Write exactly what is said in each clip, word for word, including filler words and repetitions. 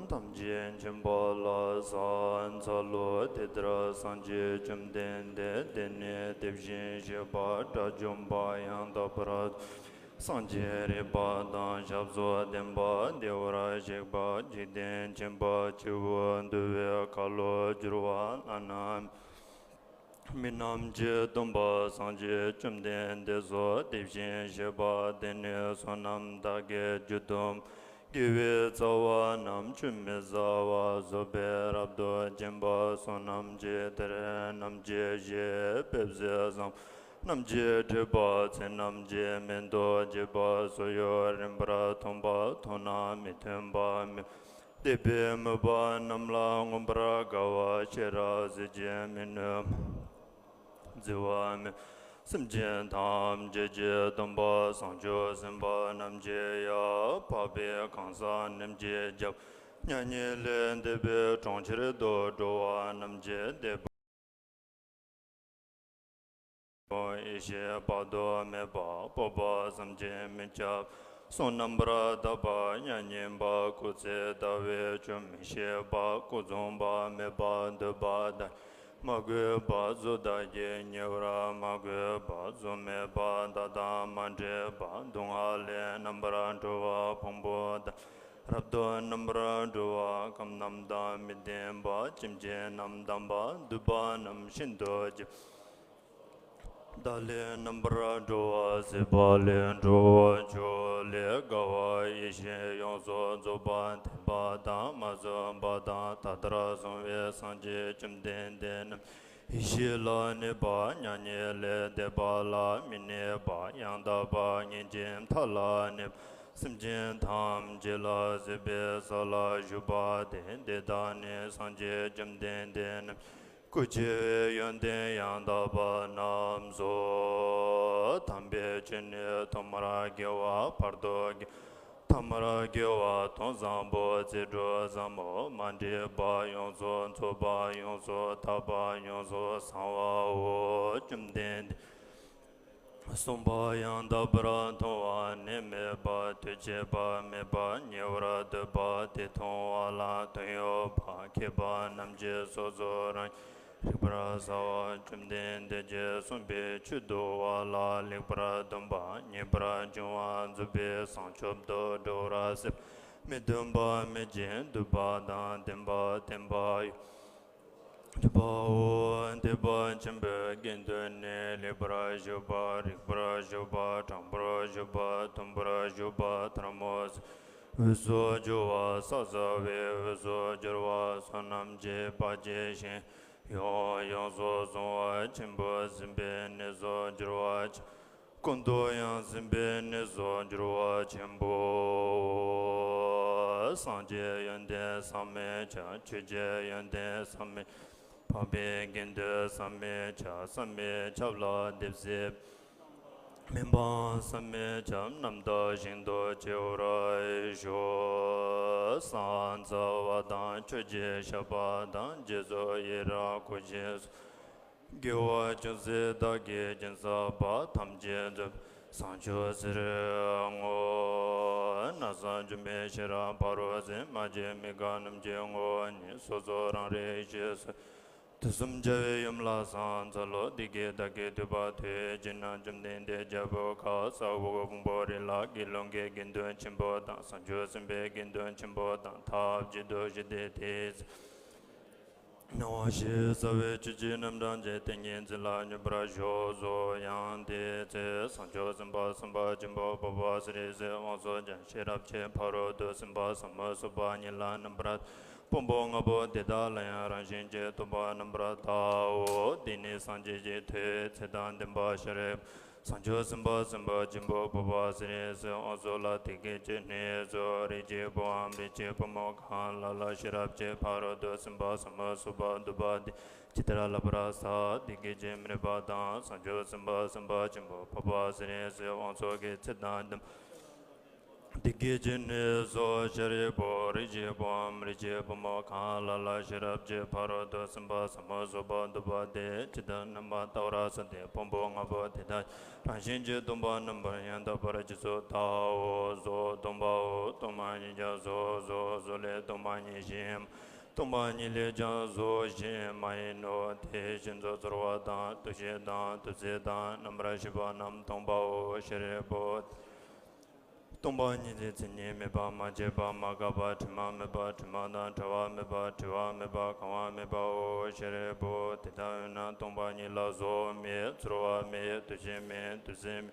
ཐམས་ཅད་མཁྱེན་པ་ལ་ཕྱག་འཚལ་ལོ། དེ་ལྟར་སངས་རྒྱས་བཅོམ་ལྡན་འདས་དེ་ནས་དེ་བཞིན་གཤེགས་པ་དགྲ་བཅོམ་པ་ཡང་དག་པར་སངས་རྒྱས་རིག་པ་དང་ཞབས་སོར་ལྡན་པ་བདེ་བར་གཤེགས་པ་འཇིག་རྟེན་མཁྱེན་པ་སྤྱི་བོ་འདུལ་བའི་ཁ་ལོ་བསྒྱུར་བ་བླ་ན་མི་རྣམས་ཀྱི་སྟོན་པ་སངས་རྒྱས་བཅོམ་ལྡན་འདས་སོ། དེ་བཞིན་གཤེགས་པ་དེ་ནས་བསོད་ནམས་དག་གི་རྒྱུ་དང་དགེ་བའི་རྩ་བ་རྣམས་ཆུད་མི་ཟ་བར་བཟོད་པས་རབ་ཏུ་བརྒྱན་པ་བསོད་ནམས་ཀྱི་གཏེར་རྣམས་ཀྱི་གཞི། དཔེ་བྱད་བཟང་རྣམས་ཀྱི་སྒྲིབ་པ་ཚེ་རྣམས་ཀྱི་མེ་ཏོག་བརྗིད་པ་སོགས་ཡོད། རིམ་པར་མཐོང་བ་མཐོང་ན་མི་མཐུན་པ་མེད། དད་པས་མོས་པ་རྣམས་ལ་མངོན་པར་དགའ་བ་ཤེས་རབ་གཟི་བརྗིད་མི་ནུབ་བརྫི་བ་མེད། སེམས་ཅན་ཐམས་ཅད་ཀྱི་སྟོན་པ་བྱང་ཆུབ་སེམས་དཔའ་རྣམས་ཀྱི་ཡང་འཕགས་པའི་གང་ཟག་རྣམས་ཀྱི་རྒྱལ་པོ་མྱ་ངན་ལས་འདས་པའི་གྲོང་ཁྱེར་དུ་འགྲོ་བ་རྣམས་ཀྱི་དེད་དཔོན་ཡེ་ཤེས་དཔག་ཏུ་མེད་པ་སྤོབས་པ་བསམ་གྱིས་མི་ཁྱབ། གསུང་རྣམ་པར་དག་པ་མྱ་ངན་པ་སྐུལ་ཚིག་ཟླ་བའི་སྐྱོན་མི་ཤེས་པ་ཀུན་རྫོང་པ་མེད་པ་འདོད་པ་དང་མ་གུས་པ་གཟུགས་དག་གིས་ཉེ་བར་མ་གུས་པ་གཟུགས་མེད་པ་བདག་དང་མ་འདྲེས་པ་སྡུག་བསྔལ་ལས་རྣམ་པར་གྲོལ་བ་ཕུང་པོ་དང་རབ་ཏུ་རྣམ་པར་གྲོལ་བ་ཁམས་རྣམས་དང་མི་ལྡན་པ་སེམས་ཅན་རྣམས་དམ་པ་འདུས་པ་རྣམས་ཤིན་ཏུ་འཇིགས། བདག་ལས་རྣམ་པར་གྲོལ་བ་སྲིད་པ་ལས་གྲོལ་བར་གྱུར། ལས་དགའ་བ་ཡེ་ཤེས་ཡོངས་སུ་རྫོགས་པ་བདེན་པ་དང་མ་རྫོགས་པ་དང་ད་ལྟར་སོང་བའི་སངས་རྒྱས་བཅོམ་ལྡན་འདས་རྣམས་ཡེ་ཤེས་ལ་གནས་པ་མྱ་ངན་ལས་འདས་པ་ལ་མི་གནས་པ་ཡང་དག་པ་ཉིད་ཀྱི་མཐའ་ལ་གནས་པ་སེམས་ཅན་ཐམས་ཅད་ལ་གཟིགས་པའི་ས་ལ་བཞུགས་པ་སྟེ། དེ་དག་ནི་སངས་རྒྱས་བཅོམ་ལྡན་འདས་རྣམས་སྐུ་ཆེ་བའི་ཡོན་ཏན་ཡང་དག་པ་རྣམས་སོ། དམ་པའི་ཆོས་ནི་ཐོག་མར་དགེ་བ་བར་དུ་དགེ་ཐ་མར་དགེ་བ་དོན་བཟང་པོ་རྩིས་འགྲོ་ཟབ་མོ་མ་འདྲེས་པ་ཡོངས་སུ་རྫོགས་པ་ཡོངས་སུ་དག་པ་ཡོངས་སུ་བཟང་བའོ། བཅོམ་ལྡན་འདས་གསུངས་པ་ཡང་དག་པར་མཐོང་བ་ནི་མེད་པ་དུས་གཅིག་པ་མེད་པ་ཉེ་བར་སྡོད་པ་དེ་མཐོང་བ་ལ་དོན་ཡོད་པ་མཁས་པ་རྣམས་ཀྱིས་སོ་སོ་རང་རིག་པར་གསལ་བ། བཅོམ་ལྡན་འདས་ཀྱིས་གསུངས་པའི་ཆོས་བསྡུ་བ་ལ་ལེགས་པར་སྡོམ་པ་ཉེས་པར་སྦྱོང་བ་རྫོགས་པའི་བྱང་ཆུབ་ཏུ་འགྲོ་བར་སེམས་མི་མཐུན་པ་མེད་ཅིང་འདུས་པ་དང་ལྡན་པ་བརྟན་པ་ཡོད། འདུས་པའོ། འདུས་པ་ཆེན་པོའི་དགེ་འདུན་ནི་ལེགས་པར་ཞུགས་པ་རིགས་པར་ཞུགས་པ་དྲང་པོར་ཞུགས་པ་མཐུན་པར་ཞུགས་པ་ཐལ་མོ་སྦྱར་བའི་འོས་སུ་གྱུར་པ་ས་བཟའ་བའི་འོས་སུ་གྱུར་པ་བསོད་ནམས་ཀྱི་བག་ཅན་ཞིང་ཡང་ཡོངས་སུ་བཟུང་བ་ཆེན་པོ་ཟིན་པའི་གནས་སུ་གྱུར་པ་ཆེན་ཀུན་ཏུ་ཡང་ཟིན་པའི་གནས་སུ་གྱུར་པ་ཆེན་པོ། སངས་རྒྱས་ཡོན་ཏན་ཟག་མེད་ཁྱབ། ཆོས་ཀྱི་ཡོན་ཏན་ཟག་མེད། འཕགས་པའི་དགེ་འདུན་ཟག་མེད་ཁྱབ། ཟག་མེད་ཁྱབ་ལ་འདི་སྐད། མི་འཕགས་ཟག་མེད་ཁྱབ། རྣམ་དག་ཞིང་དུ་སྐྱེ་བར་ཤོག །ས་འཛག་པ་དང་ཆོས་ཀྱི་ཞགས་པ་དང་། རྗེས་སུ་ཡི་རང་བསྐུལ་ཞིང་གསོལ། དགེ་བ་ཅུང་ཟད་བདག་གིས་སྦྱིན་སྲེག་པ། ཐམས་ཅད་རྫོགས་པའི་བྱང་ཆུབ་ཕྱིར་བསྔོ། ནགས་སུ་འབྱོན་པའི་ཤེས་རབ་ཕ་རོལ་ཕྱིན། མ་སྐྱེས་མི་འགག་རྣམས་ཀྱི་ངོ་བོ་ཉིད། སོ་སོ་རང་རིག་ཡེ་ཤེས་སུ། དུས་གསུམ་རྒྱལ་བའི་ཡུམ་ལ་ཕྱག་འཚལ་ལོ། འདི་སྐད་བདག་གིས་ཐོས་པ་དེས། ཕྱི་ནང་བཅོམ་ལྡན་འདས་རྒྱལ་པོའི་ཁབ་ས་འོག་ཕུང་པོའི་རི་ལ་དགེ་སློང་གི་དགེ་འདུན་ཆེན་པོ་དང་། བྱང་ཆུབ་སེམས་དཔའི་དགེ་འདུན་ཆེན་པོ་དང་། ཐབས་གཅིག་ཏུ་བཞེས་ཏེ་དེའི་ཚེ། སྣང་བ་ཞེས་བྱ་བའི་ཆོས་ཀྱི་རྣམ་གྲངས་ཀྱི་ཏིང་ངེ་འཛིན་ལ་སྙོམས་པར་ཞུགས་སོ། ཡང་དེའི་ཚེ་བྱང་ཆུབ་སེམས་དཔའ་སེམས་དཔའ་ཆེན་པོ་འཕགས་པ་སྤྱན་རས་གཟིགས་དབང་ཕྱུག་ཀྱང་ཤེས་རབ་ཀྱི་ཕ་རོལ་ཏུ་ཕྱིན་པ་ཟབ་མོ་སོགས་པ་ཉིད་ལ་རྣམ་པར་ཕུང་པོ་ལྔ་པོ་དེ་དག་ལ་ཡང་རང་བཞིན་གྱིས་རྟོག་པ་རྣམ་པར་དག་གོ། འདི་ནི་སངས་རྒྱས་ཀྱི་ཐོས་ཚད་དང་ལྡན་པ་ཤཱ་རིའི་བུ། བྱང་ཆུབ་སེམས་དཔའ་སེམས་དཔའ་ཆེན་པོ་འཕགས་པ་སྤྱན་རས་གཟིགས་དབང་ཕྱུག་ལ་དེ་སྐད་ཅེས་སྨྲས་སོ། རིགས་ཀྱི་བུའམ་རིགས་ཀྱི་བུ་མོ་གང་ལ་ལ་ཤེས་རབ་ཀྱི་ཕ་རོལ་ཏུ་ཕྱིན་པ་ཟབ་མོ་སོགས་པ་འདུས་པ་དེས་ཇི་ལྟར་བསླབ་པར་བྱ། དེ་སྐད་ཅེས་མི་རིགས་པ་དང་། བྱང་ཆུབ་སེམས་དཔའ་སེམས་དཔའ་ཆེན་པོ་འཕགས་པ་སྤྱན་རས་གཟིགས་དབང་ཕྱུག་གིས་ཚེ་དང་ལྡན་པ། འདི་སྐད་ཅེས་ནས་སོ། ཤཱ་རིའི་བུ། རིགས་ཀྱི་བུའམ་རིགས་ཀྱི་བུ་མོ་གང་ལ་ལ་ཤེས་རབ་ཀྱི་ཕ་རོལ་ཏུ་སེམས་དཔའ་ཟབ་མོ་བཟོད་པ་འདུལ་བ་དེ་ཇི་ལྟར་རྣམ་པར་བལྟ་བར་བྱ་སྟེ་ཕུང་པོ་ལྔ་པོ་དེ་དག་རང་བཞིན་གྱིས་སྟོང་པ་རྣམ་པར་ཡང་དག་པར་རྗེས་སུ་བལྟའོ། གཟུགས་སྟོང་པའོ། སྟོང་པ་ཉིད་ཀྱང་གཟུགས། གཟུགས་གཟུགས་ལས་སྟོང་པ་ཉིད་གཞན། སྟོང་པ་ཉིད་ལས་ཀྱང་གཟུགས་གཞན་མ་ཡིན་ནོ། དེ་བཞིན་དུ་ཚོར་བ་དང་། འདུ་ཤེས་དང་། འདུ་བྱེད་དང་། རྣམ་པར་ཤེས་པ་རྣམས་སྟོང་པའོ། ཤཱ་རིའི་བུ། སྟོང་པ་ཉིད་ཀྱི་མཚན་ཉིད་མེད་པ། མ་སྐྱེས་པ། མ་འགགས་པ། དྲི་མ་མེད་པ། དྲི་མ་དང་བྲལ་བ་མེད་པ། བྲི་བ་མེད་པ། གང་བ་མེད་པའོ། ཤཱ་རིའི་བུ། དེ་ལྟ་བས་ན་སྟོང་པ་ཉིད་ལ་གཟུགས་མེད། ཚོར་བ་མེད། འདུ་ཤེས་མེད། འདུ་བྱེད་མེད།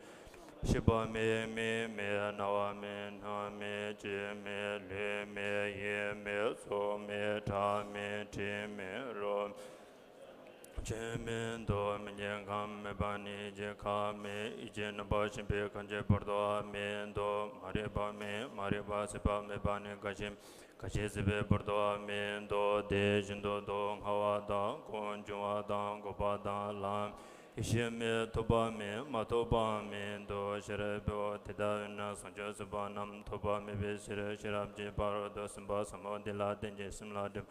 ཤེས་པ་མེད། མིག་མེད། རྣ་བ་མེད། སྣ་མེད། ལྕེ་མེད། ལུས་མེད། ཡིད་མེད། གཟུགས་མེད། སྒྲ་མེད། དྲི་མེད། རོ་མེད། ཆོས་མེད་དོ། མིག་གི་ཁམས་མེད་པ་ནི་ཡིད་ཀྱི་ཁམས་མེད། ཡིད་ཀྱི་རྣམ་པར་ཤེས་པའི་ཁམས་ཀྱི་བར་དུའང་མེད་དོ། མ་རིག་པ་མེད། མ་རིག་པ་ཟད་པ་མེད་པ་ནི་རྒ་ཤི། རྒ་ཤི་ཟད་པའི་བར་དུའང་མེད་དོ། དེ་བཞིན་དུ་སྟོད་སྔ་བ་དང་། ཁོང་འབྱུང་བ་དང་། འགོག་པ་དང་། ལམ། ཡེ་ཤེས་མེད། ཐོབ་པ་མེད། མ་ཐོབ་པའང་མེད་དོ། ཤཱ་རིའི་བུ། དེ་ལྟ་བས་ན་བྱང་ཆུབ་སེམས་དཔའ་རྣམས་ཐོབ་པ་མེད་པའི་ཕྱིར། ཤེས་རབ་ཀྱི་ཕ་རོལ་ཏུ་སེམས་དཔའ་ཟབ་མོ་དེ་ལ་བརྟེན་ཅིང་སེམས་ལ་སྒྲིབ།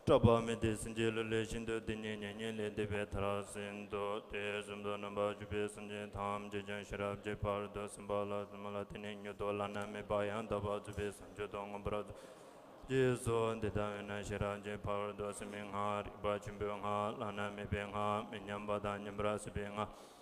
སྐྲག་པ་མེད་དེ། སེམས་ཀྱི་བློ་ལས་ཤིན་ཏུ་དེ་ཉིད་མྱ་ངན་ལས་འདས་པའི་མཐར་ཕྱིན་ཏོ། དུས་གསུམ་དུ་རྣམ་པར་འཇུག་པའི་སེམས་ཅན་ཐམས་ཅད་ཀྱང་ཤེས་རབ་ཀྱི་ཕ་རོལ་ཏུ་སེམས་དཔའ་ལ་སེམས་ལ་བརྟེན་ནས་མྱུར་དུ་བླ་ན་མེད་པ་ཡང་དག་པར་རྫོགས་པའི་བྱང་ཆུབ་ཏུ་མངོན་པར་རྫོགས། ཞེས་སོ། དེ་ལྟ་བས་ན་ཤེས་རབ་ཀྱི་ཕ་རོལ་ཏུ་སེམས་དཔའི་སྔགས། རིག་པ་ཆེན་པོའི་སྔགས། བླ་ན་མེད་པའི་སྔགས། མི་མཉམ་པ་དང་མཉམ་པར་བྱེད་པའི་སྔགས།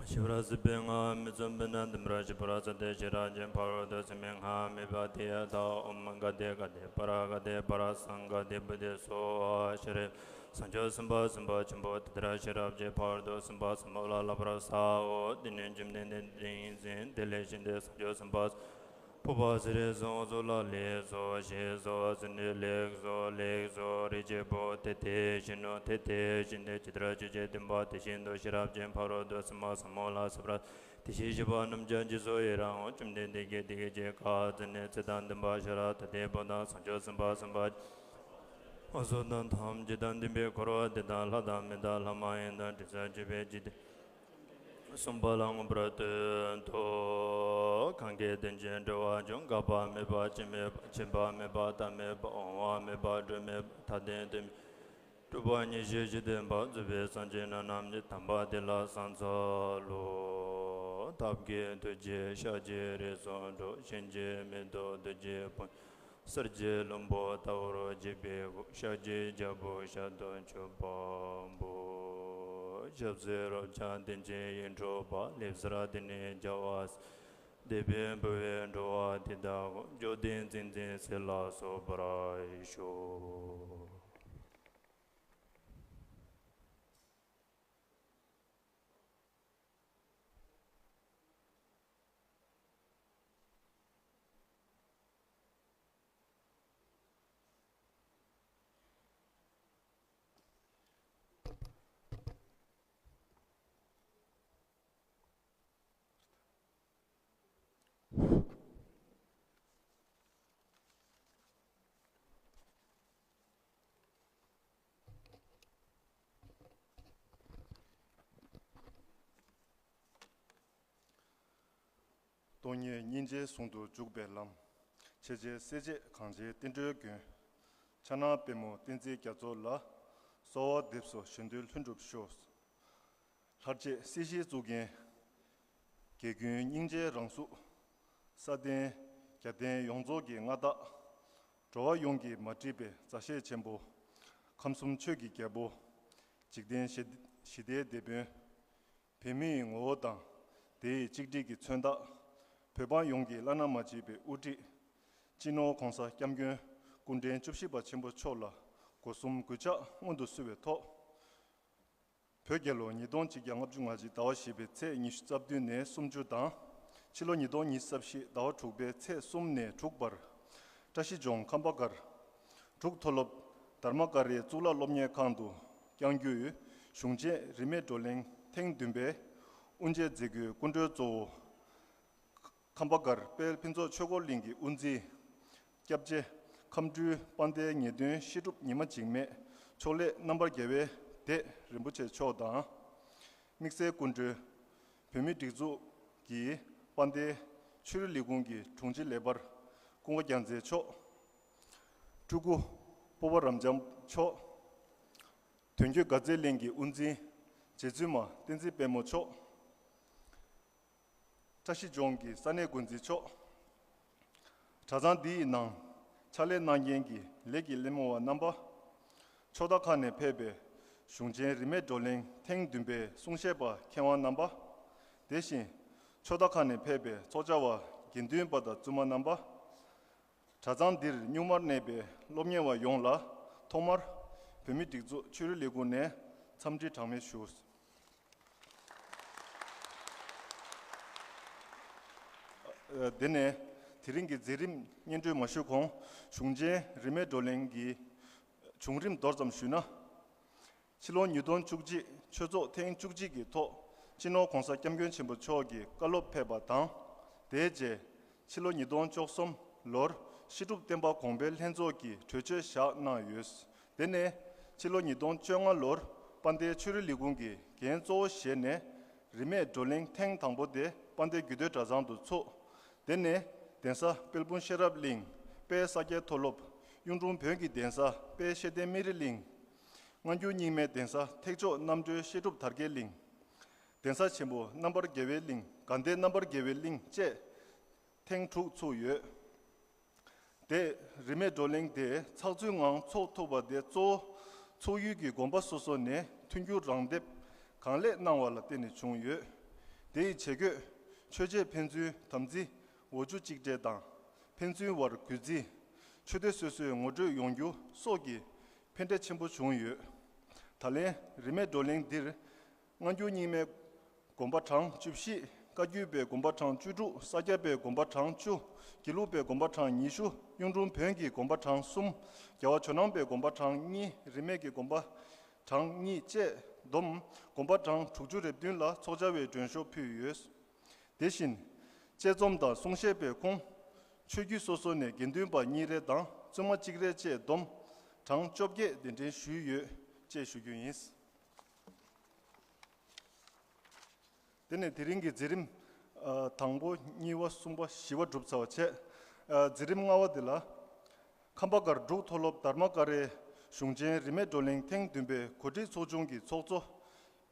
ཞི་བར་བྱེད་པའི་སྔགས། མི་བརྫུན་པས་ན་བརྟན་པར་བྱེད་པར་བྱ་སྟེ། ཤེས་རབ་ཀྱི་ཕ་རོལ་ཏུ་སེམས་དཔའི་སྔགས། མེ་བྷ་ཏི་ཡ་ཏ། ཨོཾ་ག་ཏེ་ག་ཏེ་པཱ་ར་ག་ཏེ་པཱ་ར་སཾ་ག་ཏེ་བྷུ་ཏེ་སྭཱ་ཧཱ། ཤཱ་རིའི་བུ། བྱང་ཆུབ་སེམས་དཔའ་སེམས་དཔའ་ཆེན་པོ་དེ་ལྟར་ཤེས་རབ་ཀྱི་ཕ་རོལ་ཏུ་སེམས་དཔའ་ཟབ་མོ་ལ་བསླབ་པར་བྱའོ། དེ་ནས་བཅོམ་ལྡན་འདས་དེ་ཉིད་ཟིན། དེ་ལས་བཞེངས་ཏེ་བྱང་ཆུབ་སེམས་དཔའ་ཕུལ་བ་ཟེར་གསུངས་སོ། ལག་ལེགས་སོ། ཞེས་སོ། ཟེར་ནས་ལེགས་སོ། ལེགས་སོ། རིགས་ཀྱི་བུ། དེ་དེ་བཞིན་ནོ། དེ་དེ་བཞིན་ཏེ། ཇི་ལྟར་ཆོས་ཀྱི་བདེན་པ་དེ་བཞིན་དུ་ཤེས་རབ་ཀྱི་ཕ་རོལ་ཏུ་སེམས་དཔའ་ཟབ་མོ་ལ་བསླབ་པར། དེ་བཞིན་གཤེགས་པ་རྣམས་ཀྱང་རྗེས་སུ་ཡི་རང་ངོ་། བཅོམ་ལྡན་འདས་ཀྱིས་དེ་སྐད་ཅེས་བཀའ་སྩལ་ནས། ཚེ་དང་ལྡན་པ་ཤ་ར་དྭ་ཏིའི་བུ་དང་། བྱང་ཆུབ་སེམས་དཔའ་སེམས་དཔའ་འོ་ཚོགས་དང་ཐམས་ཅད་དང་ལྡན་པའི་འཁོར་བ་འདི་དག་ལྷ་དང་མི་དང་ལྷ་མ་ཡིན་དང་དྲི་ཟར་བཅས་པའི་འཇིག་རྟེན་གསུམ་པ་ལ་མངོན་པར་བསྟོད་དོ། གང་གིས་བསྟན་ཅིང་འགྲོ་བ་ཀུན། འགག་པ་མེད་པ། སྐྱེ་མེད་པ། འཆི་བ་མེད་པ། མཐའ་མེད་པ། འོང་བ་མེད་པ། འགྲོ་མེད་པ། མཐའ་ལྡན་ལྟུང་མེད་པ། གྲུབ་པ་ཉེར་ཞི་ཞི་བདེ་བ། རྫོགས་པའི་སངས་རྒྱས་རྣམས་ཀྱི་དམ་པ་དེ་ལ་ཕྱག་འཚལ་ལོ། ཐབས་མཁས་ཐུགས་རྗེས་ཤཱཀྱའི་རིགས་སུ་འཁྲུངས། གཤིན་རྗེ་མེ་ཏོག་བདུད་ཀྱི་དཔུང་། གསེར་གྱི་ལྷུན་པོ་ལྟ་བུར་བརྗིད་པའི་སྐུ། ཤཱཀྱའི་རྒྱལ་པོ་ཞལ་དུ་གྱུར་པ་པོ། ཞབས་སོར་རབ་འབྱམས་གཏན་ཆེན་ཡིད་འཕྲོག་པ། ལེགས་པར་བསྟེན་ནས་རྒྱལ་བ་སྲས། འདས་པའི་འབུལ་བའི་འགྲོ་བ་དེ་དག་ཀུན། བཅོམ་ལྡན་སྲིད་མཐའི་སྲས་ལ་གསོལ་བར་ཞུ། སྟོང་ཉིད་སྙིང་རྗེའི་ཟུང་དུ་འཇུག་པའི་ལམ། ཆེ་བརྗེད་སེལ་བྱེད་གང་བྱེད་བསྟན་འགྲོའི་མགོན། ཕྱག་ན་པདྨོ་བསྟན་འཛིན་རྒྱ་མཚོ་ལ། གསོལ་བ་འདེབས་སོ་གཞན་དོན་ལྷུན་གྲུབ་ཤོག། ལྷར་བཅས་སྲིད་ཞིའི་གཙུག་རྒྱན། རྒྱལ་ཀུན་སྙིང་རྗེའི་རང་གཟུགས། ས་སྟེང་རྒྱལ་བསྟན་ཡོངས་རྫོགས་ཀྱི་མངའ་བདག། འགྲོ་བ་ཡོངས་ཀྱི་མ་འདྲིས་པའི་མཛའ་བཤེས་ཆེན་པོ། ཁམས་གསུམ་ཆོས་ཀྱི་རྒྱལ་པོ། འཇིག་རྟེན་ཞི་ཞི་བདེའི་དེད་དཔོན། བོད་མིའི་ངོ་བོ་དང་། དེའི་གཅིག་སྒྲིལ་གྱི་མཚོན་རྟགས། བོད་འབངས་ཡོངས་ཀྱི་བླ་ན་མ་མཆིས་པའི་དབུ་ཁྲིད། སྤྱི་ནོར་༸གོང་ས་༸སྐྱབས་མགོན་སྐུ་ཕྲེང་བཅུ་བཞི་པ་ཆེན་པོ་མཆོག་ལ་སྒོ་གསུམ་གུས་ཕྱག་སྔོན་དུ་བསུ་བའི་ཐོག། བོད་རྒྱལ་ལོ་ཉིས་སྟོང་གཅིག་བརྒྱ་ལྔ་བཅུ་ང་གཅིག་ཟླ་བ་བཞི་པའི་ཚེས་ཉི་ཤུ་རྩ་བདུན་ནས་སུམ་ཅུ་དང་། ཕྱི་ལོ་ཉིས་སྟོང་ཉི་ཤུ་རྩ་བཞི་ཟླ་བ་དྲུག་པའི་ཚེས་གསུམ་ནས་དྲུག་བར། བཀྲ་ཤིས་ལྗོངས་ཁམས་པ་སྒར། འབྲུག་མཐོ་སློབ་དྷརྨ་ཀ་རའི་གཙུག་ལག་སློབ་གཉེར་ཁང་དུ་བསྐྱང་རྒྱུའི་གཞུང་ཆེན་རིས་མེད་བགྲོ་གླེང་ཐེངས་བདུན་པའི་དབུ་འབྱེད་མཛད་སྒོའི་སྐུ་མགྲོན་གཙོ་བོ། ཁམས་པ་སྒར་དཔལ་ཕུན་ཚོགས་ཆོས་འཁོར་གླིང་གི་དབུ་འཛིན། སྐྱབས་རྗེ་ཁམས་སྤྲུལ་དཔལ་ལྡན་ངེས་དོན་བཤད་སྒྲུབ་ཉི་མ་འཇིགས་མེད་ཕྱོགས་ལས་རྣམ་པར་རྒྱལ་བའི་སྡེ་རིན་པོ་ཆེ་མཆོག་དང་། དམིགས་བསལ་སྐུ་མགྲོན། བོད་མིའི་སྒྲིག་འཛུགས་ཀྱི་དཔལ་ལྡན་ ཆོས་རིག་ལས་ཁུངས་ཀྱི་དྲུང་ཆེ་ལས་འཕར་ཀུན་དགའ་རྒྱལ་མཚན་མཆོག་སྤྲུལ་སྐུ་སྤོབས་པ་རབ་འབྱམས་མཆོག་དོན་བརྒྱུད་དགའ་ཚལ་གླིང་གི་དབུ་འཛིན་རྗེ་བཙུན་མ་བསྟན་འཛིན་དཔལ་མོ་མཆོག་བཀྲ་ཤིས་ལྗོངས་ཀྱི་ས་གནས་འགོ་འཛིན་མཆོག་གྲྭ་ཚང་འདི་ཡི་ནང་ཕྱག་ལས་གནང་མཁན་གྱི་ལས་ཀྱི་སླད་མོ་བ་རྣམ་པ། ཕྱོགས་མཐའ་ཁག་ནས་ཕེབས་པའི་གཞུང་ཆེན་རིས་མེད་བགྲོ་གླེང་ཐེངས་བདུན་པའི་གསུང་བཤད་པ་མཁས་དབང་རྣམ་པ། དེ་བཞིན་ཕྱོགས་མཐའ་ཁག་ནས་ཕེབས་པའི་ཚོགས་བཅར་བ་དགེ་འདུན་པ་དང་བཙུན་མ་རྣམ་པ། གྲྭ་ཚང་འདིར་སྙུང་མར་གནས་པའི་སློབ་གཉེར་བ་ཡོངས་ལ་ཐོག་མར་བོད་མིའི་སྒྲིག་འཛུགས་ཆོས་རིག་ལས་ཁུངས་ནས་འཚམས་འདྲི་གྲངས་མེད་ཞུ། ཨ། དེ་ནས་དེ་རིང་གི་མཛད་རིམ་སྙན་སྒྲོན་མ་ཞུས་གོང་གཞུང་ཆེན་རིས་མེད་བགྲོ་གླེང་གི་བྱུང་རིམ་མདོར་ཙམ་ཞུས་ན། ཕྱི་ལོ་ཉིས་སྟོང་བཅུ་གཅིག་ཆོས་ཚོགས་ཐེངས་བཅུ་གཅིག་གི་ཐོག་སྤྱི་ནོར་༧གོང་ས་༧སྐྱབས་མགོན་ཆེན་པོ་མཆོག་གི་བཀའ་སློབ་ཕེབས་པ་དང་། དེའི་རྗེས་ཕྱི་ལོ་ཉིས་སྟོང་བཅུ་གསུམ་ལོར་བཤད་སྒྲུབ་བསྟན་པ་གོང་འཕེལ་ལྷན་ཚོགས་ཀྱི་གྲོས་ཆོད་བཞག་གནང་ཡོད། དེ་ནས་ཕྱི་ལོ་ཉིས་སྟོང་བཅོ་ལྔ་ལོར་དཔལ་ལྡན་ཆོས་རིག་ལས་ཁུངས་ཀྱི་འགན་གཙོ་བོ་བཞེས་ནས། རིས་མེད་བགྲོ་གླེང་ཐེངས་དང་པོ་དེ་དཔལ་ལྡན་རྒྱུད་སྟོད་གྲྭ་ཚང་དུ་ཚུགས། དེ་ནས་གདན་ས་དཔལ་སྤུངས་ཤེས་རབ་གླིང་དཔལ་ས་སྐྱའི་མཐོ་སློབ་གཡུང་དྲུང་བོན་གྱི་གདན་ས་དཔལ་ཤེས་ལྡན་སྨན་རི་གླིང་། སྔ་འགྱུར་རྙིང་མའི་གདན་ས་ཐེག་མཆོག་རྣམ་གྲོལ་བཤད་སྒྲུབ་དར་རྒྱས་གླིང་། གདན་ས་ཆེན་པོ་རྣམ་པར་རྒྱལ་བའི་གླིང་དགའ་ལྡན་རྣམ་པར་རྒྱལ་བའི་གླིང་བཅས་ཐེངས་དྲུག་ཚུགས་ཡོད། དེ་རིས་མེད་བགྲོ་གླེང་དེ་ཚགས་ཚུད་ངང་ཚོགས་ཐུབ་པ་དེ་གཙོ་བོ་ཚོགས་ཡུལ་གྱི་དགོན་པ་སོ་སོ་ནས་མཐུན་འགྱུར་རང་འདེམས་གང་ལེགས་གནང་བ་ལ་བརྟེན་ནས་བྱུང་ཡོད། དེ་ཡི་བྱེད་སྒོས་ཆོས་བྱེད་ཕན་ཚུན་དམ་འཛིན་འོ་ཆུ་གཅིག་སྤྲད་དང་། ཕན་ཚུན་བར་གུས་བརྩི། ཆོས་སྡེ་སོ་སོའི་ངོ་སྤྲོད་ཡོང་རྒྱུ་སོགས་ཀྱི་ཕན་འབྲས་ཆེན་པོ་བྱུང་ཡོད། ད་ལན་རིས་མེད་བགྲོ་གླེང་འདིར། སྔ་འགྱུར་རྙིང་མའི་དགོན་པ་གྲངས་བཅུ་བཞི། བཀའ་བརྒྱུད་པའི་དགོན་པ་གྲངས་བཅུ་དྲུག་ས་སྐྱ་པའི་དགོན་པ་གྲངས་བཅུ། དགེ་ལུགས་པའི་དགོན་པ་གྲངས་ཉི་ཤུ། གཡུང་དྲུང་བོན་གྱི་དགོན་པ་གྲངས་གསུམ། རྒྱལ་བ་ཇོ་ནང་པའི་དགོན་པ་གྲངས་གཉིས། རིས་མེད་ཀྱི་དགོན་པ་གྲངས་གཉིས་བཅས་བསྡོམས་དགོན་པ་གྲངས་དྲུག་ཅུ་རེ་བདུན་ལ་ཚོགས་བཅར་བའི་མགྲོན་ཤོག་ཕུལ་ཡོད། དེ་བཞིན། དཔྱད་རྩོམ་དང་གསུང་བཤད་པའི་ཁོངས། ཆོས་བརྒྱུད་སོ་སོ་ནས་དགེ་འདུན་པ་གཉིས་རེ་དང་བཙུན་མ་གཅིག་རེ་བཅས་བསྡོམས་གྲངས་བཅོ་བརྒྱད་གདན་འདྲེན་ཞུས་ཡོད་ཅེས་ཞུ་རྒྱུ་ཡིན། དེ་ནས་དེ་རིང་གི་མཛད་རིམ། ཨ། དང་པོ་གཉིས་པ་གསུམ་པ་བཞི་པ་གྲུབ་ཚར་བ་བྱས། ཨ། མཛད་རིམ་ལྔ་པ་དེ་ལ། ཁམས་པ་སྒར་འབྲུག་མཐོ་སློབ་དྷརྨ་ཀ་རའི་གཞུང་ཆེན་རིས་མེད་བགྲོ་གླེང་ཐེངས་བདུན་པའི་གོ་སྒྲིག་ཚོགས་ཆུང་གི་ཚོགས་གཙོ་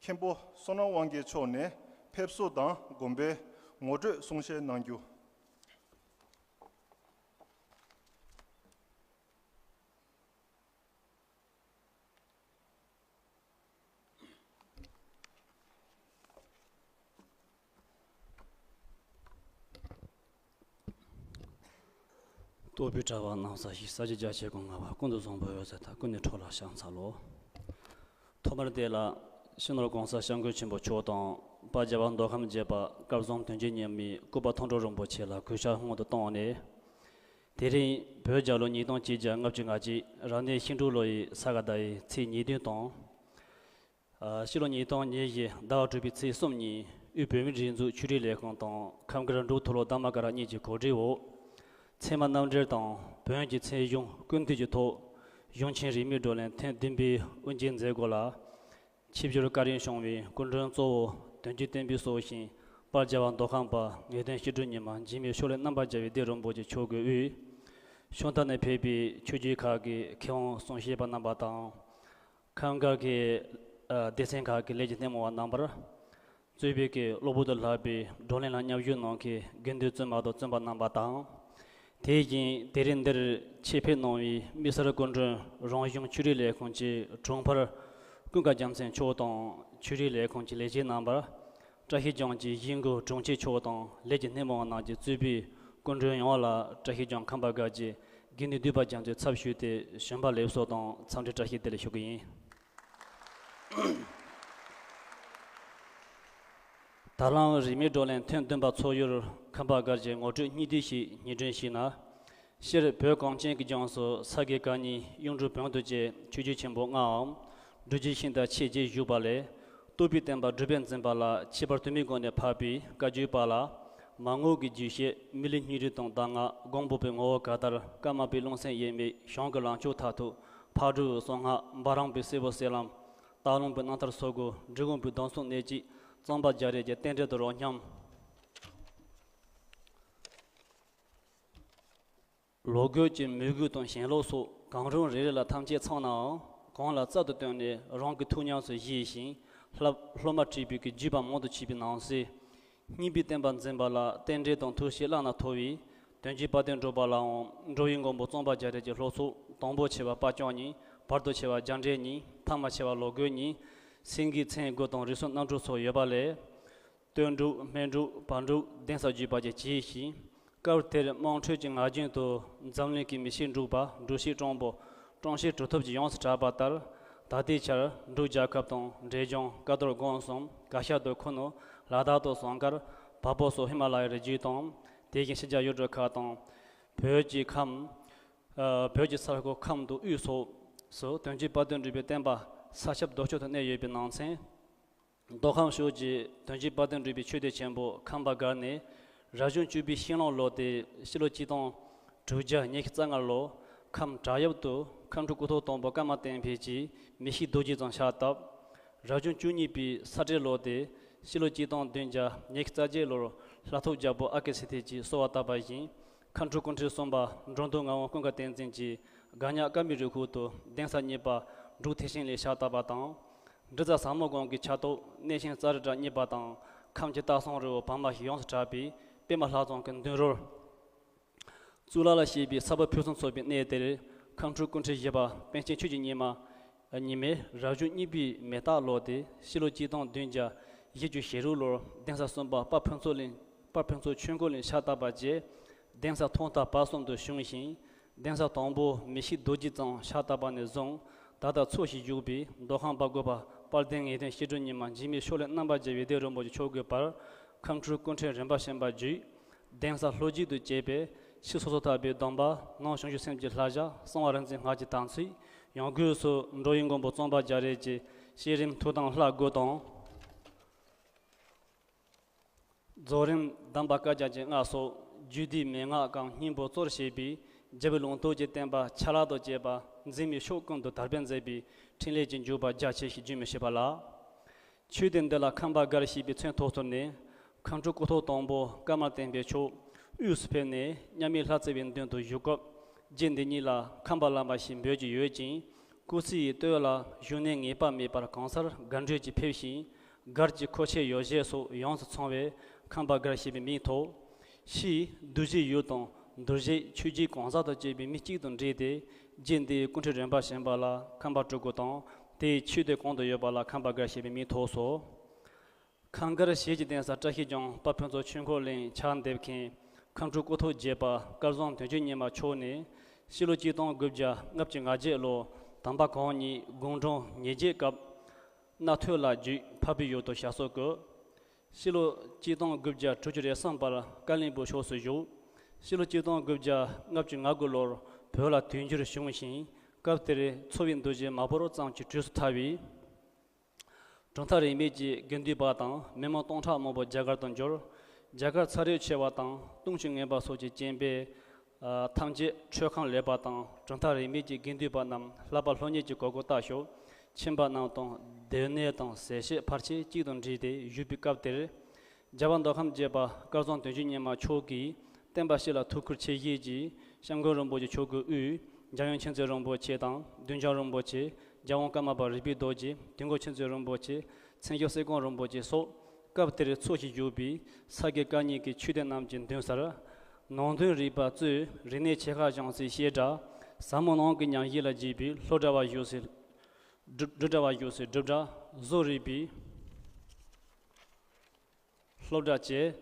མཁན་པོ་བསོད་ནམས་དབང་རྒྱལ་མཆོག་ནས་ཕེབས་བསུ་དང་དགོན་པའི་ངོ་སྤྲོད་གསུང་བཤད་གནང་རྒྱུ། རྟོགས་པའི་དྲ་བ་གནང་ས་ཞིག་ས་གཞི་རྒྱ་ཆེ་གོང་ང་བ་ཀུན་ཏུ་བཟང་པོ་འོད་ཟེར་ཐག་ཀུན་ནས་འཕྲོ་ལ་ཕྱག་འཚལ་ལོ། ཐོག་མར་དེ་ལ་སྤྱི་ནོར་༧གོང་ས་༧སྐྱབས་མགོན་ཆེན་པོ་མཆོག་དང་དཔལ་རྒྱལ་བ་མདོ་ཁམས་བརྒྱད་པ་སྐལ་བཟང་དོན་གྱི་ཉི་མའི་སྐུ་པར་མཐོང་གྲོལ་རིན་པོ་ཆེ་ལ་གུས་ཕྱག་སྔོན་དུ་བཏང་ནས། དེ་རིང་བོད་རྒྱལ་ལོ་ཉིས་སྟོང་གཅིག་བརྒྱ་ལྔ་བཅུ་ང་གཅིག་རབ་གནས་ཤིང་འབྲུག་ལོ་ཡི་ས་ག་ཟླ་བའི་ཚེས་ཉེར་བདུན་དང་། ཨ། ཕྱི་ལོ་ཉིས་སྟོང་ཉེར་བཞི་ཟླ་བ་དྲུག་པའི་ཚེས་གསུམ་ཉིན་དབུས་བོད་མིའི་སྒྲིག་འཛུགས་ཆོས་རིག་ལས་ཁུངས་དང་ཁམས་སྒར་འབྲུག་མཐོ་སློབ་དྷརྨ་ཀ་ར་གཉིས་ཀྱི་གོ་སྒྲིག་འོག་ཚད་མ་རྣམ་འགྲེལ་དང་བོན་གྱི་ཚེ་གཞུང་ཀུན་བཏུས་ཀྱི་ཐོག་གཞུང་ཆེན་རིས་མེད་བགྲོ་གླེང་ཐེངས་བདུན་པའི་དབུ་འབྱེད་མཛད་སྒོ་ལ། ཆིབས་བསྒྱུར་བཀའ་དྲིན་བསྐྱངས་པའི་སྐུ་མགྲོན་གཙོ་བོ་དོན་བརྒྱུད་བསྟན་པའི་སྲོག་ཤིང་དཔལ་རྒྱལ་བ་མདོ་ཁམས་པ་ངེས་དོན་བཤད་སྒྲུབ་ཉི་མ་འཇིགས་མེད་ཕྱོགས་ལས་རྣམ་པར་རྒྱལ་བའི་སྡེ་རིན་པོ་ཆེ་མཆོག་གིས་དབུས་ཕྱོགས་མཐའ་ནས་ཕེབས་པའི་ཆོས་བརྒྱུད་ཁག་གི་མཁས་དབང་གསུང་བཤད་པ་རྣམ་པ་དང་། ཁམས་སྒར་གྱི་ཨ་སྡེ་ཚན་ཁག་གི་ལས་ཀྱི་སྣེ་མོ་བ་རྣམ་པར། གཙོས་པའི་གི་གློ་བུར་དུ་ལྷག་པའི་བགྲོ་གླེང་ལ་མཉམ་ཞུགས་གནང་མཁན་དགེ་འདུན་བཙུན་མ་དང་བཙུན་པ་རྣམ་པ་དང་། དེ་བཞིན་དེ་རིང་འདིར་ཆེད་ཕེབས་གནང་བའི་དམིགས་བསལ་སྐུ་མགྲོན་རང་གཞུང་ཆོས་རིག་ལས་ཁུངས་ཀྱི་དྲུང་འཕར་ཀུན་དགའ་རྒྱལ་མཚན་མཆོག་དང་ཆོས་རིག་ལས་ཁུངས་ཀྱི་ལས་བྱེད་རྣམ་པ། བཀྲ་ཤིས་ལྗོངས་ཀྱི་གཞིས་འགོ་དྲུང་ཆེ་མཆོག་དང་ལས་ཀྱི་སྣེ་མོ་བ་རྣམས་ཀྱིས་གཙོས་པའི་སྐུ་མགྲོན་ཡོངས་ལ་བཀྲ་ཤིས་ལྗོངས་ཁམས་པ་སྒར་གྱི་དགེ་འདུན་འདུས་པ་རྒྱ་མཚོའི་ཚབ་ཞུས་ཏེ་བྱོན་པ་ལེགས་སོ་དང་འཚམས་འདྲི་བཀྲ་ཤིས་བདེ་ལེགས་ཞུ་གི་ཡིན། ད་ལམ་རིས་མེད་བགྲོ་གླེང་ཐེངས་བདུན་པ་ཚོགས་ཡུལ་ཁམས་པ་སྒར་གྱི་ངོ་སྤྲོད་སྙིང་བསྡུས་ཤིག་སྙན་སྒྲོན་ཞུས་ན། སྤྱིར་བོད་གངས་ཅན་གྱི་ལྗོངས་སུ་ས་དགེ་བཀའ་རྙིང་གཡུང་དྲུང་བོན་དུ་བཅས་ཆོས་བརྒྱུད་ཆེན་པོ་ལྔའམ་སྒྲུབ་བརྒྱུད་ཤིང་རྟ་ཆེས་རྗེས་བཞུགས་པ་ལས། རྟོགས་པའི་བསྟན་པ་སྒྲུབ་པས་འཛིན་པ་ལ་ཁྱད་པར་དུ་མའི་སྒོ་ནས་ཕབ་པའི་བཀའ་བརྒྱུད་པ་ལ། མ་དངོས་ཀྱི་རྒྱུད་བཤད་མི་ལུས་སྙིང་རུས་དང་གདམས་ངག་སྒོམ་པོ་པའི་ངོ་བོ་ག་ལྟར་བཀའ་མ་པའི་ལུང་སེམས་དབྱེར་མེད་གཞུང་གི་ལམ་མཆོག་མཐར་ཐུག་ཕག་གྲུ་གསང་སྔགས་འབའ་རང་པའི་སྲས་པོ་གསེར་ལམ། སྟག་ལུང་པའི་རྣམ་ཐར་སོགས་སྐུ་འབྲི་གུང་པའི་གདུང་སྲོལ་གནད་གཅིག་གཙང་པ་རྒྱ་རས་ཀྱི་རྟེན་འབྲེལ་དུ་རོ་སྙམ། ལོ་རྒོད་ཀྱི་མོས་གུས་དང་ཞེན་ལོག་སོགས་གང་རུང་རེ་རེ་ལ་ཐམས་ཅད་ཚང་ནའང་། གང་ལ་རྩལ་དུ་བཏོན་ནས་རང་གི་ཐུགས་ཉམས་སུ་བཞེས་ཤིང་། སློབ་སློབ་མ་ཁྲིད་པའི་གི་བརྒྱུད་པ་མང་དུ་མཆིས་པའི་ནང་གསེས། སྙིང་པོའི་བསྟན་པ་འཛིན་པ་ལ་རྟེན་འབྲེལ་དང་ཐུགས་བསྐྱེད་བླ་ན་མཐོ་བས། དོན་བརྒྱུད་དཔལ་ལྡན་འབྲུག་པ་ལའང་འགྲོ་བའི་མགོན་པོ་གཙང་པ་རྒྱ་རས་ཀྱི་སློབ་ཚོགས། དང་པོ་ཆེ་བ་དཔལ་སྐྱོང་གཉིས། བར་དུ་ཆེ་བ་རྒྱ་འབྲས་གཉིས། ཐ་མ་ཆེ་བ་ལོ་རྒོད་གཉིས། སེང་གེའི་མཚན་དགུ་དང་རིགས་གསུམ་རྣམ་འཕྲུལ་སོགས་ཡོད་པ་ལས། སྟོད་འབྲུག་སྨད་འབྲུག་བར་འབྲུག་གདན་ས་བརྒྱུད་པ་བཅས་བྱས་ཤིང་། སྐབས་དེར་དམངས་ཁྲོད་ཀྱི་ངག་རྒྱུན་དུ། འཛམ་གླིང་གི་མི་ཤེས་འབྲུག་པ། འབྲུག་ཤེས་སྤྲང་པོ། སྤྲང་ཤེས་གྲུབ་ཐོབ་ཀྱིས་ཡོངས་སུ་གྲགས་པ་ལྟར། ད་ལྟའི་ཆར་འབྲུག་རྒྱལ་ཁབ་དང་འབྲས་ལྗོངས། ཀ་རྡོར་སྒང་གསུམ། ཀ་ཤ་རྡོ་ཁུ་ནུ། ལ་དྭགས་དང་ཟངས་དཀར། བལ་པོ་སོགས་ཧི་མ་ལ་ཡའི་རི་རྒྱུད་དང་། དེ་བཞིན་ཕྱི་རྒྱལ་ཡུལ་གྲུ་ཁག་དང་། བོད་ཀྱི་ཁམས། ཨ། བོད་ཀྱི་ས་ཁུལ་ཁམས་དང་དབུས་སོགས་སུ་དོན་བརྒྱུད་དཔལ་ལྡན་འབྲུག་པའི་བསྟན་པ་ས་ཁྱབ་རྡོ་ཁྱབ་ཏུ་གནས་ཡོད་པའི་ནང་ཚན། མདོ་ཁམས་ཕྱོགས་ཀྱི་དོན་བརྒྱུད་དཔལ་ལྡན་འབྲུག་པའི་ཆོས་སྡེ་ཆེན་པོ་ཁམས་པ་སྒར་ནས། རབ་བྱུང་བཅུ་པའི་ཤིང་ལོ་ལོ་སྟེ་ཕྱི་ལོ་གཅིག་སྟོང་དྲུག་བརྒྱ་ཉི་ཤུ་རྩ་ལྔ་ལོར་ཁམས་བྲག་གཡབ་ཏུ་མཁའ་འགྲོ་སྐུ་ཐོག་དང་པོ་ཀརྨ་བསྟན་འཕེལ་གྱིས་མི་ཤིགས་རྡོ་རྗེ་ཙམ་ཕྱག་བཏབ། རབ་བྱུང་བཅུ་གཉིས་པའི་ས་སྤྲེལ་ལོ་སྟེ་ཕྱི་ལོ་གཅིག་སྟོང་བདུན་བརྒྱ་ཉི་ཤུ་རྩ་བརྒྱད་ལོར་ལྷ་ཐོབ་རྒྱལ་པོ་ཨ་ཀི་སི་ཐི་གིས་གསོལ་བ་བཏབ་པ་བཞིན། མཁའ་འགྲོ་སྐུ་ཕྲེང་གསུམ་པ་འགྲོ་འདུལ་ངག་དབང་ཀུན་དགའ་བསྟན་འཛིན་གྱིས་སྒ་ཉག་ཀ་མི་རི་ཁུལ་དུ་གདན་ས་གཉིས་པ་འབྲུག་ཐེག་ཆེན་ལས་ཕྱག་བཏབ་པ་དང་། འབྲི་བཙག་ཟབ་མོ་སྒང་གི་ཕྱག་ཐོག་གནས་ཆེན་ཙཱ་རི་ཏྲ་གཉིས་པ་དང་། ཁམས་ཀྱི་སྟག་ཚང་རི་བོ་བར་མ་ཞེས་ཡོངས་སུ་གྲགས་པའི་པདྨ་ལྷ་ཚང་གི་མདུན་རོལ། གཙུག་ལག་ལ་བཞད་པའི་ས་བབ་ཕུན་སུམ་ཚོགས་པའི་གནས་དེར། མཁའ་འགྲོ་སྐུ་ཕྲེང་བཞི་པ་པཎ་ཆེན་ཆོས་ཀྱི་ཉི་མ་ཉི་མས་རབ་བྱུང་གཉིས་པའི་མེ་སྟག་ལོ་སྟེ་ཕྱི་ལོ་གཅིག་སྟོང་བདུན་བརྒྱ་བཞི་བཅུ་ཞེ་དྲུག་ལོར་གདན་ས་གསུམ་པ་དཔལ་ཕུན་ཚོགས་གླིང་། དཔལ་ཕུན་ཚོགས་ཆོས་འཁོར་གླིང་ཕྱག་བཏབ་པ་བཅས། གདན་ས་ཐོག་མཐའ་བར་གསུམ་དུ་བཞུགས་ཤིང་། གདན་ས་དང་པོ་མི་ཤིགས་རྡོ་རྗེ་ཙམ་ཕྱག་བཏབ་པ་ནས་བཟུང་ད་ལྟ་འཚོ་ཞིང་བཞུགས་པའི་མདོ་ཁམས་པ་དགུ་པ་དཔལ་ལྡན་ངེས་དོན་ཤེས་རབ་ཉི་མ་འཇིགས་མེད་ཕྱོགས་ལས་རྣམ་པར་རྒྱལ་བའི་སྡེ་རིན་པོ་ཆེ་མཆོག་གི་བར་མཁའ་འགྲོའི་སྐུ་ཕྲེང་རིམ་པ་བྱོན་པ་བརྒྱུད། གདན་ས་ལྷོ་རྒྱུད་དུ་བཅས་པའི་ཕྱི་སོ་སོར་ཐར་པའི་སྡོམ་པ། ནང་བྱང་ཆུབ་སེམས་ཀྱི་བསླབ་བྱ། གསང་བ་རིག་འཛིན་སྔགས་ཀྱི་དམ་ཚིག། ཡང་སྒོས་སུ་འགྲོ་བའི་མགོན་པོ་གཙང་པ་རྒྱ་རས་ཀྱི་བསྐྱེད་རིམ་ཐུགས་དམ་ལྷ་དགུ་དང་། རྫོགས་རིམ་གདམས་པ་བཀའ་རྒྱ་ཀྱི་སྔགས་སོགས་རྒྱུད་སྡེའི་མན་ངག་གམ་སྙིང་པོ་གཙོར་བྱས་པའི་རྒྱལ་བའི་ལུང་རྟོགས་ཀྱི་བསྟན་པ་ཆ་ལག་ཏུ་བཅས་པ་འཛིན་མའི་ཕྱོགས་ཀུན་ཏུ་དར་སྤེལ་མཛད་པའི་འཕྲིན་ལས་ཀྱི་འཇུག་པ་རྒྱ་ཆེ་ཞེས་བརྗོད་མི་ཤེས་པ་ལགས། ཆོས་སྡེ་འདི་ལ་ཁམས་པ་སྒར་ཞེས་པའི་མཚན་ཐོགས་ཐུབ་ནས། མཁའ་འགྲོ་སྐུ་ཐོག་དང་པོ་ཀརྨ་བསྟན་འཕེལ་མཆོག་དབུས་སུ་ཕེབས་ནས་མཉམ་མེད་ལྷ་རྩེ་བའི་མདུན་དུ་བཞུགས་སྐབས། རྗེ་འདི་ཉིད་ལ་ཁམས་པ་བླ་མ་ཞེས་འབོད་ཀྱི་ཡོད་ཅིང་། སྐུ་ཚེ་ཡི་སྟོད་ལ་བཞུགས་གནས་ངེས་པ་མེད་པར་གང་སར་སྒར་འགྲོས་ཀྱིས་ཕེབས་ཤིང་། སྒར་གྱི་མཁོ་ཆས་ཡོ་བྱད་སོགས་ཡོངས་སུ་ཚང་བས་ཁམས་པ་སྒར་ཞེས་པའི་མིང་ཐོགས། ཕྱིས་གདུལ་བྱའི་ཡུལ་དང་འདུལ་བྱེད་ཆོས་བརྒྱུད་གང་ཟག་དང་བཅས་པའི་མི་གཅིག་ཏུ་འདྲེས་ཏེ། རྗེ་འདིའི་སྐུ་ཕྲེང་རིམ་པ་བྱོན་པ་ལ་ཁམས་པ་སྤྲུལ་སྐུ་དང་། དེའི་ཆོས་སྡེ་གང་དུ་ཡོད་པ་ལ་ཁམས་པ་སྒར་ཞེས་པའི་མིང་ཐོགས་སོ། ཁམས་སྒར་ཞེས་ཀྱི་གདན་ས་བཀྲ་ཤིས་ལྗོངས་དཔལ་ཕུན་ཚོགས་ཆོས་འཁོར་གླིང་ཕྱག་འདེབས་མཁན་མཁའ་འགྲོ་སྐུ་ཐོག་བརྒྱད་པ་སྐལ་བཟང་དོན་གཅོད་ཉི་མ་མཆོག་ནས། ཕྱི་ལོ་གཅིག་སྟོང་དགུ་བརྒྱ་ལྔ་བཅུ་ང་བརྒྱད་ལོར་དམ་པ་གང་ཉིད་དགུང་གྲངས་ཉེར་བརྒྱད་སྐབས། རྣ་ཐོས་ལ་བརྒྱུད་འཕགས་པའི་ཡུལ་དུ་ཞབས་སོར་བཀོད། ཕྱི་ལོ་གཅིག་སྟོང་དགུ་བརྒྱ་དྲུག་ཅུ་རེ་གསུམ་པར་བཀའ་བློན་སྦུག་ཕྱོགས་སུ་བཞུགས། ཕྱི་ལོ་གཅིག་སྟོང་དགུ་བརྒྱ་ལྔ་བཅུ་ང་དགུ་ལོར་བོད་ལ་དུས་འགྱུར་བྱུང་ཞིང་། སྐབས་དེར་འཚོ་བའི་འདུ་བྱེད་མ་བོར་ཙམ་གྱི་དུས་སུ་ཐར་བས། གྲུབ་མཐའ་རིས་མེད་ཀྱི་དགེ་འདུན་པ་དང་མི་མང་སྟོང་ཕྲག་མང་པོ་རྒྱ་གར་དུ་འབྱོར། རྒྱ་གར་ཚ་རེག་ཆེ་བ་དང་གཏུམ་གྱིས་ངན་པ་སོགས་ཀྱི་རྐྱེན་པས། ཨ། ཐམས་ཅད་འཕྲོས་ཁམས་ལེགས་པ་དང་གྲུབ་མཐའ་རིས་མེད་ཀྱི་དགེ་འདུན་པ་རྣམས་བསླབ་པ་སློབ་གཉེར་གྱི་གོ་སྐབས་ལྟ་ཞོག་ཕྱིན་པ་རྣམས་དང་སྡོད་གནས་དང་ཟས་བཅད་ཕལ་ཆེར་གཅིག་ཏུ་འདྲེས་ཏེ་བཞུགས་པའི་སྐབས་དེར། རྒྱལ་བ་མདོ་ཁམས་བརྒྱད་པ་སྐལ་བཟང་དོན་གཅོད་ཉི་མ་མཆོག་གིས་བསྟན་པ་སྤྱི་ལ་ཐུགས་ཁུར་ཆེ་བཞེས་ཀྱིས་སྐྱབས་མགོན་རིན་པོ་ཆེ་མཆོག་གི་དབུས་འཇམ་དབྱངས་མཁྱེན་བརྩེ་རིན་པོ་ཆེ་དང་བདུད་འཇོམས་རིན་པོ་ཆེ། རྒྱལ་དབང་ཀརྨ་པ་རིག་པའི་རྡོ་རྗེ། དུས་འཁོར་མཁྱེན་བརྩེ་རིན་པོ་ཆེ། མཚན་བྱང་སེ་ཀོང་རིན་པོ་ཆེ་སོགས་སྐབས་དེར་འཚོ་ཞིང་བཞུགས་པའི་ས་དགེ་བཀའ་རྙིང་གི་ཆོས་སྡེ་རྣམས་ཀྱི་མདུན་སར། ནང་དོན་རིག་པ་གཙོས་རིག་གནས་ཆེ་ཁག་སྦྱངས་སའི་བཤད་གྲྭ། ཟབ་མོ་ནང་གི་ཉམས་ཞིབ་ལ་བགྱིས་པའི་སློབ་གྲྭ་བ་བཞུགས་སའི་སྒྲུབ་སྒྲུབ་གྲྭ་བ་བཞུགས་སའི་སྒྲུབ་གྲྭ། བཟོ་རིག་པའི་སློབ་གྲྭ་བཅས།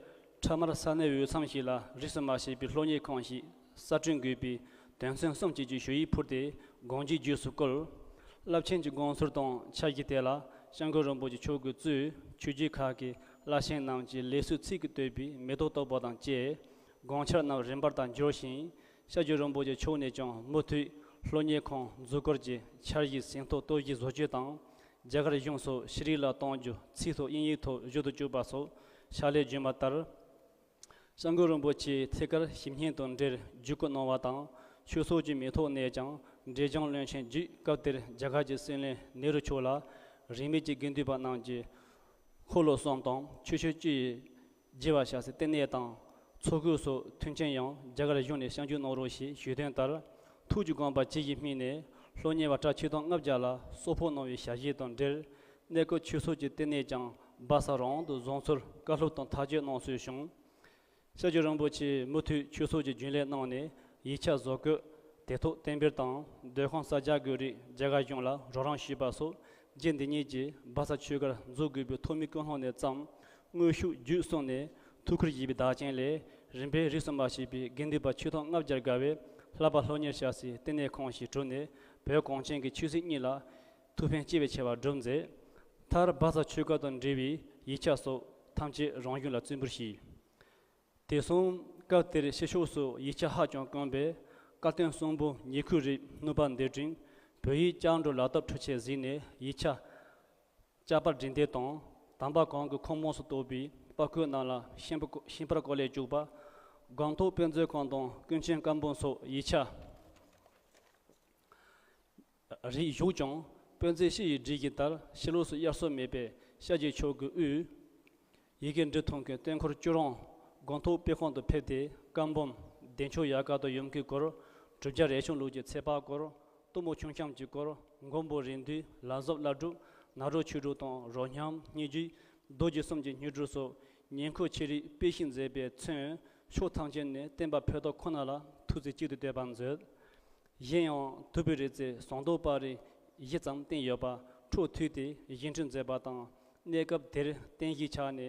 འཕྲལ་མར་ས་གནས་འོས་འཚམ་ཞིག་ལ་རིས་སུ་མ་ཆད་པའི་སློབ་གཉེར་ཁང་ཞིག་གསར་སྐྲུན་དགོས་པའི་དོན་ཚན་གསུམ་བཅས་ཀྱི་ཞུ་ཡིག་ཕུལ་ཏེ་དགོངས་གཞི་རྗེས་སུ་བསྐུལ། རླབས་ཆེན་གྱི་དགོངས་ཚུལ་དང་འཆར་གཞི་དེ་ལ་སྐྱབས་མགོན་རིན་པོ་ཆེ་མཆོག་གིས་གཙོས་ཆོས་བརྒྱུད་ཁག་གི་བླ་ཆེན་རྣམས་ཀྱིས་ལེགས་གསོལ་ཚིག་གིས་བསྟོད་པའི་མེ་ཏོག་བཏོག་པ་དང་བཅས་དགོངས་འཆར་རྣམས་རིམ་པར་དང་འབྱོར་ཞིང་། སྐྱབས་རྗེ་རིན་པོ་ཆེ་མཆོག་ནས་ཀྱང་མུ་མཐུད་སློབ་གཉེར་ཁང་འཛུགས་སྐྱོང་གི་འཆར་གཞིའི་ཟིན་ཐོ་གཏོར་བཤིག་བཟོ་བཅོས་དང་། རྒྱ་གར་གཞུང་སོགས་ཤེས་རིག་ལ་གཏོང་རྒྱུ་ཚིག་ཐོག་དབྱིན་ཡིག་ཐོག་བསྒྱུར་དུ་བཅུག་པ་སོགས་ཕྱག་ལས་བརྒྱུད་མ་ལྟར། སྐྱབས་མགོན་རིན་པོ་ཆེའི་ཐད་ཀར་ཞིབ་བསྙེན་དང་འབྲེལ་བརྒྱུད་སྐུལ་གནང་བ་དང་། ཆོས་ཚོགས་ཀྱི་མིང་ཐོག་ནས་ཀྱང་འབྲས་ལྗོངས་བློན་ཆེན་བརྒྱུད་སྐབས་དེར་རྒྱ་གར་གྱི་སྲིད་བློན་ནེ་རུ་མཆོག་ལ་རིས་མེད་ཀྱི་དགེ་འདུན་པ་རྣམས་ཀྱིས་འཁོར་ལོ་གསུམ་དང་ཆོས་ཕྱོགས་བཅུ་ཡི་རྒྱས་པར་བྱ་སའི་བསྟི་གནས་དང་ འཚོ་གོས་སོགས་མཐུན་རྐྱེན་ཡང་རྒྱ་གར་གཞུང་ནས་སྐྱོན་བརྗོད་གནང་རོགས་ཞེས་ཞུས་དོན་ལྟར། ཐུགས་ཀྱི་དགོངས་པ་ཇི་བཞིན་སྨིན་ནས། སློབ་གཉེར་བ་གྲྭ་ཆིག་སྟོང་ལྔ་བརྒྱ་ལ་གསོལ་ཕོགས་གནང་བའི་ཞལ་བཞེས་དང་འབྲེལ། གནས་སྐབས་ཆོས་ཚོགས་ཀྱི་ལྟེ་གནས་ཀྱང་སྦ་ས་རང་དུ་བཟུང་ཚུལ་བཀའ་སློབ་དང་ཐག་གཅོད་གནང་སྲོལ་བྱུང་། སྐྱབས་རྗེ་རིན་པོ་ཆེས་མུ་མཐུད་ཆོས་ཚོགས་ཀྱི་རྒྱུན་ལས་གནང་ནས། ཡིག་ཆ་བཟོ་བཀོད། དེབ་ཐོག་གཏན་འབེབས་དང་། སྡོད་ཁང་གསར་རྒྱག་དགོས་རིགས་རྒྱ་གར་གཞུང་ལ་རོགས་རམ་ཞུས་པ་སོགས། རྗེ་འདི་ཉིད་ཀྱིས་སྦ་ས་ཆོས་སྒར་འཛུགས་དགོས་པའི་ཐོག་མའི་ཀུན་སློང་ནས་བརྩམས། དངོས་ཤུགས་བརྒྱུད་གསུམ་ནས་ཐུགས་ཁུར་བཞེས་པའི་བདག་རྐྱེན་ལས། རིམ་པས་རིས་སུ་མ་ཆད་པའི་དགེ་འདུན་པ་ཆིག་སྟོང་ལྔ་བརྒྱར་བརྒལ་བས། བསླབ་པ་སློབ་གཉེར་བྱ་སའི་ལྟེ་གནས་ཁང་ཞིག་གྲུབ་ནས། བོད་གངས་ཅན་གྱི་ཆོས་སྲིད་གཉིས་ལ་ཐུགས་ཕན་སྐྱེ་བའི་ཆེ་བ་བསྒྲུབས་མཛད། མཐར་སྦ་ས་ཆོས་སྒར་དང་འབྲེལ་བའི་ཡིག་ཆ་སོགས་ཐམས་ཅད་རང་གཞུང་ལ་བརྩི་འབུལ་ཞུས། དེ་སོང་སྐབས་དེར་ཕྱི་ཕྱོགས་སུ་ཡིག་ཆ་ཧ་ཅང་དཀོན་པས། བཀའ་བསྟན་གསུང་འབུམ་ཉིང་ཁུ་རིགས་སྣུབ་པ་འདི་དྲུང་། བོད་ཡིག་བསྐྱར་འགྲོ་ལག་བསྟར་འཕྲུལ་ཆས་གཟིགས་ནས། ཡིག་ཆ་བསྐྱར་པར་སྒྲིག་འདེབས་དང་། དམ་པ་གང་གི་ཁོངས་མོས་སུ་གཏོགས་པའི་པར་བརྐོས་རྣམས་ལ་ཤིང་པ་ཤིང་པར་བརྐོ་ལས་བཅུག་པ། དགོན་ཐོག་དཔེ་མཛོད་ཁང་དང་ཀུན་མཁྱེན་བཀའ་འབུམ་སོགས་ཡིག་ཆ་རིགས་བཞུགས་ཀྱང་། དཔེ་མཛོད་ཕྱི་ཡི་སྒྲིག་གཞི་ལྟར་ཕྱི་ལོགས་སུ་དབྱར་གསོལ་མེད་པས། ཤཱཀྱའི་ཆོས་ཀྱི་དབུས་ཡི་གེ་འབྲི་མཐུན་གྱི་སྟེང་འཁོར་བཅུ་རིང་དགོན་ཐོག་དཔེ་ཁང་དུ་ཕེབས་ཏེ། བཀའ་འབུམ་བདེ་མཆོག་ཡལ་ག་དང་ཡོམ་གི་སྐོར། གྲུབ་རྒྱལ་རས་ཆུང་ལུགས་ཀྱི་ཚེ་དཔག་སྐོར། གཏུམ་མོ་ཆུང་བཤམས་ཀྱི་སྐོར། མགོན་པོ་རིགས་འདུས། ལ་བཟོ་བླ་སྒྲུབ། ནཱ་རོ་ཆོས་དྲུག་དང་རོ་སྙོམས་སྙན་བརྒྱུད། རྡོ་རྗེ་གསུམ་གྱི་སྙན་སྒྲོན་སོགས་ཉིང་ཁུ་ཆེ་རིགས་དཔེ་བཞིན་མཛད་པས་མཚོན། ཕྱོགས་ཐམས་ཅད་ནས་བསྟན་པ་འཕེལ་སྟངས་ཁོ་ན་ལ་ཐུགས་རྩིས་གཅིག་ཏུ་གཏད་པར་མཛོད། གཞན་ཡང་དུས་བབ་རིག་རྩལ་ཟངས་མདོག་དཔལ་རི་བཞི་ཙམ་བསྟན་ཡོད་པ་འཕྲོ་མཐུད་དེ་བཞེངས་སྐྲུན་མཛད་པ་དང་། གནས་སྐབས་དེར་རྟེན་གཞིའི་ཆ་ནས་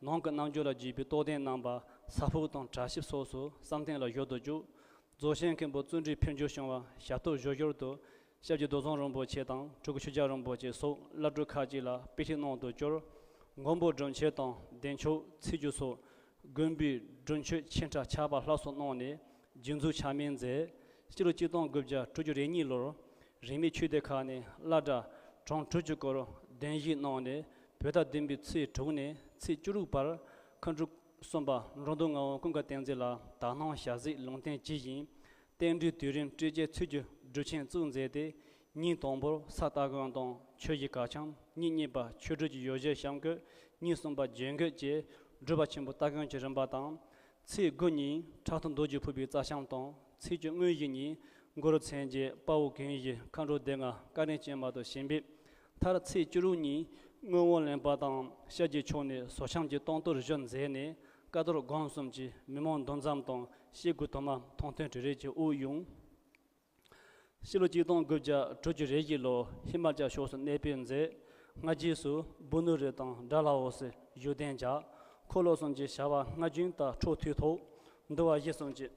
ནང་གི་རྣལ་འབྱོར་ལ་བརྒྱུས་པའི་རྟོགས་ལྡན་རྣམ་པ་ས་ཕག་དང་བྲག་ཞིབ་སོགས་སུ་བསམ་གཏན་ལ་བཞུགས་སུ་བཅུག། རྫོགས་ཆེན་མཁན་པོ་བརྩོན་འགྲུས་འཕེལ་འགྱུར་བྱུང་བ་ཞབས་ཏོག་བཞུགས་ཞོར་དུ། སྐྱབས་རྗེ་རྡོར་འཛོམས་རིན་པོ་ཆེ་དང་སྤྲུལ་སྐུ་ཆོས་རྒྱལ་རིན་པོ་ཆེ་སོགས་བླ་སྤྲུལ་ཁག་ཅིག་ལ་དཔེ་ཁྲིད་གནང་དུ་གྱུར། མགོན་པོ་སྒྲུབ་མཆོད་དང་བདེ་མཆོག་ཚེས་བཅུ་སོགས་དགོན་པའི་སྒྲུབ་མཆོད་ཆེ་ཕྲ་ཆར་པ་ལྷག་སོགས་གནང་ནས་རྒྱུན་འཛུགས་ཆ་མེད་མཛད། སྤྱི་ལོ་གཅིག་སྟོང་དགུ་བརྒྱ་དྲུག་ཅུ་རེ་གཉིས་ལོར་རིས་མེད་ཆོས་སྡེ་ཁག་ནས་བླ་གྲྭ་གྲངས་དྲུག་ཅུ་སྐོར་གདན་ཞུ་གནང་ནས། བོད་ཟླ་བདུན་པའི་ཚེས་དྲུག་ནས་ཚེས་བཅུ་དྲུག་བར་མཁའ་འགྲོ་གསུམ་པ་འགྲོ་འདུལ་ངག་དབང་ཀུན་དགའ་བསྟན་འཛིན་ལ་དག་སྣང་ཞལ་གཟིགས་ལུང་བསྟན་ཇི་བཞིན། རྟེན་འབྲེལ་དུས་རིམ་སྤྲོས་བཅས་ཚུལ་གྱིས་སྒྲུབ་ཆེན་བཙུགས་མཛད་དེ། ཉིན་དང་པོར་ས་སྟ་གོན་དང་ཆོས་ཞུ་གར་འཆམ། ཉིན་གཉིས་པ་ཆོས་སྒྲུབ་ཀྱི་ཡོ་བྱད་བཤམས་བཀོད། ཉིན་གསུམ་པ་རྒྱན་བཀོད་བཅས་སྒྲུབ་པ་ཆེན་པོ་སྟ་གོན་གྱི་རིམ་པ་དང་། ཚེས་དགུ་ཉིན་ཁྲག་འཐུང་རྡོ་རྗེ་ཕུར་པའི་རྩ་བཤམས་དང་། ཚེས་བཅུ་དངོས་གཞི་ཉིན་གུ་རུ་མཚན་བརྒྱད་དཔའ་བོ་གང་ཞིག་མཁའ་འགྲོ་སྡེ་ལྔ་བཀའ་དྲིན་ཅན་མ་དང་ཞིང་ཕེབས། མཐར་ཚེས་བཅུ་དྲུག་ཉིན་དངོས་དབང་ལེན་པ་དང་། ཤཱཀྱའི་ཕྱོགས་ནས་ཟོར་འཆམ་གྱི་སྟོང་གཏོར་ཞུ་མཛད་ནས། ཀ་རྡོར་སྒོམ་གསུམ་གྱི་མི་མང་འདུ་འཛོམས་དང་སྐྱེ་དགུའི་དུ་མ་མཐོང་ཐོས་དྲི་རེས་ཀྱི་དབུགས་དབྱུང་། ཕྱི་ལོ་གཅིག་སྟོང་དགུ་བརྒྱ་དྲུག་ཅུ་རེ་བཞི་ལོར་ཧི་མ་ཅལ་ཕྱོགས་སུ་གནས་སྤོས་མཛད། སྔ་རྗེས་སུ་བུ་ནུ་རི་དང་དགྲ་ལྷ་འོད་ཟེར་བཞུགས་གདན་འཇགས། འཁོར་ལོ་གསུམ་གྱི་བྱ་བ་སྔར་རྒྱུན་ལྟར་འཕྲོ་མཐུད་ཐོག་འདུལ་བ་གཞི་གསུམ་གྱི་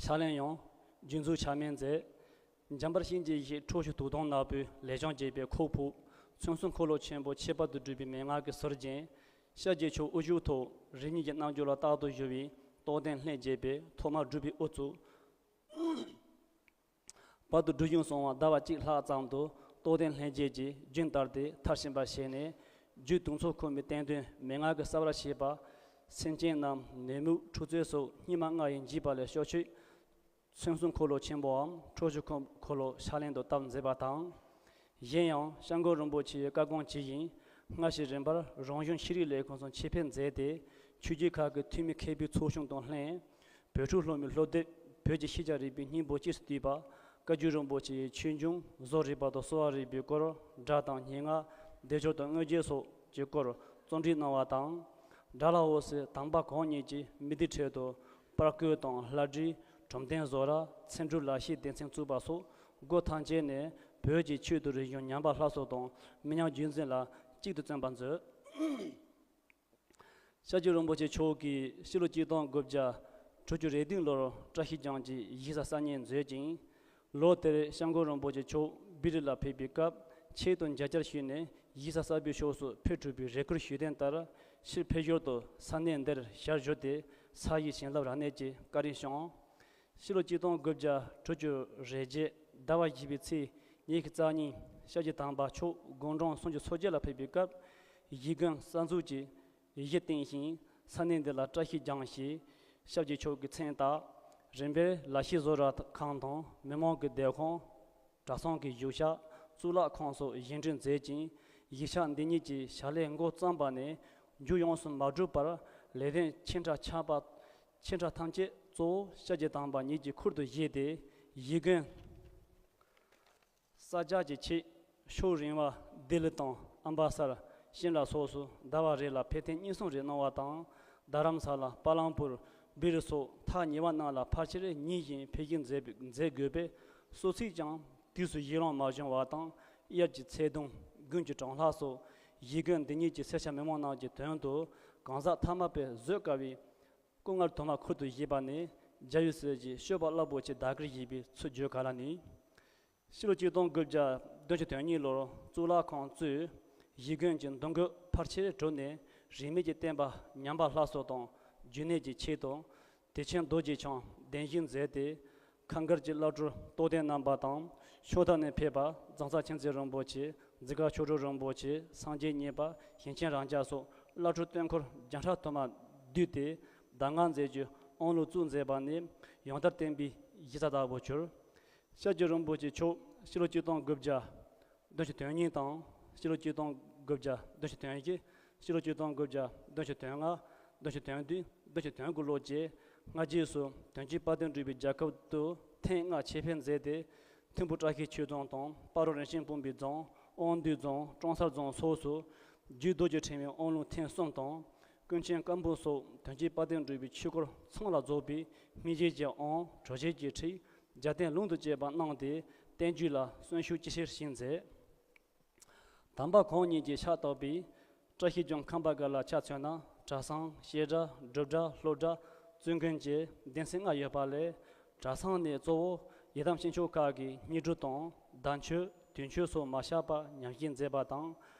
ཕྱག་ལེན་ཡང་རྒྱུན་འཛུགས་ཆ་མེད་མཛད། འཇམ་དཔལ་གཤིན་རྗེའི་ཁྲོ་ཆུ་དུག་དང་ནག་པོའི་ལས་བྱང་རྒྱས་པའི་ཁོག་ཕུབ། མཚན་གསུམ་འཁོར་ལོ་ཆེན་པོ་ཁྱད་པར་དུ་གྲུབ་པའི་མན་ངག་གི་ཟུར་བརྒྱན། ཤཱཀྱའི་ཕྱོགས་དབུ་བཞུགས་ཐོག་རིམ་གཉིས་ཀྱི་རྣལ་འབྱོར་ལ་རྟག་ཏུ་བཞུགས་པའི་རྟོགས་ལྡན་ལྷན་རྒྱས་པས་ཐོག་མར་སྒྲུབ་པའི་དབུ་བཙུགས། བར་དུ་སྒྲུབ་གཞུང་སོང་བ་ཟླ་བ་གཅིག་ལྷག་ཙམ་དུ་རྟོགས་ལྡན་ལྷན་རྒྱས་ཀྱིས་རྒྱུན་ལྟར་ཏེ་མཐར་ཕྱིན་པར་བྱས་ནས། རྒྱུད་དུང་མཚོ་ཁོལ་མའི་བསྟན་དོན་མན་ངག་གི་ཟབ་ར་ཞེས་པ། སེམས་ཅན་རྣམས་ནད་མུག་འཁྲུག་རྩོད་སོགས་སྙིགས་མ་ལྔ་ཡིས་འཇིགས་པ་ལས་སྐྱོབ་ཆེད། མཚན་གསུམ་འཁོར་ལོ་ཆེན་པོའམ་ཁྲོ་ཆུ་འཁོར་ལོ་ཕྱག་ལེན་དུ་བཏབ་མཛད་པ་དང་། གཞན་ཡང་སྐྱབས་མགོན་རིན་པོ་ཆེའི་བཀའ་དགོངས་ཇི་བཞིན་སྔ་ཕྱི་རིམ་པར་རང་གཞུང་ཤེས་རིག་ལས་ཁུངས་སུ་ཆེད་ཕེབས་མཛད་དེ། ཆོས་བརྒྱུད་ཁག་གི་འཐུས་མི་མཁས་པའི་ཚོགས་ཆུང་དང་ལྷན། བོད་ཕྲུག་སློབ་མའི་སློབ་དེབ་བོད་ཀྱི་ཤེས་བྱ་རིག་པའི་སྙིང་པོ་ཅེས་སུ་བཏུས་པ། བཀའ་བརྒྱུད་རིན་པོ་ཆེའི་ཆོས་འབྱུང་བཟོ་རིག་པ་དང་གསོ་བ་རིག་པའི་སྐོར། སྒྲ་དང་སྙན་ངག་བདེ་མཆོག་དང་དངོས་རྒྱན་སོགས་ཀྱི་སྐོར་རྩོམ་སྒྲིག་གནང་བ་དང་། དགྲ་ལྷ་འོད་ཟེར་དམ་པ་གང་ཉིད་ཀྱི་མི་སྡེ་ཁྲོད་དུ་པར་བརྐོས་དང་ལྷ་བྲིས། གྲུབ་དོན་བཟོ་ར། ཚེ་སྒྲུབ་ལག་ཤེས་སྡེ་ཚན་བཙུགས་པ་སོགས་སྒོ་ཐམས་ཅད་ནས་བོད་ཀྱི་ཆོས་དང་རིག་གཞུང་ཉམས་པ་སླར་གསོ་དང་མི་ཉམས་རྒྱུན་འཛིན་ལ་གཅིག་ཏུ་བརྩོན་པར་མཛོད། ཤཱཀྱ་རིན་པོ་ཆེ་མཆོག་གིས་ཕྱི་ལོ་གཅིག་སྟོང་དགུ་བརྒྱ་དྲུག་ཅུ་རེ་བདུན་ལོར་བཀྲ་ཤིས་ལྗོངས་ཀྱི་གཞིས་ས་གསར་རྙེད་མཛད་ཅིང་། ལོ་དེར་སྐྱབས་མགོན་རིན་པོ་ཆེ་མཆོག་སྦིར་ལ་ཕེབས་པའི་སྐབས་ཆེད་དུ་མཇལ་བཅར་ཞུས་ནས་གཞིས་ས་གསར་པའི་ཕྱོགས་སུ་ཕེབས་གྲུབ་པའི་རེ་སྐུལ་ཞུས་དོན་ལྟར། ཕྱིར་ཕེབས་ཞོར་དུ་ས་གནས་འདིར་ཞལ་བཞུགས་ཏེ་ས་ཡི་བྱིན་རླབས་རབ་གནས་ཀྱི་བཀའ་དྲིན་བསྐྱངས། ཕྱི་ལོ་གཅིག་སྟོང་དགུ་བརྒྱ་དྲུག་ཅུ་རེ་བརྒྱད་ཟླ་བ་བཞི་པའི་ཚེས་ཉི་ཤུ་རྩ་གཉིས་ཤཱཀྱ་དམ་པ་མཆོག་དགུང་གྲངས་སུམ་ཅུ་སོ་བརྒྱད་ལ་ཕེབས་པའི་སྐབས་གཞིས་དགོན་གསར་འཛུགས་ཀྱི་གཞི་བཏིང་ཞིང་ས་གནས་འདི་ལ་བཀྲ་ཤིས་ལྗོངས་ཞེས་ཤཱཀྱ་མཆོག་གི་མཚན་བཏགས། རིམ་པས་ལ་ཤས་བཟོ་ར་ཁང་དང་མི་མང་གི་བསྡད་ཁང་། གྲྭ་ཚང་གི་བཞུགས་ཤག་གཙུག་ལག་ཁང་སོགས་བཞེངས་སྐྲུན་མཛད་ཅིང་གཞིས་ཆགས་འདི་ཉིད་ཀྱི་བྱ་ལས་འགོ་བརྩམས་པ་ནས་མཇུག་ཡོངས་སུ་མ་གྲུབ་པར་ ལས་དོན་ཆེ་ཕྲ་ཆགས་པ་ཆེ་ཕྲ་ཐམས་ཅད་གཙོ་བོ་ཤཱཀྱ་དམ་པ་ཉིད་ཀྱི་ཁུར་དུ་བཞེས་ཏེ་ཡིད་མགོན། ས་སྐྱ་གི་ཆེད་ཕྱོགས་རིང་བ་ལྡི་ལི་དང་ཨམ་བ་སར་ཤིམ་ལ་སོགས་སུ་ཟླ་བ་རེ་ལ་ཕེབས་ཐེངས་གཉིས་གསུམ་རེ་གནང་བ་དང་། རྡ་རམ་ས་ལ་པ་ལམ་པུར་སྦིར་སོགས་ཐག་ཉེ་བ་རྣམས་ལ་ཕལ་ཆེར་ཉིན་བཞིན་ཕེབས་བསུ་མཛད་པའི་མཛད་དགོས་པས་སོ་སོས་ཀྱང་དུས་སུ་ཡིད་ལངས་མ་བྱུང་བ་དང་། དབྱར་གྱི་ཚེ་གདུང་དགུན་གྱི་གྲང་ལྷགས་སོགས་ཡིད་མགོན་འདི་ཉིད་ཀྱི་སེར་སྐྱ་མི་མང་རྣམས་ཀྱི་དོན་དུ་གང་ཟག་ཐ་མལ་པས་བཟོད་དཀའ་བའི་སྐུ་ངལ་དུ་མ་ཁུར་དུ་བཞེས་པ་ནི་རྒྱལ་བའི་སྲས་ཀྱི་སྤྱོད་པ་རླབས་པོ་ཆེ་བརྡ་སྐུལ་ཡིན་པའི་ཚུལ་བརྗོད་ག་ལ་ནི། ཕྱི་ལོ་ཆིག་སྟོང་དགུ་བརྒྱ་བདུན་ཅུ་དོན་གཉིས་ལོར་གཙུག་ལག་ཁང་གཙོས་ཡིད་མགོན་གྱི་འདུ་འགོད་ཕལ་ཆེར་གྲུབ་ནས་རིས་མེད་ཀྱི་བསྟན་པ་ཉམས་པ་སླར་གསོ་དང་རྒྱུན་གནས་ཀྱི་ཆེད་དུ་བདེ་ཆེན་རྡོ་རྗེ་འཆང་གདན་བཞུགས་མཛད་དེ། ཁམས་སྒར་གྱི་བླ་སྤྲུལ་རྟོགས་ལྡན་རྣམ་པ་དང་ཕྱོགས་མཐའ་ནས་ཕེབས་པ་རྫོང་ཚ་མཁྱེན་བརྩེ་རིན་པོ་ཆེ། འཛི་སྒར་མཆོག་སྤྲུལ་རིན་པོ་ཆེ། སངས་རྒྱས་གཉེར་པ་ཞིང་ཆེན་རང་སྐྱ་སོགས་བླ་སྤྲུལ་སྟོན་འཁོར་བརྒྱ་ཕྲག་དུ་མ་འདུས་ཏེ་གདམས་ངག་མཛད་རྒྱུའི་དབང་ལུང་བཙུགས་མཛད་པ་ནི་ཡང་དར་བསྟན་པའི་གཞི་རྩ་ལྟ་བུར་གྱུར། ཤཱཀྱ་རིན་པོ་ཆེ་མཆོག་ཕྱི་ལོ་ཆིག་སྟོང་དགུ་བརྒྱ་བདུན་ཅུ་དོན་གཉིས་དང་ཕྱི་ལོ་ཆིག་སྟོང་དགུ་བརྒྱ་བདུན་ཅུ་དོན་བཞི། ཕྱི་ལོ་ཆིག་སྟོང་དགུ་བརྒྱ་བདུན་ཅུ་དོན་ལྔ། བདུན་ཅུ་དོན་བདུན། བདུན་ཅུ་དོན་དགུ་ལོ་བཅས་སྔ་རྗེས་སུ་དོན་གཅིག་དཔལ་ལྡན་འབྲུག་པའི་རྒྱལ་ཁབ་ཏུ་ཐེངས་ལྔ་ཆེད་ཕེབས་མཛད་དེ། ཐིམ་ཕུ་བཀྲ་ཤིས་ཆོས་རྫོང་དང་སྤ་རོ་རིན་ཆེན་སྤུངས་པའི་རྫོང་། དབང་འདུས་རྫོང་། ཀྲོང་གསར་རྫོང་སོགས་སུ་རྒྱུད་རྡོ་རྗེ་ཕྲེང་བའི་དབང་ལུང་ཐེངས་གསུམ་དང་། ཀུན་མཁྱེན་བཀའ་འབུམ་སོགས་དོན་གཅིག་དཔལ་ལྡན་འབྲུག་པའི་ཆོས་སྐོར་ཚང་ལ་རྫོགས་པའི་སྨིན་བྱེད་ཀྱི་དབང་། གྲོལ་བྱེད་ཀྱི་ཁྲིད། རྒྱབ་རྟེན་ལུང་དང་བཅས་པ་གནང་སྟེ་བསྟན་རྒྱུད་ལ་གསོན་ཤུགས་ཅི་ཆེར་བྱིན་མཛད། དམ་པ་གང་ཉིད་ཀྱི་ཕྱག་བཏབ་པའི་བཀྲ་ཤིས་ལྗོངས་ཁམས་པ་སྒར་ལ་ཆ་མཚོན་ན་གྲྭ་ཚང་། བཤད་གྲྭ། སྒྲུབ་གྲྭ། སློབ་གྲྭ། བཙུན་དགོན་བཅས་སྡེ་ཚན་ལྔ་ཡོད་པ་ལས། གྲྭ་ཚང་ནི་གཙོ་བོ་ཡི་དམ་ཆོས་མཆོག་ཁག་གི་སྙན་སྒྲུབ་དང་བརྡ་མཆོད། དུས་མཆོད་སོགས་མ་བཤད་པ་ཉམས་བཞེས་མཛད་པ་དང་།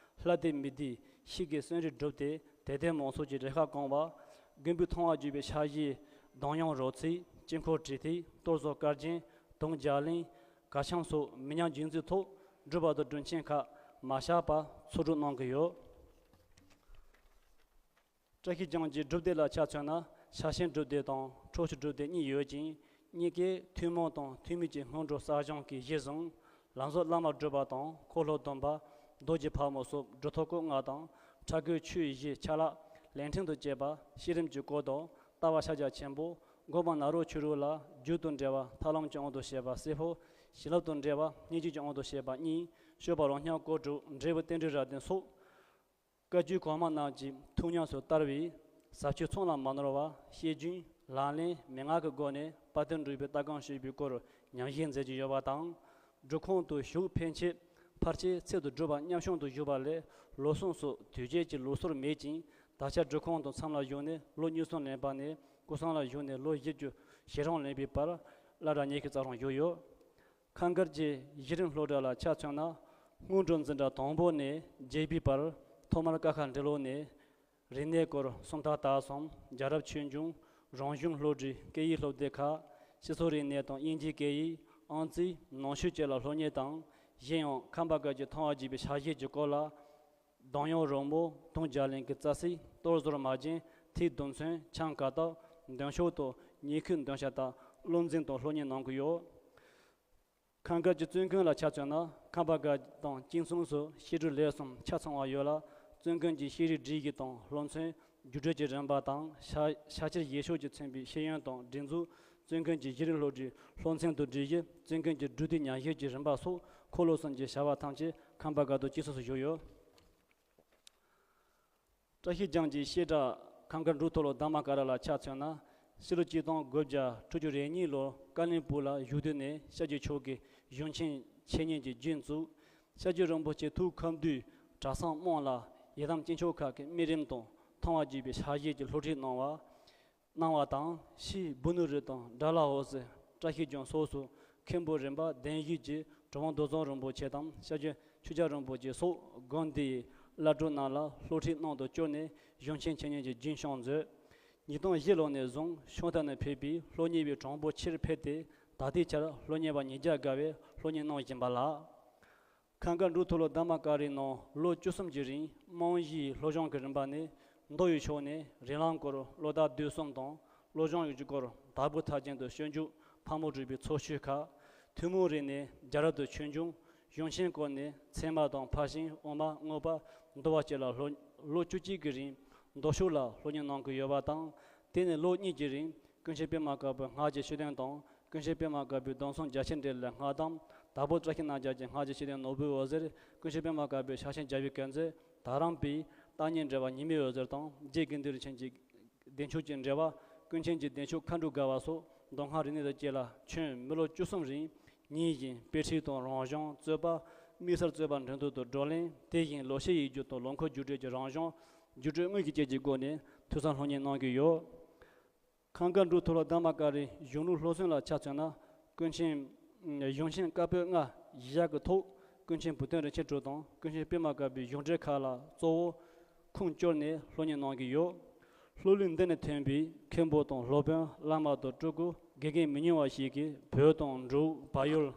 ལྷ་སྡེ་མི་སྡེ་ཤིག་གི་གསན་རིགས་བསྒྲུབས་ཏེ་དད་ལྡན་མང་ཚོགས་ཀྱི་རེ་ཁ་བསྐང་བ། མགོན་པོའི་མཐོང་བ་བརྒྱུད་པའི་ཕྱག་བཞེས་གདངས་དབྱངས་རོལ་རྩེད། དཀྱིལ་འཁོར་བྲིས་ཐིག་གཏོར་ཟོར་དཀར་རྒྱན། དུང་རྒྱ་གླིང་། གར་འཆམ་སོགས་མི་ཉམས་རྒྱུན་འཛིན་ཐོག་སྒྲུབ་པ་དང་སྒྲུབ་ཆེན་ཁག་མ་བཤད་པ་ཚོགས་སྒྲུབ་གནང་གི་ཡོད། བཀྲ་ཤིས་ལྗོངས་ཀྱི་སྒྲུབ་སྡེ་ལ་ཆ་མཚོན་ན་ཕྱག་ཆེན་སྒྲུབ་སྡེ་དང་ཁྲོ་ཆུ་སྒྲུབ་སྡེ་གཉིས་ཡོད་ཅིང་། གཉིས་ཀས་ཐུན་མོང་དང་ཐུན་མིན་གྱི་སྔོན་འགྲོ་གསར་སྦྱོང་གི་གཞི་བཟུང་། ལམ་ཟབ་བླ་མ་སྒྲུབ་པ་དང་འཁོར་ལོ་སྡོམ་པ། རྡོ་རྗེ་ཕག་མོ་སོགས་སྒྲུབ་ཐབས་སྐོར་ལྔ་དང་། ཕྲ་རྒོད་ཆོས་བཞི་ཆ་ལག་ལེགས་ཕྲེང་དང་བཅས་པ་ཤེས་རིམ་གྱི་སྐོར་དང་། ལྟ་བ་ཕྱག་རྒྱ་ཆེན་པོ། སྒོམ་པ་ནཱ་རོ་ཆོས་དྲུག་ལ་རྒྱུད་དང་འབྲེལ་བ་ཐར་ལམ་གྱི་དབང་དུ་བྱས་པ་གསལ་ཕོ། བྱིན་རླབས་དང་འབྲེལ་བ་སྙན་བརྒྱུད་ཀྱི་དབང་དུ་བྱས་པ་གཉིས། སྤྱོད་པ་རང་སྙིང་སྐོར་དྲུག་འབྲས་བུ་རྟེན་འབྲེལ་རབ་བདུན་སོགས། བཀའ་བརྒྱུད་གོང་མ་རྣམས་ཀྱི་ཐུགས་ཉམས་སུ་བསྟར་བའི་ཟབ་ཆོས་མཚུངས་ལ་མ་ནོར་བ་བཤད་རྒྱུན་ལག་ལེན་མན་ངག་གི་སྒོ་ནས་དཔལ་ལྡན་འབྲུག་པའི་ལྟ་སྒོམ་སྤྱོད་པའི་སྐོར་ཉམས་བཞེས་མཛད་ཀྱི་ཡོད་པ་དང་། སྒྲུབ་ཁང་དུ་བཞུགས་ཕན་ཆད་ཕལ་ཆེར་ཚད་དུ་སྒྲུབ་པ་མཉམ་བྱུང་དུ་བཞུགས་པ་ལས་ལོ་གསུམ་སོགས་དུས་བཅད་ཀྱི་ལུགས་སྲོལ་མེད་ཅིང་། ད་ཆ་སྒྲུབ་ཁང་དུ་མཚམས་ལ་བཞུགས་ནས་ལོ་གཉིས་གསུམ་ལོན་པ་ནས་སྐུ་སྲུང་ལ་བཞུགས་ནས་ལོ་བཞི་བཅུ་ཞལ་གྲངས་ལོན་པའི་བར་སླར་གྲྭ་ཉི་ཤུ་རྩ་གྲོང་བཞུགས་ཡོད། ཁམས་སྒར་གྱི་གཞི་རིམ་སློབ་གྲྭ་ལ་ཆ་མཚོན་ན། སྔོན་འགྲོ་འཛིན་གྲྭ་དང་པོ་ནས་བརྒྱད་པའི་བར་ཐོག་མར་ཀ་ཁ་འབྲི་ཀློག་ནས། རིག་གནས་སྐོར་སུམ་རྟགས་དག་གསུམ། རྒྱལ་རབས་ཆོས་འབྱུང་། རང་གཞུང་སློབ་གྲྭའི་སྐད་ཡིག་སློབ་སྡེ་ཁག །སྤྱི་ཚོགས་རིག་གནས་དང་དབྱིན་ཇིའི་སྐད་ཡིག །ཨང་རྩིས། ནང་ཆོས་བཅས་ལ་སློབ་གཉེར་དང་། གཞན་ཡང་ཁམས་པ་སྒར་གྱི་མཐོང་བ་བརྒྱུད་པའི་ཕྱག་བཞེས་ཀྱི་སྐོར་ལ། གདངས་དབྱངས་རོལ་མོ། དུང་རྒྱ་གླིང་གི་རྩ་ཚིག །གཏོར་ཟོར་མ་རྒྱན། ཐིག་རྡུལ་ཚོན། འཆམ་གར་སྟབས། འདོན་ཕྱོགས་དང་ཉེ་ཁུལ་འདོན་བྱ་ལྟར་བློ་འཛིན་དང་སློབ་གཉེར་གནང་གི་ཡོད། ཁམས་སྒར་གྱི་བཙུན་དགོན་ལ་ཆ་མཚོན་ན། ཁམས་པ་སྒར་དང་གཅིག་མཚུངས་སུ་བཤད་སྒྲུབ་ལས་གསུམ་ཆ་ཚང་བ་ཡོད་ལ། བཙུན་དགོན་གྱི་ཤེས་རིག་སྒྲིག་གཞི་དང་སློབ་ཚན། རྒྱུགས་སྤྲོད་ཀྱི་རིམ་པ་དང་། ཤ་ཤ་ཁྱེར་ཡེ་ཤུ་གྱི་མཚན་པའི་ཤེས་ཡོན་དང་སྒྲིག་འཛུགས། བཙུན་དགོན་གྱི་གཞི་རིམ་སློབ་གྲྭའི་སློབ་ཚན་དང་སྒྲིག་གཞི། བཙུན་དགོན་གྱི་སྒྲུབ་སྡེ་ཉམས་བཞེས་ཀྱི་རིམ་པ་སོགས་འཁོར་ལོ་གསུམ་གྱི་བྱ་བ་ཐམས་ཅད་ཁམས་པ་སྒར་དང་གཅིག་མཚུངས་སུ་བཞུགས་ཡོད། བཀྲ་ཤིས་ལྗོངས་ཀྱི་བཤད་གྲྭ་ཁམས་སྒར་འབྲུག་མཐོ་སློབ་དྷརྨ་ཀ་ར་ལ་ཆ་མཚོན་ན། ཕྱི་ལོ་ཆིག་སྟོང་དགུ་བརྒྱ་དྲུག་ཅུ་རེ་གཉིས་ལོར་ཀ་ལིམ་པུ་ལ་བཞུགས་དུས་ནས་ཤཱཀྱ་མཆོག་གི་གཞུང་ཆེན་འཆད་ཉན་གྱི་རྒྱུན་བཙུགས། ཤཱཀྱ་རིན་པོ་ཆེ་ཐུགས་ཁམས་འདུས་གྲྭ་ཚང་དམངས་ལ་ཡི་དམ་དཀྱིལ་ཆོག་ཁག་གི་དམིགས་རིམ་དང་མཐོང་བ་བརྒྱུད་པའི་ཕྱག་བཞེས་ཀྱི་སློབ་ཁྲིད་གནང་བ། གནང་བ་དང་། ཕྱིས་བུ་ནུ་རི་དང་སྦྲ་ལ་འོ་ཟེར། བཀྲ་ཤིས་ལྗོངས་སོགས་སུ་མཁན་པོ་རིམ་པ་གདན་བཞུགས་ཀྱིས་གྲུབ་དབང་རྡོར་གཙང་རིན་པོ་ཆེ་དང་ཤཱཀྱ་ཆོས་རྒྱལ་རིན་པོ་ཆེ་སོགས་དགོན་སྡེའི་བླ་སྤྲུལ་རྣམས་ལ་སློབ་ཁྲིད་གནང་དང་བསྐྱོར་ནས་གཞུང་ཆེན་འཆད་ཉན་གྱི་རྒྱུན་བསྐྱངས་མཛད། ཉིས་སྟོང་བཞི་ལོ་ནས་བཟུང་ཕྱོགས་མཐའ་ནས་ཕེབས་པའི་སློབ་གཉེར་བའི་གྲངས་འབོར་ཆེར་འཕེལ་ཏེ་ད་ལྟའི་ཆར་སློབ་གཉེར་བ་ཉིས་བརྒྱ་བརྒལ་བའི་སློབ་གཉེར་གནང་བཞིན་པ་ལགས། ཁམས་སྒར་འབྲུག་མཐོ་སློབ་དྷརྨ་ཀ་རའི་ནང་ལོ་བཅུ་གསུམ་གྱི་རིང་རྨང་གཞིའི་སློབ་སྦྱོང་གི་རིམ་པ་ནི་མདོ་ཡི་ཕྱོགས་ནས་རིགས་ལམ་སྐོར་སློབ་དག་བསྡུས་གསུམ་དང་། སློབ་སྦྱོང་ཡོངས་ཀྱི་སྐོར་དྭགས་པོ་ཐར་རྒྱན་དང་སྤྱོད་འཇུག་ཕག་མོ་གྲུ་པའི་ཚོགས་ཆོས་ཁག །ཐུན་མོང་རིག་གནས་རྒྱལ་རབས་དང་ཆོས་འབྱུང་། གཞུང་ཆེན་སྐོར་ནས་ཚད་མ་དང་ཕར་ཕྱིན་དབུ་མ་དངོས་པོ་འདུལ་བ་བཅས་ལ་ལོ་ལོ་བཅུ་གཅིག་གི་རིང་ མདོ་ཕྱོགས་ལ་སློབ་གཉེར་གནང་གི་ཡོད་པ་དང་། དེ་ནས་ལོ་གཉིས་ཀྱི་རིང་ཀུན་མཁྱེན་པདྨ་དཀར་པོའི་སྔགས་ཀྱི་ཤེས་ལྡན་དང་། ཀུན་མཁྱེན་པདྨ་དཀར་པོའི་གདུང་སྲུང་རྒྱ་ཆེར་འགྲེལ་ལ་སྔགས་དང་། དྭགས་པོ་བཀྲ་ཤིས་རྣམ་རྒྱལ་གྱི་སྔགས་ཀྱི་ཤེས་ལྡན་ནོར་བུའི་འོད་ཟེར། ཀུན་མཁྱེན་པདྨ་དཀར་པོའི་ཕྱག་ཆེན་རྒྱལ་བའི་སྐལ་མཛད། དྷ་རམ་པའི་བརྟག་གཉིས་འགྲེལ་བ་ཉི་མའི་འོད་ཟེར་དང་། རྗེ་དགེ་འདུན་རིན་ཆེན་གྱི་བདེ་མཆོག་གི་འགྲེལ་བ། ཀུན་མཁྱེན་གྱི་བདེ་མཆོག་མཁའ་འགྲོའི་དགའ་བ་སོགས་མདོ་སྔགས་རིག་གནས་དང་བཅས་ལ་ཁྱོན་མི་ལོ་བཅུ་གསུམ་རིང་ཉིན་བཞིན་དཔེ་ཁྲིད་དང་རང་གཞུང་རྩོད་པ། དམིགས་བསལ་རྩོད་པ་འགྲན་བསྡུར་དང་བགྲོ་གླེང་། དེ་བཞིན་ལོ་ཤས་ཡིག་སྒྱུར་དང་ལོ་འཁོར་རྒྱུགས་སྤྲོད་ཀྱི་རང་གཞུང་། རྒྱུགས་སྤྲོད་དངོས་ཀྱི་སྐྱེས་ཀྱི་སྒོ་ནས་ཐོས་བསམ་སློབ་གཉེར་གནང་གི་ཡོད། ཁམས་དགའ་འབྲུག་མཐོ་སློབ་དྷརྨ་ཀ་རའི་གཞུང་ལུགས་སློབ་ཚན་ལ་ཆ་མཚོན་ན། ཀུན་མཁྱེན་གཞུང་ཆེན་བཀའ་པོད་ལྔ་བཞག་གི་ཐོག་ཀུན་མཁྱེན་བུ་སྟོན་རིན་ཆེན་གྲུབ་དང་ཀུན་མཁྱེན་པདྨ་དཀར་པོའི་གཞུང་འགྲེལ་ཁག་ལ་གཙོ་བོ་ཁུངས་བཅོལ་ནས་སློབ་གཉེར་གནང་གི་ཡོད། སློབ་གླིང་འདི་ནས་ཐོན་པའི་མཁན་པོ་དང་སློབ་དཔོན་བླ་མ་དང་སྤྲུལ་སྐུ་དགེ་རྒན་མི་ཉུང་བ་ཞིག་གིས་བོད་དང་འབྲུག་བལ་ཡུལ།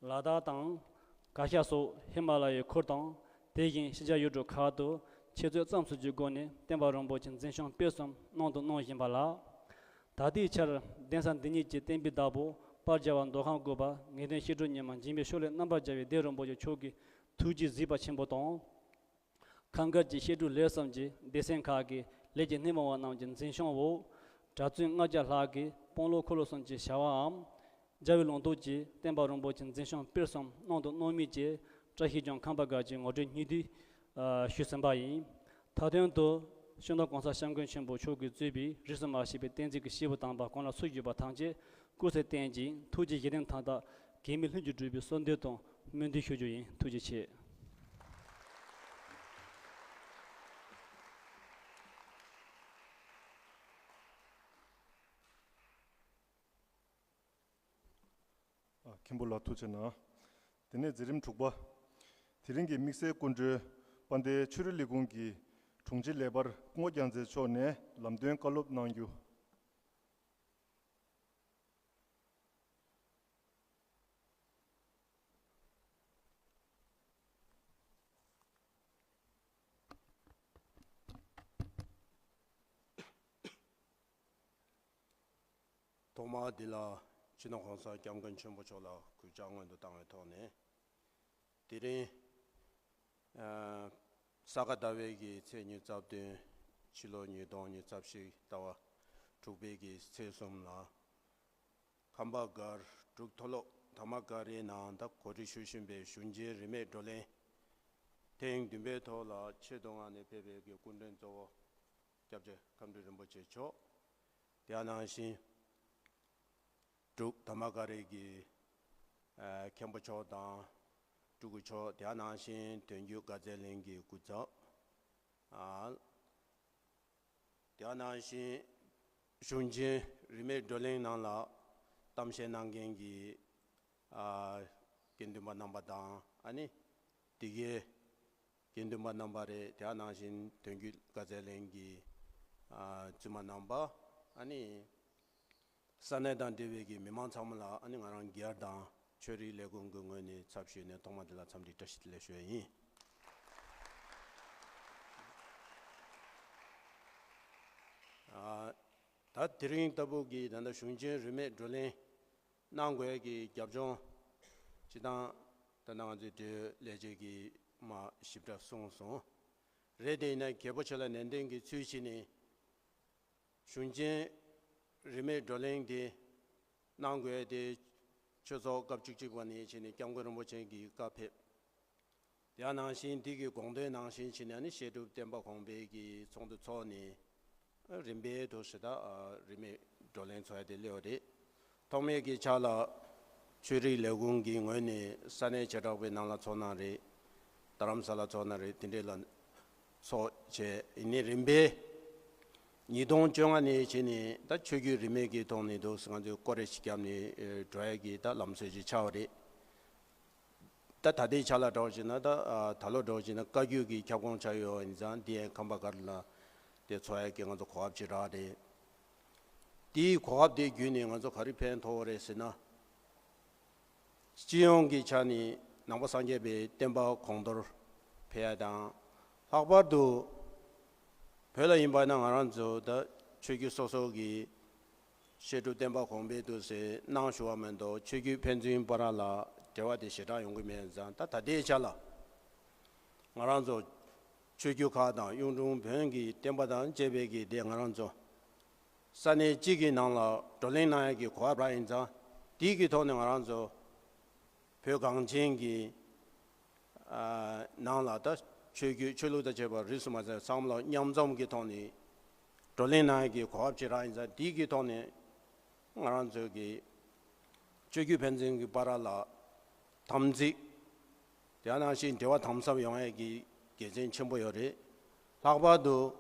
ལ་དྭགས་དང་། གར་ཞ་སོགས་ཧི་མ་ལ་ཡའི་ཁུལ་དང་། དེ་བཞིན་ཕྱི་རྒྱལ་ཡུལ་གྲུ་ཁག་ཏུ་འཆད་རྩོད་རྩོམ་གསུམ་གྱི་སྒོ་ནས་བསྟན་པ་རིན་པོ་ཆེ་འཛིན་སྐྱོང་སྤེལ་གསུམ་གནང་དང་གནང་བཞིན་པ་ལགས། ད་ལྟའི་ཆར་གདན་ས་འདི་ཉིད་ཀྱི་བསྟན་པའི་བདག་པོ་དཔལ་རྒྱལ་བ་མདོ་ཁམས་ཀླུ་པ་ངེས་དོན་བཤད་སྒྲུབ་ཉི་མ་འཇིགས་མེད་ཤོ་ལོ་ཀ་རྣམ་པར་རྒྱལ་བའི་སྡེ་རིན་པོ་ཆེ་མཆོག་གི་ཐུགས་རྗེ་གཟིགས་པ་ཆེན་པོ་དང་། ཁམས་དགར་གྱི་བཤད་སྒྲུབ་ལས་གསུམ་གྱི་སྡེ་ཚན་ཁག་གི་ལས་ཀྱི་སྣེ་མོ་བ་རྣམས་ཀྱི་འཛིན་སྐྱོང་འོག་གྲྭ་བཙུན་ལྔ་བརྒྱ་ལྷག་གིས་དཔང་ལོ་འཁོར་ལོ་གསུམ་གྱི་བྱ་བའམ། རྒྱལ་བའི་ལུང་རྟོགས་ཀྱིས་བསྟན་པ་རིན་པོ་ཆེ་འཛིན་སྐྱོང་སྤེལ་གསུམ་གནང་དང་གནང་མུས་ཀྱི་བཀྲ་ཤིས་ལྗོངས་ཁམས་པ་དགའ་ཆེན་ངོ་སྤྲོད་སྙིང་བསྡུས་ཞུས་ཟིན་པ་ཡིན། མཐའ་དོན་དུ་སྤྱི་ནོར་༸གོང་ས་༸སྐྱབས་མགོན་ཆེན་པོ་མཆོག་གིས་གཙོས་པའི་རིས་སུ་མ་ཆད་པའི་བསྟན་འཛིན་གྱི་སྐྱེས་བུ་དམ་པ་གང་ལ་སུ་བཞུགས་པ་ཐམས་ཅད་སྐུ་ཚེ་བརྟན་ཅིང་ཐུགས་རྗེ་བཞེད་དོན་མཐའ་དག་གེགས་མེད་ལྷུན་གྱིས་གྲུབ་པའི་གསོལ་འདེབས་དང་སྨོན་འདུན་ཞུ་རྒྱུ་ཡིན། ཐུགས་རྗེ་ཆེ། ཨ། མཁན་པོ་ལགས་ཐུགས་རྗེ་གནང་། དེ་ནས་མཛད་རིམ་དྲུག་པ། དེ་རིང་གི་དམིགས་བསལ་སྐུ་མགྲོན་དཔལ་ལྡན་ཆོས་རིག་ལས་ཁུངས་ཀྱི་དྲུང་ཆེ་ལེགས་པར་སྐུ་ངོ་རྒྱལ་མཚན་མཆོག་ནས་ལམ་སྟོན་བཀའ་སློབ་གནང་རྒྱུ། ཐོག་མར་འདི་ལ་སྤྱི་ནོར་༸གོང་ས་༸སྐྱབས་མགོན་ཆེན་པོ་མཆོག་ལ་གུས་ཕྱག་སྔོན་དུ་བཏང་བའི་ཐོག་ནས། དེ་རིང་ཨ་ས་ག་ཟླ་བའི་གི་ཚེས་ཉི་ཤུ་རྩ་བདུན། ཕྱི་ལོ་ཉིས་སྟོང་ཉི་ཤུ་རྩ་བཞི་ཟླ་བ་དྲུག་པའི་གི་ཚེས་གསུམ་ལ། ཁམས་པ་སྒར་འབྲུག་མཐོ་སློབ་དྷརྨ་ཀ་རའི་ནང་ད་གོ་སྒྲིག་ཞུ་བཞིན་པའི་གཞུང་ཆེན་རིས་མེད་བགྲོ་གླེང་ཐེངས་བདུན་པའི་ཐོག་ལ་ཆེད་དུ་མངགས་ནས་ཕེབས་པའི་གི་སྐུ་མགྲོན་གཙོ་བོ་སྐྱབས་རྗེ་ཁམས་སྤྲུལ་རིན་པོ་ཆེ་མཆོག། དེ་ནང་བཞིན་འབྲུག་དྷརྨ་ཀ་རའི་གི་ཨ་མཁན་པོ་མཆོག་དང་སྤྲུལ་སྐུ་མཆོག། དེ་ནང་བཞིན་དོན་བརྒྱུད་དགའ་ཚལ་གླིང་གི་སྐུ་ཚབ། ཨ། དེ་ནང་བཞིན་གཞུང་ཆེན་རིས་མེད་བགྲོ་གླེང་ནང་ལ་གཏམ་བཤད་གནང་མཁན་གྱི་ཨ་དགེ་འདུན་པ་རྣམ་པ་དང་། ཨ་ནི་དེ་གའི་དགེ་འདུན་པ་རྣམ་པ་རེད། དེ་ནང་བཞིན་དོན་བརྒྱུད་དགའ་ཚལ་གླིང་གི་ཨ་བཙུན་མ་རྣམ་པ། ཨ་ནི་ས་གནས་དང་འབྲེལ་བའི་གི་མི་མང་ཚང་མ་ལ། ཨ་ནི་ང་རང་སྒེར་དང་ཆོས་རིག་ལས་ཁུངས་ཀྱི་ངོས་ནས་ཚབ་ཞུས་ནས་ཐོག་མ་དེ་ལ་འཚམས་འདྲི་བཀྲ་ཤིས་བདེ་ལེགས་ཞུ་ཡ་ཡིན། ཨ། ད་དེ་རིང་ལྟ་བུ་གི་ད་ལྟ་གཞུང་ཆེན་རིས་མེད་བགྲོ་གླེང་གནང་དགོས་ཀྱི་རྒྱབ་ལྗོངས་སྤྱི་བཏང་ད་ལྟ་ང་ཚོའི་འབྲེལ་ཡོད་ལས་བྱེད་ཀྱིས་མར་ཞིབ་ཕྲ་གསུངས་སོང་། རེད། དེ་ཡིན་ན་རྒྱལ་པོ་མཆོག་ལ་ནན་ཏན་གྱིས་ཚུལ་བཞིན་ནི་གཞུང་ཆེན་རིས་མེད་བགྲོ་གླེང་དེ་གནང་དགོས་ཏེ། ཆོས་ཚོགས་སྐབས་བཅུ་གཅིག་པ་ནས་བྱས་ནས་སྐྱབས་མགོན་རིན་པོ་ཆེ་གི་བཀའ་ཕེབས། དེ་ནང་བཞིན་འདི་གི་དགོངས་དོན་ནང་བཞིན་བྱས་ནས་ནི་བཤད་སྒྲུབ་བསྟན་པ་གོང་འཕེལ་གྱི་ཚོགས་འདུ་ཚོགས་ནས་རིམ་པས་དུ་ཞེ་དྲག་རིས་མེད་བགྲོ་གླེང་ཚོགས་ཡ་དེ་སླེབས་པ་རེད། ཐོག་མའི་གི་ཆ་ལ་ཆོས་རིག་ལས་ཁུངས་ཀྱི་ངོས་ནས་ས་གནས་བྱེ་བྲག་པའི་ནང་ལ་ཚོགས་གནང་རེད། རྡ་རམ་ས་ལ་ཚོགས་གནང་རེད། དེ་འདྲས་ལ་ཚོགས་བྱས། ཡིན་ནའི་རིམ་པས་ཉིས་སྟོང་བཅོ་ལྔ་ནས་བྱས་ནས་ད་ཆོས་བརྒྱུད་རིས་མེད་ཀྱི་ཐོག་ནས་དུ་ང་ཚོས་སྐོར་རེ་ཞིག་བརྒྱབ་ནས་འགྲོ་ཡ་གི་ད་ལམ་སྲོལ་ཞིག་ཆགས་པ་རེད། ད་ད་ལྟའི་ཆ་ལ་འགྲོ་བ་ཞིག་ན། ད་ད་ལོ་འགྲོ་བ་ཞིག་ན་བཀའ་བརྒྱུད་ཀྱི་ཁྱབ་ཁོངས་ཆགས་ཡོད་ཡིན་ཙང་། འདི་ཡང་ཁམས་པ་སྒར་ལ་དེ་ཚོགས་ཡ་གི་ང་ཚོ་གོ་སྐབས་ཅིག་རག་རེད། དེའི་གོ་སྐབས་དེ་བརྒྱུད་ནས་ང་ཚོ་ག་རེ་ཕན་ཐོགས་རེད་ཟེར་ན། སྤྱི་ཡོངས་ཀྱི་ཆ་ནས་ནང་པ་སངས་རྒྱས་པའི་བསྟན་པ་གོང་མཐོར་འཕེལ་ཡ་དང་། ལྷག་པར་དུ་བོད་ལ་ཡིན་པ་ན་ང་རང་ཚོ་ད་ཆོས་བརྒྱུད་སོ་སོ་གི་བཤད་སྒྲུབ་བསྟན་པ་གོང་འཕེལ་དུ་ཟེར་གནང་ཞུ་བ་མ་གཏོགས། ཆོས་བརྒྱུད་ཕན་ཚུན་བར་ལ་འབྲེལ་བ་དེ་ཞེ་དྲག་ཡོང་གི་མེད་ཙང་། ད་ད་ལྟའི་ཆ་ལ་ང་རང་ཚོ་ ཆོས་བརྒྱུད་ཁག་དང་གཡུང་དྲུང་བོན་གྱི་བསྟན་པ་དང་བཅས་པའི་གི་དེ་ང་རང་ཚོ་ས་གནས་གཅིག་གི་ནང་ལ་བགྲོ་གླེང་གནང་ཡ་གི་གོ་སྐབས་རག་ཡིན་ཙང་། དེའི་གི་ཐོག་ནས་ང་རང་ཚོ་བོད་གངས་ཅན་གྱི་ཨ་ནང་ལ་ད་ཆོས་བརྒྱུད་ཆོས་ལུགས་དང་བཅས་པ་རིས་སུ་མ་ཆད་ཚང་མ་ལ་མཉམ་འཛོམས་ཀྱི་ཐོག་ནས་བགྲོ་གླེང་གནང་ཡ་གི་གོ་སྐབས་ཅིག་རག་ཡིན་ཙང་། དེའི་གི་ཐོག་ནས་ང་རང་ཚོའི་གི་ཆོས་བརྒྱུད་ཕན་ཚུན་གྱི་བར་ལ་དམ་ཚིག། དེ་ནང་བཞིན་འབྲེལ་བ་དམ་ཟབ་ཡོང་ཡས་ཀྱི་དགེ་མཚན་ཆེན་པོ་ཡོད་རེད། ལྷག་པར་དུ་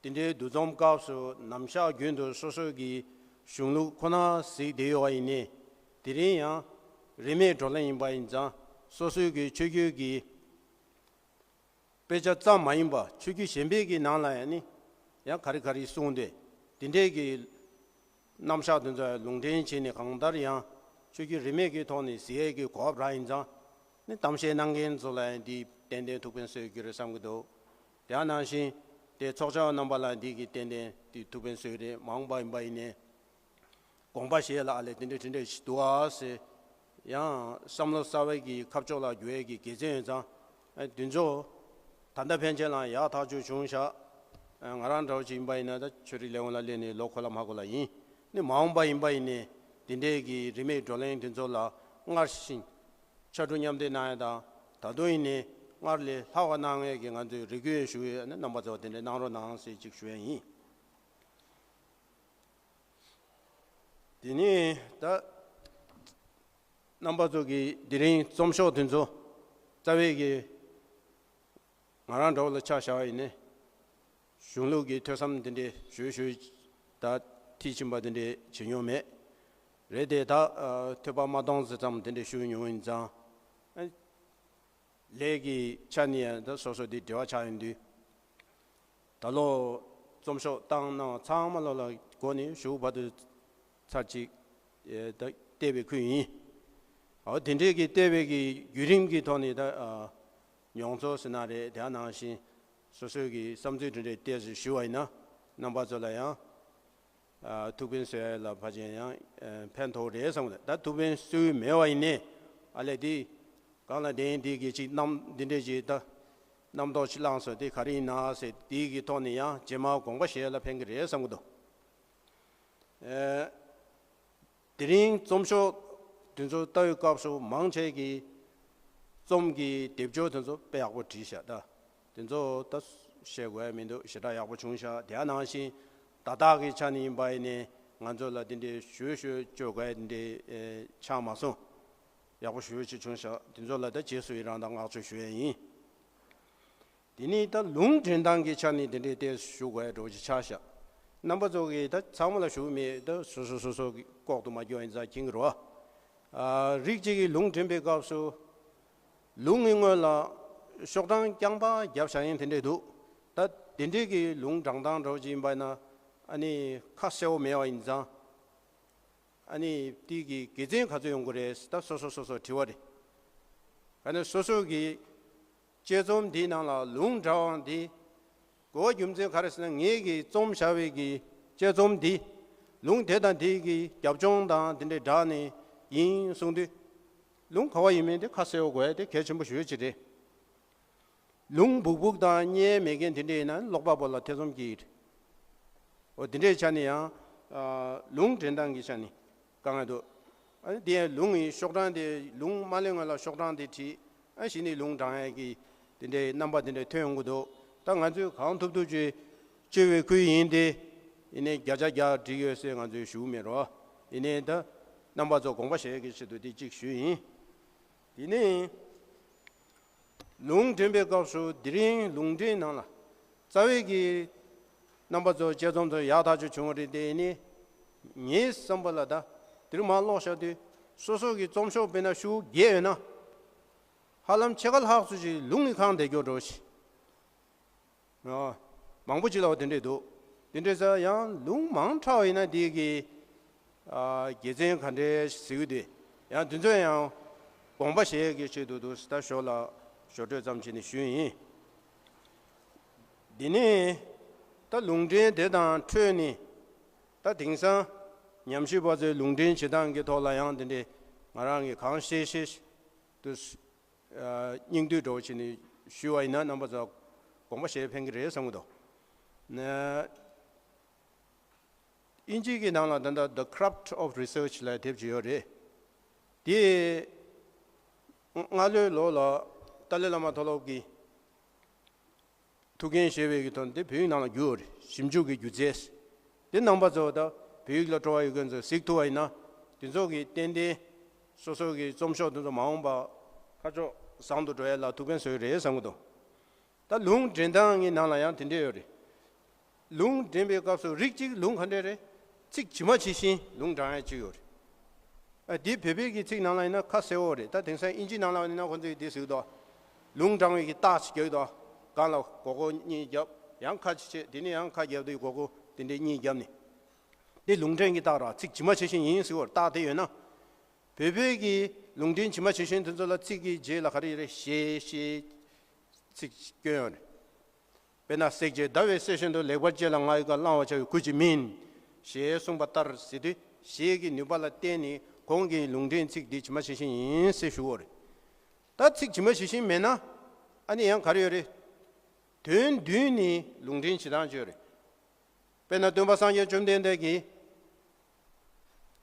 དེ་འདྲའི་འདུ་འཛོམས་སྐབས་སུ་ནམ་ཞག་རྒྱུན་དུ་སོ་སོ་གི་གཞུང་ལུགས་ཁོ་ན་གཟིགས་བསྡད་ཡོད་པ་ཡིན་ནའི། དེ་རིང་ཡང་རིས་མེད་བགྲོ་གླེང་ཡིན་པ་ཡིན་ཙང་། སོ་སོའི་གི་ཆོས་བརྒྱུད་ཀྱི་དཔེ་ཆ་ཙམ་མ་ཡིན་པ་ཆོས་བརྒྱུད་གཞན་པའི་གི་ནང་ལ་ཡང་ནི་ཡང་ག་རེ་ག་རེ་གསུངས་ཏེ། དེ་འདྲའི་གི་རྣམ་གཞག་དེ་ཚོ་ལུང་འདྲེན་བྱས་ནས་གང་ལྟར་ཡང་ཆོས་བརྒྱུད་རིས་མེད་ཀྱི་ཐོག་ནས་གཟིགས་ཡས་ཀྱི་གོ་སྐབས་རག་ཡིན་ཙང་། ནི་གཏམ་བཤད་གནང་མཁན་ཚོ་ལ་ཡང་འདི་ཏན་ཏན་ཐུགས་ཕན་གསོས་ཀྱི་རེད་བསམ་གྱི་འདུག་དེ་ནང་བཞིན་དེ་ཚོགས་བཅར་རྣམ་པ་ལ་འདི་གི་ཏན་ཏན་དེ་ཐུགས་ཕན་གསོས་རེད། མ་འོངས་པ་ཡིན་པ་ཡིན་ནའི་དགོངས་པ་བཞེས་ལ་ཨ་ལས་དེ་འདྲས་དེ་འདྲས་ཞིག་འདུག་ཨ་ཟེར། ཡང་བསམ་བློ་གསར་བའི་གི་ཁ་ཕྱོགས་ལ་འགྱུར་ཡས་ཀྱི་དགེ་མཚན་ཡོད་ཙང་། ཨ་དེ་ཚོ་ད་ལྟ་ཕན་ཆད་ལ་ཡག་ཐག་ཆོད་བྱུང་ཤག་ཨ་ང་རང་འདྲ་བོ་ཅིག་ཡིན་པ་ཡིན་ན་ད་ཆོས་རིག་ལས་ཁུངས་ལ་སླེབས་ནས་ལོ་འཁོར་ལ་མ་འཁོར་ལ་ཡིན། ནི་མ་འོངས་པ་ཡིན་པ་ཡིན་ནའི་དེ་འདྲས་ཀྱི་རིས་མེད་བགྲོ་གླེང་དེ་ཚོ་ལ་སྔར་བཞིན་ཕྱར་གྲུ་མཉམ་འདེགས་གནང་ཡ་དང་། ད་དུང་ཡིན་ནའི་སྔར་ལས་ལྷག་པ་གནང་ཡས་ཀྱི་ང་ཚོས་རེ་སྐུལ་ཞུ་ཡས། ནི་རྣམ་པ་ཚོ་དེ་འདྲས་གནང་རོགས་གནང་ཟེར་ཅིག་ཞུ་ཡས་ཡིན། དེ་ནས་ད་རྣམ་པ་ཚོ་གི་དེ་རིང་རྩོམ་ཤོག་དེ་ཚོ་རྩ་བའི་གི་ང་རང་འདྲ་བོ་ལ་ཆ་བཞག་པ་ཡིན་ནའི་གཞུང་ལུགས་ཀྱི་ཐོས་བསམ་དེ་འདྲས་ཞུས་ཞུས་ད་མཐིལ་ཕྱིན་པ་དེ་འདྲས་བྱེད་མྱོང་མེད། རེད་དེ་ད་ཨ་ཐོས་པ་མ་གཏོང་ཟེར་ཙམ་དེ་འདྲས་ཞུས་མྱོང་ཡིན་ཙང་། ཨ་ལས་ཀྱི་ཆ་ནས་ཡང་ད་སོ་སོ་དེ་འབྲེལ་བ་ཆགས་ཡོང་དུས། ད་ལོ་རྩོམ་ཤོག་བཏང་གནང་ཚང་མ་ལོ་ལ་སྒོ་ནས་ཞུ་བར་དུ་ཚར་གཅིག་ཨེ་ད་བལྟས་པའི་ཁུལ་ཡིན། འོ་དེ་འདྲའི་གི་བལྟས་པའི་གི་བརྒྱུད་རིམ་གྱི་ཐོག་ནས་ད་ཨ་མྱོང་ཚོར་ཟེར་ན་རེད། དེ་ནང་བཞིན་སོ་སོའི་གི་བསམ་ཚུལ་དེ་འདྲའི་བལྟས་ཞུ་བ་ཡིན་ན། རྣམ་པ་ཚོ་ལ་ཡང་ཨ་ཐུགས་ཕན་གསོས་ལ་ཕལ་ཆེར་ཡང་ཨ་ཕན་ཐོགས་རེད་བསམ་གི་འདུག་ད་ཐུགས་ཕན་གསོས་མེད་པ་ཡིན་ནའི་ཨ་ལས་དེ་གང་ལ་བདེན་དེ་གི་ཅིག་རྣམ་འདི་འདྲས་ཅིག་ད་རྣམ་རྟོག་ཅིག་བླངས་སོང་། དེ་ག་རེ་ཡིན་ན་ཟེར། དེ་གི་ཐོག་ནས་ཡང་རྗེས་མ་དགོངས་པ་བཞེས་ལ་ཕན་གི་རེད་བསམ་གི་འདུག་ཨ་དེ་རིང་རྩོམ་ཤོག་དེ་ཚོ་ལྟ་བའི་སྐབས་སུ་མང་ཆེ་གི་རྩོམ་གྱི་སྡེབ་སྦྱོར་དེ་ཚོ་དཔེ་ཡག་པོ་བྲིས་ཤག་ད་དེ་ཚོ་ད་བཤད་དགོས་ཡ་མི་འདུག་ཞེ་དྲག་ཡག་པོ་བྱུང་ཤག་དེ་ནང་བཞིན་བརྡ་དག་གི་ཆ་ནས་ཡིན་པ་ཡིན་ནའི་ང་ཚོ་ལ་དེ་འདྲའི་ཞུ་ཞུ་བཅོས་དགོས་ཡ་དེ་འདྲའི་ཨེ་ཆགས་མ་སོང་། ཡག་པོ་ཞེ་པོ་ཅིག་བྱུང་ཤག་དེ་ཚོ་ལ་ད་རྗེས་སུ་ཡི་རང་དང་བསྔགས་བརྗོད་ཞུ་ཡ་ཡིན། དེ་ནས་ད་ལུང་འདྲེན་སྟངས་ཀྱི་ཆ་ནས་དེ་འདྲའི་ཏོག་ཙམ་ཞུ་དགོས་ཡ་འདྲ་བོ་ཅིག་ཆགས་ཤག་རྣམ་པ་ཚོ་གིས་ད་ཚང་མ་ལ་ཞུ་གི་མེད། ད་སོ་སོ་སོ་སོ་གི་ལྐོག་ཏུ་མ་སྐྱོན་ཡིན་ཙང་མཁྱེན་གི་རེད་བ། ཨ་རིགས་གཅིག་གིས་ལུང་འདྲེན་པའི་སྐབས་སུ་ལུང་གི་སྔོན་ལ་ཤོག་གྲངས་རྐྱང་པ་བརྒྱབ་བཞག་ཡིན་དེ་འདྲས་འདུག་ད་དེ་འདྲས་ཀྱི་ལུང་དྲངས་སྟངས་འདྲ་བོ་ཅིག་ཡིན་པ་ཡིན་ན་ཨ་ནི་ཁ་གསལ་བོ་མེད་པ་ཡིན་ཙང་། ཨ་ནི་དེ་གི་དགེ་མཚན་ག་ཚོད་ཡོང་གི་རེད། ད་སོ་སོ་སོ་སོ་དྲི་བ་རེད། ཨ་ནི་སོ་སོ་གི་དཔྱད་རྩོམ་འདིའི་ནང་ལ་ལུང་དྲངས་པ་འདི་གོ་བ་རྒྱུ་མཚན་ག་རེ་ཟེར་ན། ངེད་ཀྱིས་རྩོམ་བཞག་པའི་གི་དཔྱད་རྩོམ་འདི་ལུང་དེ་དང་དེ་གི་རྒྱབ་ལྗོངས་དང་དེ་འདྲའི་སྦྲགས་ནས་ཡིན་གསུངས་དུས། ལུང་ག་བ་ཡིན་མིན་དེ་ཁ་གསལ་བོ་དགོས་ཡ་དེ་གལ་ཆེན་པོ་ཞེ་པོ་ཅིག་རེད། ལུང་སྦུག་སྦུག་དང་རྙེད་མེད་མཁན་དེ་འདྲ་ཡིན་ན་ཀློག་པ་པོ་ལ་ཐེ་ཚོམ་སྐྱེ་གི་རེད། འོ་དེ་འདྲའི་ཆ་ནས་ཡང་ཨ་ལུང་འདྲེན་སྟངས་ཀྱི་ཆ་ནས་དཀའ་ངལ་འདུག་ཨ་ནི་དེ་ཡང་ལུང་ཡི་ཤོག་གྲངས་དེ་ལུང་མ་སླེབས་སྔོན་ལ་ཤོག་གྲངས་དེ་བྲིས། ཨ་གཞི་ནས་ལུང་དྲངས་ཡས་ཀྱི་དེ་འདྲའི་རྣམ་པ་དེ་འདྲ་ཐོན་ཡོང་གི་འདུག་ད་ང་ཚོས་གང་ཐུབ་ཐུབ་ཅིག་བཅོས་པའི་ཁུལ་ཡིན་ཏེ། ཡིན་ནའི་བརྒྱ་ཆ་བརྒྱ་འགྲིག་ཡོད་ཟེར་ང་ཚོས་ཞུ་གི་མེད་རོགས། ཡིན་ནའི་ད་རྣམ་པ་ཚོ་དགོངས་པ་བཞེས་ཀྱི་ཆེད་དུ་དེ་གཅིག་ཞུས་ཡིན། དེ་ནས་ལུང་འདྲེན་པའི་སྐབས་སུ་དེ་རིང་ལུང་འདྲེན་ནང་ལ་རྩ་བའི་གི་རྣམ་པ་ཚོ་དཔྱད་རྩོམ་ཚོ་ཡག་ཐག་ཆོད་བྱུང་བ་རེད་དེ། ཡིན་ནའི་ངའི་བསམ་པ་ལ་ད་དེ་རིང་མར་ཀློག་བཞག་དུས་སོ་སོ་གི་རྩོམ་ཤོག་དཔེར་ན་ཤོག་བརྒྱད་ཡོད་ན། ཧ་ལམ་ཕྱེད་ཀ་ལྷག་ཙམ་ཅིག་ལུང་གིས་གང་བསྡད་ཀྱོག་འགྲོ་ཞིག་ཨ། མང་པོ་ཅིག་ལ་བ་དེ་འདྲས་འདུག་དེ་འདྲས་ཟེར་ཡང་ལུང་མང་དྲགས་ཡིན་ན་དེ་གི་ཨ་དགེ་མཚན་ག་འདྲས་ཟེར་གི་དེ་ཡང་དེ་ཚོ་ཡང་དགོངས་པ་བཞེས་ཀྱི་ཆེད་དུ་འདུག་ད་ཞོར་ལ་ཞོར་འཕྲོས་ཙམ་བྱས་ནས་ཞུས་ཡིན། འདི་ནས་ད་ལུང་འདྲེན་དེ་དང་འཕྲོས་ནས་ད་དེང་སང་ཉམས་ཞིབ་པ་ཚོའི་ལུང་འདྲེན་བྱེད་སྟངས་ཀྱི་ཐོག་ལ་ཡང་དེ་འདྲས་ང་རང་གིས་གང་ཤེས་ཤེས་དུ། ཨ་སྙིང་བསྡུས་འདྲ་བོ་བྱས་ནས་ཞུས་པ་ཡིན་ན་རྣམ་པ་ཚོ་ དགོངས་པ་བཞེས་ཕན་གྱི་རེད་བསམ་གྱི་འདུག་ན། དབྱིན་ཇི་གི་ནང་ལ་ད་ལྟ་The Craft of Research ལབ་དེབ་ཅིག་ཡོད་རེད། དེ་སྔ་ལོའི་ལོ་ལ་ཏཱ་ལའི་བླ་མ་མཐོ་སློབ་ཀྱི་ཐུགས་འགན་བཞེས་པའི་གི་དོན་དེ་བོད་ཡིག་ནང་ལ་བསྒྱུར་བ་རེད། ཞིབ་འཇུག་གི་སྒྱུ་རྩལ། དེ་རྣམ་པ་ཚོ་ད་བོད་ཡིག་ལ་སྤྲོ་བ་ཡོད་མཁན་ཚོ་གཟིགས་ཐུབ་པ་ཡིན་ན། དེ་ཚོ་གི་ཏན་ཏན་སོ་སོ་གི་རྩོམ་ཤོག་དེ་ཚོ་མ་འོངས་པ་ཕར་ཕྱོགས་བཟང་དུ་འགྲོ་ཡ་ལ་ཐུགས་ཕན་གསོས་རེད་བསམ་གྱི་འདུག་ད་ལུང་འདྲེན་སྟངས་ཀྱི་ནང་ལ་ཡང་དེ་འདྲས་ཡོད་རེད། ལུང་འདྲེན་པའི་སྐབས་སུ་རིགས་གཅིག་ལུང་ག་འདྲས་རེད། ཚིག་ཇི་མ་ཇི་བཞིན་ལུང་དྲངས་ཡ་གཅིག་ཡོད་རེད། ཨ། འདི་བོད་པའི་གི་ཚིག་ནང་ལ་ཡིན་ན་ཁ་གསལ་བོ་རེད། ད་དེང་སང་དབྱིན་ཇི་ནང་ལ་ཡིན་ན་ཁོ་ཚོས་འདི་ཟེར་གྱི་འདུག་ལུང་དྲངས་པའི་གི་རྟགས་ཅིག་རྒྱག་གི་འདུག་སྒང་ལ་མགོ་སྐོར་གཉིས་བརྒྱབ། ཡང་ཁ་ཅིག་བྱེད། དེ་ནས་ཡང་ཁ་བརྒྱབ་དུས་མགོ་སྐོར་དེ་འདྲས་གཉིས་བརྒྱབ་ནས། འདི་ལུང་འདྲེན་གྱི་རྟགས་ར། ཚིག་ཇི་མ་ཇི་བཞིན་ཡིན་ཟེར་བ་རྟགས་དེ་ཡོད་ན། བོད་པའི་གི་ལུང་འདྲེན་ཇི་མ་ཇི་བཞིན་དེ་ཚོ་ལ་ཚིག་གི་རྗེས་ལ་ག་རེ་ཡོད་རེད། ཞེས། ཞེས་ཚིག་སྐྱོན་ཡོད་རེད། དཔེར་ན་བསྲེགས་བཅད་ཟླ་བའི་གསེར་བཞིན་དུ། ལེགས་པར་དཔྱད་ལ་ང་ཡི་བཀའ། བླང་བར་བྱ་བའི་གུས་ཀྱིས་མིན། ཞེས་གསུངས་པ་ལྟར་ཟེར་དུས། ཞེས་ཀྱི་ནུས་པ་ལ་བརྟེན་ནས་གོང་གི་ལུང་འདྲེན་ཚིག་འདི་ཇི་མ་ཇི་བཞིན་ཡིན་ཟེར་ཞུ་བ་རེད། ད་ཚིག་ཇི་མ་ཇི་བཞིན་མེད་ན། ཨ་ནི་ཡང་ག་རེ་ཡོད་རེད། དོན་བསྡུས་ནས་ལུང་འདྲེན་བྱེད་སྟངས་ཅིག་ཡོད་རེད། དཔེར་ན་སྟོན་པ་སངས་རྒྱས་བཅོམ་ལྡན་འདས་ཀྱིས་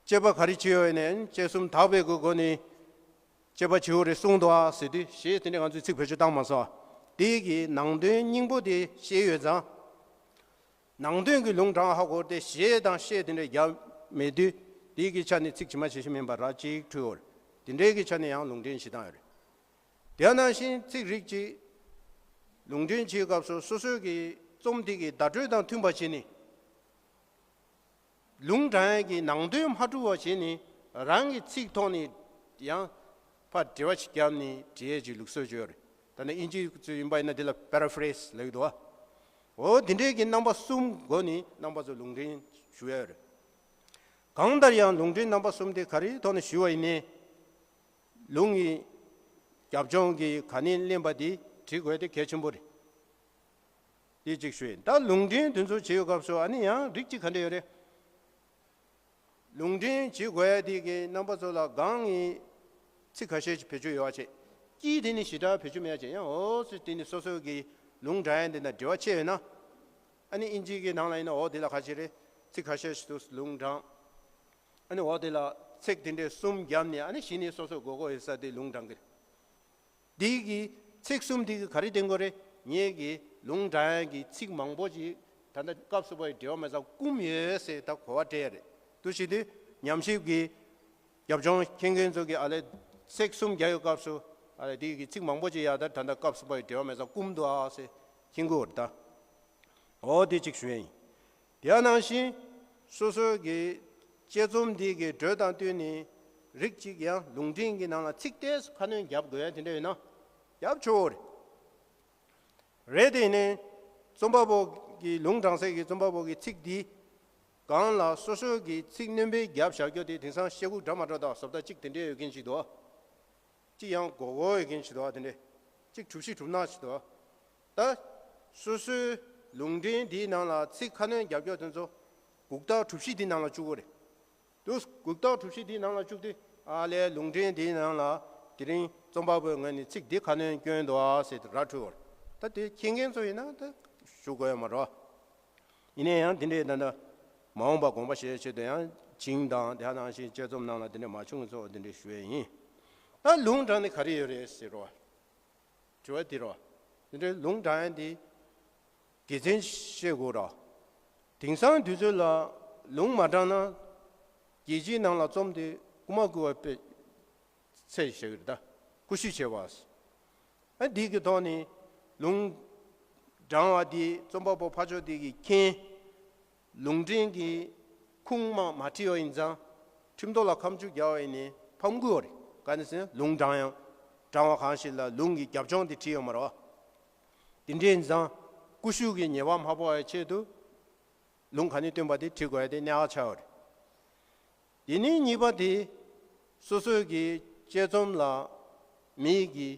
དཔྱད་པ་ག་རེ་བྱས་ཡོད་ནས། དཔྱད་གསུམ་དག་པའི་གི་སྒོ་ནས་དཔྱད་པ་བྱེད་དགོས་རེད་གསུངས་འདུག་ཨ་ཟེར་དུས། ཞེས་དེ་འདྲ་ང་ཚོས་ཚིག་བེད་སྤྱོད་བཏང་མ་སོང་། དེ་གི་ནང་དོན་སྙིང་པོ་དེ་ཤེས་ཡོད་ཙང་། ནང་དོན་གྱི་ལུང་དྲངས་ཧ་གོ་སྟེ། ཞེས་དང་ཞེས་དེ་འདྲ་རྒྱབ་མེད་དུས། དེ་གི་ཆ་ནས་ཚིག་ཇི་མ་ཇི་བཞིན་མིན་པ་ར་གཅིག་འཁྲུལ་བ་རེད། དེ་འདྲའི་གི་ཆ་ནས་ཡང་ལུང་འདྲེན་བྱེད་སྟངས་ཡོད་རེད། དེ་ནང་བཞིན་ཚིག་རིགས་གཅིག་ལུང་འདྲེན་བྱེད་སྐབས་སུ་སོ་སོའི་གི་རྩོམ་དེ་གི་བརྡ་སྤྲོད་དང་མཐུན་པ་བྱས་ནས། ལུང་དྲངས་ཡས་ཀྱི་ནང་དོན་མ་འཁྲུལ་བ་བྱས་ནས། རང་གི་ཚིག་ཐོག་ནས་ཡང་ཕར་འགྲེལ་བ་ཞིག་བརྒྱབ་ནས་འབྲི་ཡས་ཀྱི་ལུགས་སྲོལ་ཅིག་ཡོད་རེད། ད་ནི་དབྱིན་ཇིའི་ཚུལ་ཡིན་པ་ཡིན་ན་དེ་ལ་paraphrase ལབ་ཀྱི་འདུག་བ། འོ་དེ་འདྲའི་གི་རྣམ་པ་གསུམ་སྒོ་ནས་རྣམ་པ་ཚོ་ལུང་འདྲེན་ཞུ་ཡས་ཡོད་རེད། གང་ལྟར་ཡང་ལུང་འདྲེན་རྣམ་པ་གསུམ་དེ་ག་རེའི་ཐོག་ནས་ཞུ་བ་ཡིན་ནའི། ལུང་གི་རྒྱབ་ལྗོངས་ཀྱི་ག་ནས་ལེན་པ་དེ་འབྲི་དགོས་དེ་གལ་ཆེན་པོ་རེད། དེ་གཅིག་ཞུ་ཡིན། ད་ལུང་འདྲེན་དེ་ཚོ་བྱེད་ཡོད་སྐབས་སུ་ཨ་ནི་ཡང་རིགས་གཅིག་ག་འདྲ་ཡོད་རེད། ལུང་འདྲེན་བྱེད་དགོས་ཡ་དེ་གི་རྣམ་པ་ཚོ་ལ་སྒང་གི་ཚིག་ཁ་ཤས་ཤིག་བེད་སྤྱོད་ཡོད་པ་བྱས། དཀྱིལ་དེ་ནི་ཞེ་དྲག་བེད་སྤྱོད་མེད་པ་བྱས། ཡང་འོ་ཚོད་དེ་ནི་སོ་སོ་གི་ལུང་དྲངས་ཡ་དེ་དང་འབྲེལ་བ་ཆེ་ཡོད་ན། ཨ་ནི་དབྱིན་ཇི་གི་ནང་ལ་ཡིན་ན་འོ་དེ་ལ་ཁ་ཤས་རེད། ཚིག་ཁ་ཤས་ཤིག་ཏུ་ལུང་དྲངས། ཨ་ནི་འོ་དེ་ལ་ཚེག་དེ་འདྲའི་གསུམ་བརྒྱབ་ནས། ཨ་ནི་གཞི་ནས་སོ་སོ་དགོས་མཁོ་ཡོད་ས་དེ་ལུང་དྲངས་གི་རེད། འདི་གི་ཚིག་གསུམ་འདི་གི་ག་རེ་བསྟན་དགོས་རེད། ངེད་ཀྱི་ལུང་དྲངས་ཡ་གི་ཚིག་མང་པོ་ཅིག་ད་ལྟ་སྐབས་སུ་བབས་པའི་འགྲེལ་བ་མེད་ཙང་བསྐུམས་ཡོད་ཟེར་ད་གོ་བ་སྤྲད་ཡ་རེད། དུ་བྱེད་དུས་ཉམས་ཞིབ་ཀྱི་རྒྱབ་ལྗོངས་མཁྱེན་མཁན་ཚོ་གི་ཨ་ལས་ཚིག་གསུམ་རྒྱག་ཡོད་སྐབས་སུ། ཨ་ལས་འདི་གི་ཚིག་མང་པོ་ཅིག་ཡ་ད་ད་ལྟ་སྐབས་སུ་བབས་པའི་འགྲེལ་བ་མེད་ཙང་བསྐུམས་འདུག་ཨ་ཟེར་མཁྱེན་དགོས་རེད་ད། འོ་དེ་གཅིག་ཞུ་ཡ་ཡིན། དེ་ནང་བཞིན་སོ་སོའི་གི་དཔྱད་རྩོམ་འདི་གི་འགྲོས་དང་བསྟུན་ནས་རིགས་གཅིག་ཡང་ལུང་འདྲེན་གྱི་ནང་ལ་ཚིག་ཏོག་ཙམ་ཁ་སྣོན་རྒྱབ་དགོས་ཡ་དེ་འདྲ་ཡོད་ན་རྒྱབ་ཆོག་རེད། རེད་དེ་ནས་རྩོམ་པ་པོ་གི་ལུང་དྲངས་སའི་གི་རྩོམ་པ་པོ་གི་ཚིག་འདི་སྒང་ལ་སོ་སོའི་གི་ཚིག་སྣོན་པའི་རྒྱབ་བཞག་རྒྱུ་དེ་དེང་སང་ཤེལ་སྒོ་འདྲ་མ་འདྲ་དང་བཟོ་ལྟ་གཅིག་དེ་འདྲ་ཡོད་མཁན་ཞིག་འདུག་ཅིག་ཡང་གོ་གོ་ཡོད་མཁན་ཞིག་འདུག་བ། དེ་འདྲས་ཅིག་གྲུབ་གཤིས་གྲུབ་སྣང་ཞིག་འདུག་བ། ད་སོ་སོའི་ལུང་འདྲེན་འདིའི་ནང་ལ་ཚིག་ཁ་སྣོན་རྒྱབ་སྐྱོར་དེ་ཚོ་གུག་རྟགས་གྲུབ་གཤིས་འདིའི་ནང་ལ་བཅུག་གི་རེད། དུ་གུག་རྟགས་གྲུབ་གཤིས་འདིའི་ནང་ལ་བཅུག་དུས་ཨ་ལས་ལུང་འདྲེན་འདིའི་ནང་ལ་དེ་རིང་རྩོམ་པ་པོའི་ངོས་ནས་ཚིག་འདི་ཁ་སྣོན་བསྐྱོན་འདུག་ཨ་ཟེར་དུ་ར་འཕྲོད་བར། ད་དེ་མཁྱེན་མཁན་ཚོ་ཡིན་ན་ད་ཞུ་དགོས་ཡ་མ་རེད་བ། ཡིན་ན་ཡང་དེ་འདྲའི་ད་ལྟ་མ་འོངས་པ་དགོངས་པ་བཞེས་ཆེད་དུ་ཡང་བྱིངས་དང་དེ་ནང་བཞིན་དཔྱད་རྩོམ་ནང་ལ་དེ་འདྲའི་མ་བྱུང་བའི་ཚོགས་དེ་འདྲའི་ཞུ་ཡས་ཡིན། ད་ལུང་དྲངས་ནས་ག་རེ་ཡོད་རེད་ཟེར་རོ། དྲི་བ་འདི་རོ། དེ་འདྲའི་ལུང་དྲངས་ཡས་འདི་དགེ་མཚན་བཤད་དགོས་ར། དེང་སང་དུས་ཚོད་ལ་ལུང་མ་དྲངས་ན་རྒྱལ་སྤྱིའི་ནང་ལ་རྩོམ་དེ་རྐུ་མ་རྐུ་བ་དཔེ་ཚད་བཞག་གི་རེད་ད། རྐུ་གཤོད་བྱས་པ། ཨ་འདི་གི་ཐོག་ནས་ལུང་དྲངས་པ་འདི་རྩོམ་པ་པོ་ཕར་ཕྱོགས་འདི་གི་མཁྱེན། ལུང་འདྲེན་གྱི་ཁུངས་མ་མ་བྲིས་པ་ཡིན་ཙང་། ཁྲིམས་ཐོག་ལ་ཁ་མཆུ་རྒྱག་པ་ཡིན་ནའི་ཕམ་གི་ཡོད་རེད། ག་ནས་ཟེར་ན་ལུང་དྲངས་ཡང་དྲངས་པ་གང་ཞིག་ལ་ལུང་གི་རྒྱབ་ལྗོངས་དེ་བྲིས་ཡོད་མ་རེད་བ། དེ་འདྲ་ཡིན་ཙང་རྐུ་གཤོད་ཀྱི་ཉེས་པ་མ་ཕོག་པའི་ཆེད་དུ་ལུང་ག་ནས་བཏོན་པ་དེ་བྲིས་དགོས་ཡ་དེ་གནད་འགག་ཆགས་ཡོད་རེད། དེ་ནས་གཉིས་པ་དེ། སོ་སོའི་གི་དཔྱད་རྩོམ་ལ་མི་གི་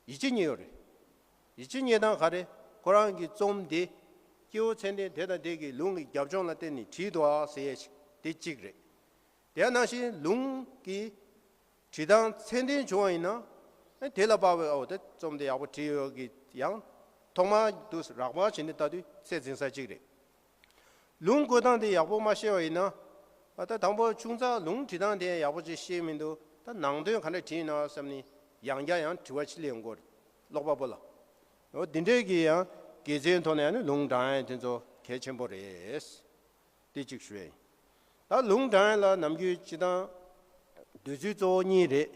ཡིད་ཆེས་རྙེད་ཡོད་རེད། ཡིད་ཆེས་རྙེད་སྟངས་ག་རེ། ཁོ་རང་གི་རྩོམ་དེ་སྐྱེ་བོ་ཚད་ལྡན་དེ་དང་དེ་གི་ལུང་གི་རྒྱབ་ལྗོངས་ལ་བརྟེན་ནས་བྲིས་འདུག་ཨ་ཟེར་ཡས་ཅིག་དེ་གཅིག་རེད། དེ་ནང་བཞིན་ལུང་གི་བྲིས་སྟངས་ཚད་ལྡན་བྱུང་བ་ཡིན་ན། ཨ་དེ་ལ་དཔག་པའི་ཨོ་དེ་རྩོམ་དེ་ཡག་པོ་བྲིས་ཡོད་གི་ཡང་ ཐོག་མར་དུ་རགས་པ་བྱས་ནས་ལྟ་དུས་ཚད་འཛིན་ས་གཅིག་རེད། ལུང་བཀོད་སྟངས་དེ་ཡག་པོ་མ་ཤེས་པ་ཡིན་ན། ཨ་ད་དང་པོ་ཆུང་ཙག་ལུང་བྲིས་སྟངས་དེ་ཡག་པོ་ཅིག་ཤེས་མི་འདུག་ད་ནང་དོན་ག་འདྲ་བྲིས་ཡིན་ན་བསམ་ནས་ཡང་བསྐྱར་ཡང་དྲི་བ་ཅིག་སླེབས་ཡོང་གི་རེད། ཀློག་པ་པོ་ལ། འོ་འདི་འདྲས་ཀྱི་ཡང་དགེ་མཚན་ཐོག་ནས་ཡང་ནི་ལུང་དྲངས་ཡ་དེ་ཚོ་གལ་ཆེན་པོ་རེད། དེ་གཅིག་ཞུ་ཡ་ཡིན། ད་ལུང་དྲངས་ཡ་ལ་ནམ་རྒྱུན་སྤྱིར་བཏང་འདོད་ཚུལ་གཙོ་བོ་གཉིས་རེད།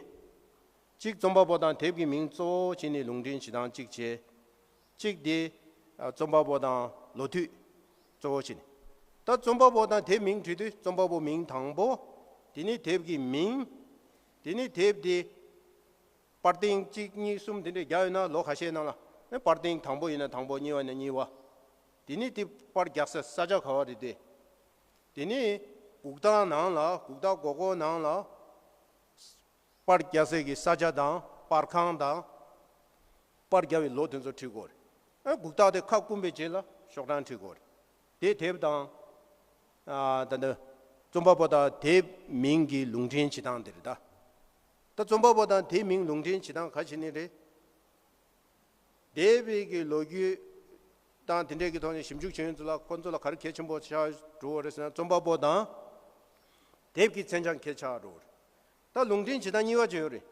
གཅིག་རྩོམ་པ་པོ་དང་དེབ་ཀྱི་མིང་གཙོ་བོ་བྱས་ནས་ལུང་འདྲེན་བྱེད་སྟངས་གཅིག་བྱས། གཅིག་དེ་ཨ་རྩོམ་པ་པོ་དང་ལོ་དུས་གཙོ་བོ་བྱས་ནས། ད་རྩོམ་པ་པོ་དང་དེབ་མིང་བྲིས་དུས་རྩོམ་པ་པོ་མིང་དང་པོ། དེ་ནས་དེབ་ཀྱི་མིང་། དེ་ནས་དེབ་དེ་པར་ཐེངས་གཅིག་གཉིས་གསུམ་དེ་འདྲས་བརྒྱབ་ཡོད་ན་ལོ་ཁ་ཤས་ནང་ལ་ཨེ་པར་ཐེངས་དང་པོ་ཡིན་ན་དང་པོ། གཉིས་པ་ཡིན་ན་གཉིས་པ། དེ་ནས་དེ་པར་རྒྱག་ས་ས་ཆ་ག་བ་རེད་དེ། དེ་ནས་གུག་རྟགས་ནང་ལ་གུག་རྟགས་སྒོར་སྒོར་ནང་ལ་པར་རྒྱག་སའི་གི་ས་ཆ་དང་པར་ཁང་དང་། པར་རྒྱག་པའི་ལོ་དེ་ཚོ་བྲིས་དགོས་རེད། ཨ་གུག་རྟགས་དེ་ཁ་བསྐུམ་པའི་རྗེས་ལ་ཤོག་གྲངས་བྲིས་དགོས་རེད། དེ་དེབ་དང་། ཨ་ད་ལྟ་རྩོམ་པ་པོ་དང་དེབ་མིང་གི་ལུང་འདྲེན་བྱེད་སྟངས་དེ་རེད་ད། ད་རྩོམ་པ་པོ་དང་དེབ་མིང་ལུང་འདྲེན་བྱེད་སྟངས་ག་བྱེད་ནི་རེད། འདས་པའི་གི་ལོ་རྒྱུས་དང་དེ་འདྲའི་གི་ཐོག་ནས་ཞིབ་འཇུག་བྱེད་མཁན་ཚོ་ལ་ཁོ་ཚོ་ལ་ག་རེ་གལ་ཆེན་པོ་ཆགས་འགྲོ་བ་རེད་ཟེར་ན། རྩོམ་པ་པོ་དང་དེབ་ཀྱི་མཚན་བྱང་གལ་ཆགས་འགྲོ་བ་རེད། ད་ལུང་འདྲེན་བྱེད་སྟངས་གཉིས་པ་ཅིག་ཡོད་རེད།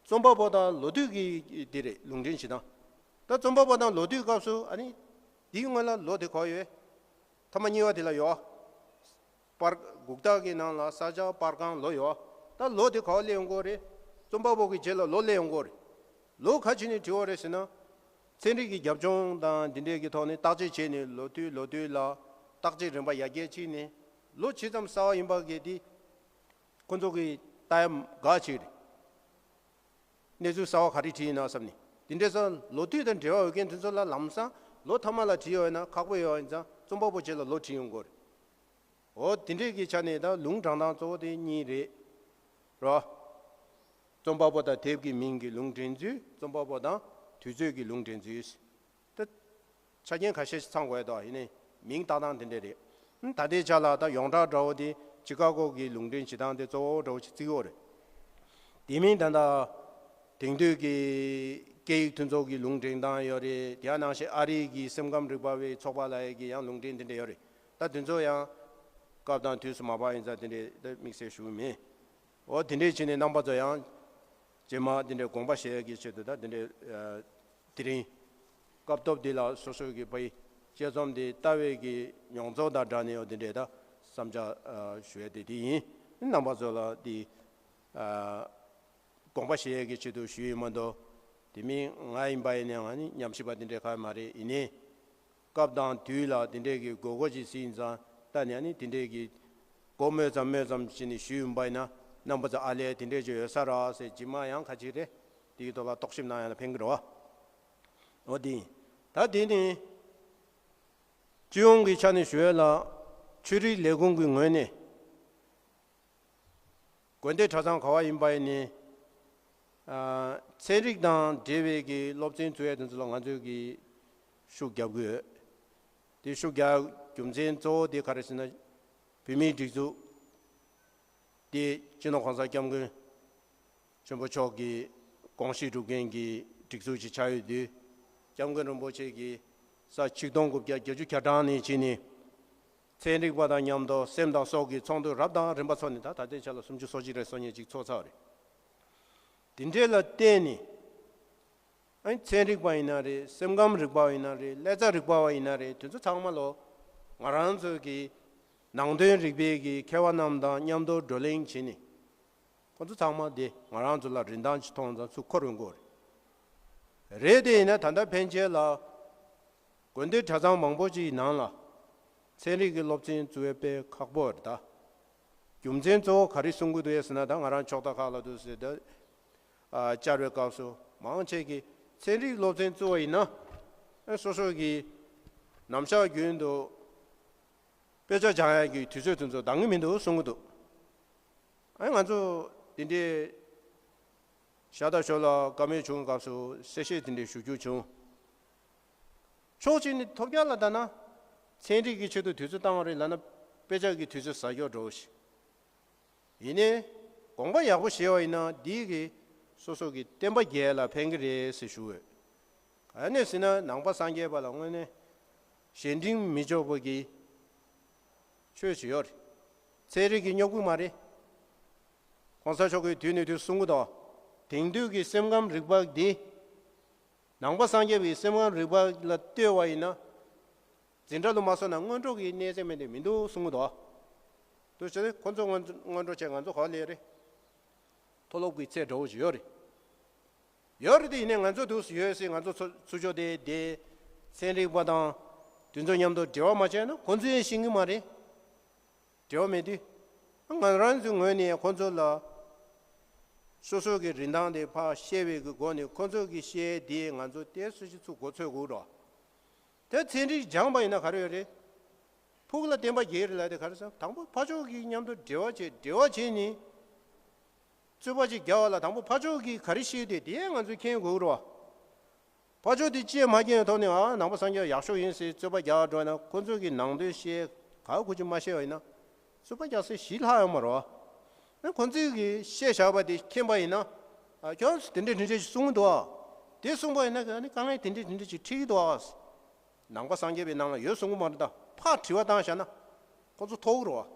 རྩོམ་པ་པོ་དང་ལོ་དུས་ཀྱི་དེ་རེད་ལུང་འདྲེན་བྱེད་སྟངས། ད་རྩོམ་པ་པོ་དང་ལོ་དུས་སྐབས་སུ་ཨ་ནི་དེའི་སྔོན་ལ་ལོ་དེ་ག་པར་ཡོད། མཐའ་མ་གཉིས་པ་དེ་ལ་ཡོད། པར་གུག་རྟགས་ཀྱི་ནང་ལ་ས་ཆ་པར་ཁང་ལོ་ཡོད། ད་ལོ་དེ་ག་པར་སླེབས་ཡོང་གི་རེད། རྩོམ་པ་པོ་གི་རྗེས་ལ་ལོ་སླེབས་ཡོང་གི་རེད། ལོ་ག་བྱས་ནས་བྲིས་པ་རེད་ཟེར་ན། ཚན་རིག་གི་རྒྱབ་ལྗོངས་དང་འདི་འདྲའི་གི་ཐོག་ནས་བརྟག་དཔྱད་བྱས་ནས་ལོ་དུས་ལོ་དུས་ལ་བརྟག་དཔྱད་རིམ་པ་ཡར་རྒྱས་བྱས་ནས་ལོ་ཇི་ཙམ་གསར་པ་ཡིན་པ་གི་དེ་ཁོ་ཚོ་གི་ལྟ་ཡ་དགའ་ཆེ་རེད། གནས་ཚུལ་གསར་པ་ག་རེ་བྲིས་ཡིན་ན་བསམ་ནས། དེ་འདྲའི་ས་ལོ་དུས་དང་འབྲེལ་བ་ཡོད་མཁན་དེ་ཚོ་ལ་ལམ་སང་ལོ་མཐའ་མ་ལ་བྲིས་ཡོད་ན་ཁག་པོ་ཡོད་ཡིན་ཙང་རྩོམ་པ་པོ་རྗེས་ལ་ལོ་བྲིས་ཡོང་དགོས་རེད། འོ་དེ་འདྲའི་གི་ཆ་ནས་ད་ལུང་དྲངས་སྟངས་གཙོ་བོ་དེ་གཉིས་རེད། རོ། རྩོམ་པ་པོ་དང་དེབ་ཀྱི་མིང་གི་ལུང་འདྲེན་ཚུལ། རྩོམ་པ་པོ་དང་དུས་ཚོད་ཀྱི་ལུང་འདྲེན་ཚུལ། ད་ཆ་རྐྱེན་ཁ་ཤས་ཤིག་ཚང་དགོས་དོ། ཡིན་ནའི་མིང་བཏགས་སྟངས་དེ་འདྲ་རེད། ད་ལྟའི་ཆ་ལ་ད་ཡོངས་གྲགས་འདྲ་བོ་དེ་ཅི་ཀ་གོ་གི་ལུང་འདྲེན་བྱེད་སྟངས་དེ་གཙོ་བོ་འདྲ་བོ་ཞིག་བརྩི་གི་ཡོད་རེད། དེ་མིན་ད་ལྟ་དེང་དུས་ཀྱི་སྐད་ཡིག་མཐུན་ཚོགས་ཀྱི་ལུང་འདྲེན་སྟངས་ཡོད་རེད། དེ་ནང་བཞིན་ཨ་རིའི་གི་སེམས་ཁམས་རིག་པ་བའི་ཚོགས་པ་ལ་ཡ་གི་ཡང་ལུང་འདྲེན་དེ་འདྲ་ཡོད་རེད། ད་དེ་ཚོ་ཡང་སྐབས་དང་དུས་སུ་མ་བབས་ཡིན་ཙང་དེ་འདྲ་ད་དམིགས་བསལ་ཞུ་གི་མེད། འོ་དེ་འདྲས་བྱས་ནས་རྣམ་པ་ཚོ་ཡང་རྗེས་མ་དེ་འདྲའི་དགོངས་པ་བཞེས་ཡག་གི་ཆེད་དུ་ད་དེ་འདྲའི་ཨ་དེ་རིང་སྐབས་ཐོབ་འདི་ལ་སོ་སོ་གི་ཕ་ཡི་དཔྱད་རྩོམ་འདི་ལྟ་བའི་གི་མྱོང་ཚོར་དང་སྦྲགས་ནས་འོ་དེ་འདྲའི་ད་བསམ་འཆར་ཨ་ཞུ་ཡ་དེ་དེ་ཡིན། རྣམ་པ་ཚོ་ལ་འདི་ཨ་དགོངས་པ་བཞེས་ཡག་གི་ཆེད་དུ་ཞུས་ཡིན་མ་གཏོགས། དེ་མིན་ང་ཡིན་པ་ཡིན་ནའང་ཨ་ནི་ཉམས་ཞིབ་པ་དེ་འདྲའི་ག་མ་རེད། ཡིན་ནའི། སྐབས་དང་དུས་ལ་དེ་འདྲས་ཀྱི་དགོས་མཁོ་ཅིག་གཟིགས་ཙང་ད་ནས་ནི་དེ་འདྲས་ཀྱི་གོ་སྨོས་ཙམ་སྨོས་ཙམ་བྱས་ནས་ཞུས་ཡོང་པ་ཡིན་ན། རྣམ་པ་ཚོ་ཨ་ལས་དེ་འདྲས་ཅིག་ཡོད་ས་རེད་ཟེར་རྗེས་མ་ཡང་ཁ་ཅིག་རེད། དེའི་ཐོག་ལ་རྟོག་ཞིབ་གནང་ཡ་ལ་ཕན་གི་རེད་བ། འོ་དེ་ཡིན། ད་དེ་ནི་སྤྱི་ཡོངས་ཀྱི་ཆ་ནས་ཞུ་ཡ་ལ་ཆོས་རིག་ལས་ཁུངས་ཀྱི་ངོས་ནས། དགོན་སྡེ་གྲྭ་ཚང་ག་བ་ཡིན་པ་ཡིན་ནའི། ཨ་ཚན་རིག་དང་འབྲེལ་བའི་གི་སློབ་ཚན་བཙུགས་ཡ་དེ་ཚོ་ལ་ང་ཚོས་གི་ཤུགས་རྒྱབ་གི་ཡོད། དེ་ཤུགས་རྒྱག་རྒྱུ་མཚན་གཙོ་བོ་དེ་ག་རེ་ཟེར་ན། བོད་མིའི་སྒྲིག་འཛུགས་དེ་སྤྱི་ནོར་གོང་ས་སྐྱབས་མགོན་ཆེན་པོ་མཆོག་གི་དགོངས་གཞི་སྒྲུབ་མཁན་གྱི་སྒྲིག་འཛུགས་ཤིག་ཆགས་ཡོད་དུས། སྐྱབས་མགོན་རིན་པོ་ཆེ་གིས་ས་ཆིག་སྟོང་དགུ་བརྒྱ་བརྒྱད་ཅུ་གྱ་གྲངས་ནས་བྱས་ནས། ཚན་རིག་པ་དང་མཉམ་དུ་སེམས་དང་སྲོག་གི་ཚོགས་འདུ་རབ་དང་རིམ་པ་ཚོགས་ནས། ད་ད་ལྟའི་ཆ་ལ་སུམ་ཅུ་སོ་གཅིག་རེ་སོ་གཉིས་ཅིག་ཚོགས་ཚར་བ་རེད། དེ་འདྲས་ལ་བརྟེན་ནས། ཨ་ནི་ཚན་རིག་པ་ཡིན་ན་རེད། སེམས་ཁམས་རིག་པ་བ་ཡིན་ན་རེད། ཀླད་རྩ་རིག་པ་བ་ཡིན་ན་རེད། དེ་ཚོ་ཚང་མ་ལོ་ང་རང་ཚོའི་གི་ནང་དོན་རིག་པའི་གི་མཁས་པ་རྣམས་དང་མཉམ་དུ་བགྲོ་གླེང་བྱས་ནས། ཁོ་ཚོ་ཚང་མ་དེ་ང་རང་ཚོ་ལ་རིན་ཐང་ཅིག་མཐོང་ཙང་ཚུར་འཁོར་ཡོང་གི་ཡོད་རེད། རེད་དེ་ཡིན་ན་ད་ལྟ་ཕན་ཆད་ལ་དགོན་སྡེ་གྲྭ་ཚང་མང་པོ་ཅིག་ནང་ལ་ཚན་རིག་གི་སློབ་ཚན་བཙུགས་ཡས་དཔེ་ཁག་པོ་རེད་ད། རྒྱུ་མཚན་གཙོ་བོ་ག་རེ་གསུང་གི་འདུག་ཟེར་ན། ད་ང་རང་ཕྱོགས་མཐའ་ཁག་ལ་འདུག་ཟེར་ད་ཨ་བཅར་བའི་སྐབས་སུ་མང་ཆེ་གིས་ཚན་རིག་སློབ་ཚན་བཙུགས་པ་ཡིན་ན། ཨ་སོ་སོ་གི་ནམ་ཞག་རྒྱུན་དུ་དཔེ་ཆ་སྦྱང་ཡག་གི་དུས་ཚོད་དེ་ཚོ་འདང་གི་མི་འདུག་གསུང་གི་འདུག་ཨ་ང་ཚོ་དེ་འདྲའི་ཞར་དང་ཞོར་ལ་བཀའ་མོལ་བྱུང་སྐབས་སུ་གསལ་བཤད་དེ་འདྲའི་ཞུ་རྒྱུ་བྱུང་། ཕྱོགས་གཅིག་ནས་ཐོབ་རྒྱག་ལ་ལྟ་ན། ཚན་རིག་གི་ཆེད་དུ་དུས་ཚོད་བཏང་བ་རེད་ལབ་ན། དཔེ་ཆ་གི་དུས་ཚོད་ཟ་རྒྱུ་འགྲོ་ཞིག་ཡིན་ནའི། དགོངས་པ་ཡག་པོ་བཞེས་པ་ཡིན་ན་འདི་གིས་སོ་སོ་གི་བསྟན་པ་རྒྱས་ལ་ཕན་གི་རེད་ཟེར་ཞུ་འོས། ཨ་ནི་ཟེར་ན་ནང་པ་སངས་རྒྱས་པ་ལ་དངོས་གནས་གཞན་དྲིང་མི་འཇོག་པ་གི་ཆོས་ཅིག་ཡོད་རེད། ཚན་རིག་གི་རྙོག་པ་མ་རེད། གོང་ས་མཆོག་གིས་དུས་ནས་དུས་གསུང་གི་འདུག་དེང་དུས་ཀྱི་སེམས་ཁམས་རིག་པ་འདི། ནང་པ་སངས་རྒྱས་པའི་སེམས་ཁམས་རིག་པ་ལ་ལྟོས་པ་ཡིན་ན། འཛིན་གྲྭ་ལ་མ་སོང་ན་སྔོན་འགྲོ་གི་གནས་ཚད་མེད་དེ་མི་འདུག་གསུང་གི་འདུག་དུ་བྱས་ཏེ་ཁོ་ཚོ་སྔོན་སྔོན་འགྲོ་བྱས་ང་ཚོ་ག་ལས་རེད། མཐོ་སློབ་ཀྱི་ཚད་འདྲ་བོ་ཞིག་ཡོད་རེད། ཡོད་རེད་དེ་ཡིན་ནའི་ང་ཚོ་དུས་སུ་ཡོད་སྲིད། ང་ཚོ་ཚོ་ཚུར་ཕྱོགས་དེ་དེ་ཚན་རིག་པ་དང་དེ་ཚོ་མཉམ་དུ་འབྲེལ་བ་མ་བྱས་ན་ཁོ་ཚོས་ཤེས་ཀྱི་མ་རེད། འབྲེལ་བ་མེད་དུས། ང་རང་ཚོའི་ངོས་ནས་ཁོ་ཚོ་ལ་སོ་སོ་གི་རིན་ཐང་དེ་ཕར་བཤད་པའི་གི་སྒོ་ནས་ཁོ་ཚོ་གི་བཤད་དེ་ང་ཚོ་དེ་སུ་ཞིག་ཚུར་མགོ་ཚོས་དགོས་རོགས། དེ་ཚན་རིག་སྦྱངས་པ་ཡིན་ན་ག་རེ་ཡོད་རེད། ཕུགས་ལ་བརྟན་པ་རྒྱས་རེད་ལ་དེ་ག་རེ་ཟེར་དང་པོ་ཕར་ཕྱོགས་ཀྱི་མཉམ་དུ་འབྲེལ་བ་བྱེད་འབྲེལ་བ་བྱེད་ནི། རྩོད་པ་ཅིག་རྒྱག་པ་ལ་དང་པོ་ཕར་ཕྱོགས་ཀྱིས་ག་རེ་བཤད་དེ་དེ་ང་ཚོས་མཁྱེན་དགོས་རོགས། ཕར་ཕྱོགས་དེ་ཅིས་མ་མཁྱེན་ཐོག་ནས་ཨ་ནང་པ་སངས་རྒྱས་ཡག་ཤོས་ཡིན་ཟེར་རྩོད་པ་རྒྱག་འགྲོ་ན་ཁོ་ཚོས་ཀྱི་ནང་དོན་བཤད་ག་ཁུ་ཅིག་མ་བཤད་པ་ཡིན་ན། རྩོད་པ་རྒྱག་སའི་གཞི་ལྷག་ཡོད་མ་རེད་བ། ཁོ་ཚོས་ཀྱི་བཤད་བཞག་པ་དེ་མཁྱེན་པ་ཡིན་ན། ཨ་ཁྱོད་དེ་འདྲས་དེ་འདྲས་ཞིག་གསུང་གི་འདུག་ཨ། དེ་གསུངས་པ་ཡིན་ན་ཨ་ནི་དཀའ་ངལ་དེ་འདྲས་དེ་འདྲས་ཞིག་འཕྲད་ཀྱི་འདུག་ཨ། ནང་པ་སངས་རྒྱས་པའི་ནང་ལ་ཡོད་གསུང་གི་མ་རེད་ད། ཕར་དྲི་བ་བཏང་བཞག་ན། ཁོ་ཚོ་མཐོ་བོ་རེད་བ།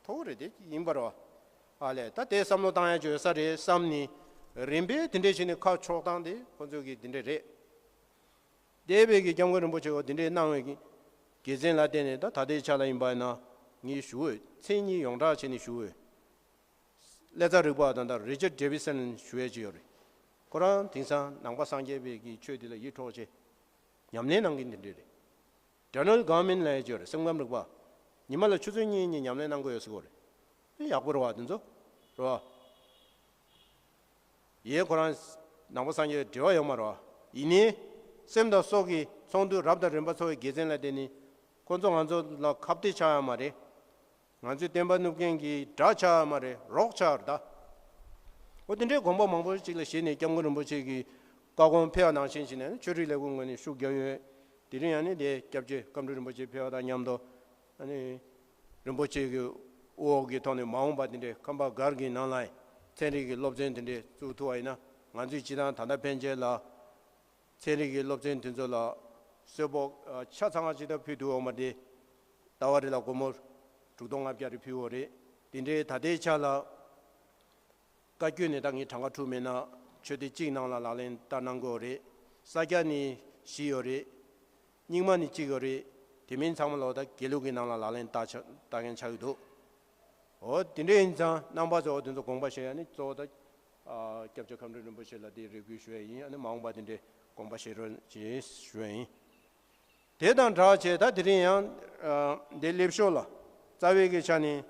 མཐོ་བོ་རེད་དེ་ཡིན་པ་རེད་བ། ཨ་ལས་ད་དེ་བསམ་བློ་བཏང་ཡ་ཅིག་ཡོད་ས་རེད་བསམ་ནས། རིམ་པས་དེ་འདྲས་བྱས་ནས་ཁ་ཕྱོགས་སྟངས་དེ་ཁོ་ཚོ་གི་དེ་འདྲས་རེད། འདས་པའི་གི་སྐྱབས་མགོན་རིན་པོ་ཆེ་གིས་དེ་འདྲས་གནང་བའི་གི་དགེ་མཚན་ལ་བརྟེན་ནས་ད་ད་ལྟའི་ཆ་ལ་ཡིན་པ་ཡིན་ན་ངས་ཞུ་འོས་མཚན་ཉིད་ཡོངས་གྲགས་བྱས་ནས་ཞུ་འོས། ཀླད་རྩ་རིག་པ་དང་ད་རི་ཅར་ཌེ་ཝི་སན་ཞུ་ཡས་ཅིག་ཡོད་རེད། ཁོ་རང་དེང་སང་ནང་པ་སངས་རྒྱས་པའི་གི་ཆོས་འདི་ལ་ཡིད་འཕྲོག་བྱས། ཉམས་ལེན་གནང་མཁན་དེ་འདྲས་རེད། ཌོ་ནལ་གྷར་མན་ལབ་ཡས་ཅིག་ཡོད་རེད། སེམས་ཁམས་རིག་པ། ཉི་མ་ལ་ཆུ་ཚོད་གཉིས་གཉིས་ཉམས་ལེན་གནང་གི་ཡོད་ཟེར་གོ་རེད། དེ་ཡག་པོ་རེད་བ་དེ་ཚོ། རེད་བ། ཡས་ཁོ་རང་ནང་པ་སངས་རྒྱས་འབྲེལ་བ་ཡོད་མ་རེད་བ། ཡིན་ནའི། སེམས་དང་སྲོག་གི་ཚོགས་འདུ་རབ་དང་རིམ་པ་ཚོགས་པའི་དགེ་མཚན་ལ་བརྟེན་ནས། ཁོ་ཚོ་ང་ཚོ་ལ་ཁ་གཏད་ཆགས་ཡོད་མ་རེད། ང་ཚོའི་བསྟན་པ་བསྣུབ་མཁན་གྱི་དགྲ་ཆགས་ཡོད་མ་རེད། རོགས་ཆགས་ཡོད་རེད་ད། འོ་དེ་འདྲའི་དགོངས་པ་མང་པོ་ཅིག་ལ་གཞིགས་ནས་སྐྱབས་མགོན་རིན་པོ་ཆེ་གི་བཀའ་དགོངས་ཕེབས་པ་ནང་བཞིན་བྱས་ནས་ཆོས་རིག་ལས་ཁུངས་ངོས་ནས་ཤུགས་རྒྱབ་ཡོད། དེ་རིང་ཡང་ནི་དེ་སྐྱབས་རྗེ་ཀམ་སྤྲུལ་རིན་པོ་ཆེ་ཕེབས་པ་དང་མཉམ་དུ། ཨ་ནི། རིན་པོ་ཆེ་གི་དབུ་འོག་གི་ཐོག་ནས་མ་འོངས་པ་དེ་འདྲའི་ཁམས་པ་སྒར་གྱི་ནང་ལ་ཚན་རིག་གི་སློབ་ཚན་དེ་འདྲའི་བཙུགས་ཐུབ་པ་ཡིན་ན། ང་ཚོས་སྤྱི་བཏང་ད་ལྟ་ཕན་ཆད་ལ་ཚན་རིག་གི་སློབ་ཚན་དེ་ཚོ་ལ་གསོལ་ཕོགས་ཆ་ཚང་ཅིག་ད་ཕུལ་ཐུབ་ཡོད་མ་རེད། ཟླ་བ་རེ་ལ་སྒོར་མོ་དྲུག་སྟོང་ལྔ་བརྒྱ་རེ་ཕུལ་ཡོད་རེད། དེ་འདྲའི་ད་ལྟའི་ཆ་ལ་བཀའ་བརྒྱུད་ནས་ད་ངས་གྲངས་ཀ་འཁྲུག་མེད་ན་ཆོས་སྡེ་གཅིག་ནང་ལ་ལག་ལེན་བསྟར་གནང་གི་ཡོད་རེད། ས་སྐྱ་ནས་བཞི་ཡོད་རེད། རྙིང་མ་ནི་གཅིག་ཡོད་རེད། དེ་མིན་ཚང་མ་ལོག་ད་དགེ་ལུགས་ཀྱི་ནང་ལ་ལག་ལེན་བསྟར་ཆ་བསྟར་མཁན་ཆགས་ཀྱི་འདུག་འོ་དེ་འདྲ་ཡིན་ཙང་རྣམ་པ་ཚོ་འོ་དེ་ཚོ་དགོངས་པ་བཞེས་ཡ་ནི་གཙོ་བོ་ད། ཨ་སྐྱབས་རྗེ་ཁམས་སྤྲུལ་རིན་པོ་ཆེ་ལ་དེ་རེ་སྐུལ་ཞུ་ཡ་ཡིན། ཨ་ནི་མ་འོངས་པ་དེ་འདྲའི་དགོངས་པ་བཞེས་རོགས་བྱེད་ཞུ་ཡ་ཡིན། དེ་དང་སྦྲགས་བྱས་ད་དེ་རིང་ཡང་ཨ་འདི་སླེབས་ཞོར་ལ་རྩ་བའི་གི་ཆ་ནས་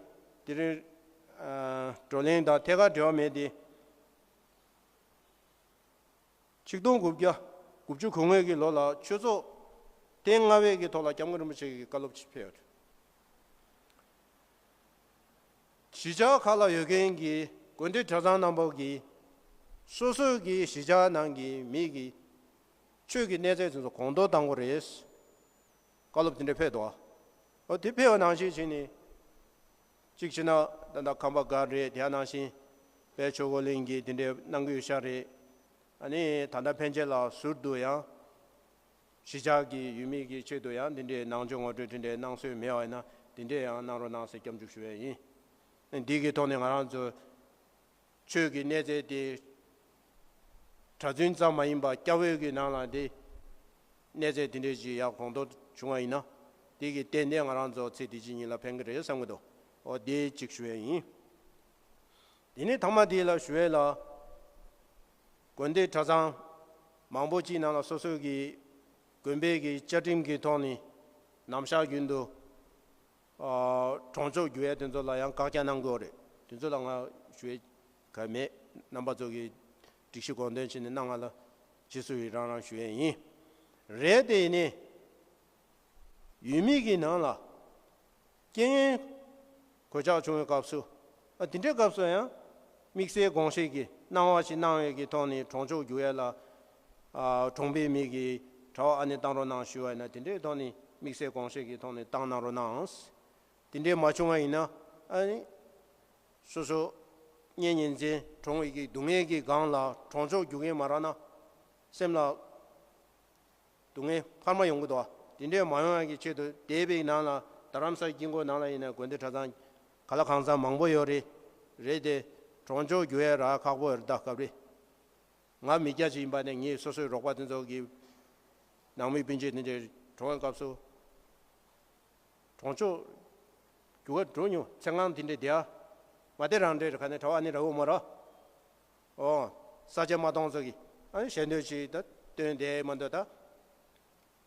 དེ་རིང་ཨ་བགྲོ་གླེང་དང་ཐད་ཀར་འབྲེལ་བ་མེད་དེ། ཆིག་སྟོང་དགུ་བརྒྱ་དགུ་བཅུ་གོ་ལྔའི་གི་ལོ་ལ་ཆོས་ཚོགས་ཐེངས་ལྔ་པའི་གི་ཐོག་ལ་སྐྱབས་མགོན་རིན་པོ་ཆེ་གི་བཀའ་སློབ་ཅིག་ཕེབས་ཡོད། གཞིས་ཆགས་ཁག་ལ་ཡོད་མཁན་གྱི་དགོན་སྡེ་གྲྭ་ཚང་རྣམ་པ་གིས་སོ་སོའི་གི་གཞིས་ཆགས་ནང་གི་མི་གི་ཆོས་ཀྱི་གནས་ཚད་ཚོ་གོང་མཐོར་གཏང་དགོས་རེད། བཀའ་སློབ་དེ་འདྲ་ཕེབས་འདུག་འོ་དེ་ཕེབས་པ་ནང་བཞིན་བྱས་ནས། གཅིག་བྱས་ན་ད་ལྟ་ཁམས་པ་སྒར་རེད། དེ་ནང་བཞིན་དཔལ་ཆོས་འཁོར་གླིང་གིས་དེ་འདྲའི་གནང་གི་ཡོད་ཤག་རེད། ཨ་ནི་ད་ལྟ་ཕན་ཆད་ལ་ཟུར་དུ་ཡང་གཞིས་ཆགས་ཀྱི་ཡུལ་མི་གི་ཆེད་དུ་ཡང་དེ་འདྲའི་ནང་ཆོས་ངོ་སྤྲོད་དེ་འདྲའི་གནང་སྲོལ་མེད་པ་ཡིན་ན་དེ་འདྲའི་ཡང་གནང་རོགས་གནང་ཟེར་སྐྱབས་འཇུག་ཞུ་ཡས་ཡིན། འདི་གི་ཐོག་ནས་ང་རང་ཚོ་ཆོས་ཀྱི་གནས་ཚད་དེ་གྲྭ་བཙུན་ཙམ་མ་ཡིན་པར་སྐྱ་བོའི་གི་ནང་ལ་དེ་གནས་ཚད་དེ་འདྲའི་ཞིག་ཡག་གོང་མཐོར་བྱུང་བ་ཡིན་ན། དེ་གི་ཏན་ཏན་ང་རང་ཚོ་ཚེ་འདི་ཕྱི་གཉིས་ལ་ཕན་གི་རེད་བསམ་གི་འདུག་འོ་དེ་གཅིག་ཞུ་ཡས་ཡིན། དེ་ནས་ཐ་མ་དེ་ལ་ཞུ་ཡས་ལ། དགོན་སྡེ་གྲྭ་ཚང་མང་པོ་ཅིག་ནང་ལ་སོ་སོའི་གི་དགོན་པའི་གི་བཅའ་ཁྲིམས་ཀྱི་ཐོག་ནས་ནམ་ཞག་རྒྱུན་དུ། ཨ་གྲོང་ཆོག་རྒྱུག་ཡས་དེ་ཚོ་ལ་ཡང་བཀག་རྒྱ་གནང་དགོས་རེད། དེ་ཚོ་ལ་ང་ཞུ་ཡས་ག་མེད། རྣམ་པ་ཚོ་གིས་སྒྲིག་གཞི་དགོངས་དོན་བྱས་ནས་གནང་བ་ལ་རྗེས་སུ་ཡི་རང་རང་ཞུ་ཡས་ཡིན། རེད་དེ་ཡིན་ནའི་ཡུལ་མི་གི་ནང་ལ་རྐྱེན་ངན་གོད་ཆག་བྱུང་བའི་སྐབས་སུ། ཨ་དེ་འདྲའི་སྐབས་སུ་ཡང་དམིགས་བསལ་དགོངས་བཞེས་ཀྱི་གནང་བ་ཞིག་གནང་བའི་གི་ཐོག་ནས་གྲོང་ཆོག་རྒྱུག་ཡས་ལ། ཨ་གྲོང་པའི་མི་གི་གྲྭ་པ་ཨ་ནེ་བཏང་རོགས་གནང་ཞུ་བ་ཡིན་ན་དེ་འདྲའི་ཐོག་ནས་དམིགས་བསལ་དགོངས་བཞེས་ཀྱི་ཐོག་ནས་བཏང་གནང་རོགས་གནང་། དེ་འདྲའི་མ་བྱུང་བ་ཡིན་ན་ཨ་ནི་སོ་སོ་གཉེན་ཉེ་ཚན་གྲོངས་པའི་གི་སྡུག་བསྔལ་གྱི་སྒང་ལ་གྲོང་ཆོག་རྒྱུག་མཁན་མ་རག་ན་སེམས་ལ་ སྡུག་བསྔལ་འཕར་མ་ཡོང་གི་འདུག་དེ་འདྲས་མ་ཡོང་ཡག་གི་ཆེད་དུ་འདས་པའི་ནང་ལ་རྡ་རམ་ས་དཀྱིལ་འཁོར་ནང་ལ་ཡིན་ན་དགོན་སྡེ་གྲྭ་ཚང་ག་ལ་གང་འཚམ་མང་པོ་ཡོད་རེད། རེད་དེ། གྲོང་ཆོག་འགྱུར་ཡ་རག་ཁག་པོ་ཡོད་རེད་ད་སྐབས་རེ། ང་མི་སྐྱ་ཅིག་ཡིན་པ་ནས་ངས་སོ་སོའི་རོགས་པ་དེ་ཚོ་གི་ནང་མི་སྤུན་མཆེད་དེ་འདྲས་གྲོངས་པའི་སྐབས་སུ། གྲོང་ཆོག་རྒྱུག་ག་འགྲོ་མྱོང་ཚེ་གང་དེ་འདྲས་བསྡད་ཡ། མ་བསྡད་རང་འདྲས་རེད་ག་ནས་གྲྭ་བ་ནི་ར་འོ་མ་ར། ཨོ། ས་ཆ་མ་གཏོང་ཚོ་གི་ཨ་ནི་ཞལ་འདོན་ཞིག་ད་སྟོན་བསྡད་མ་འདོད་ད།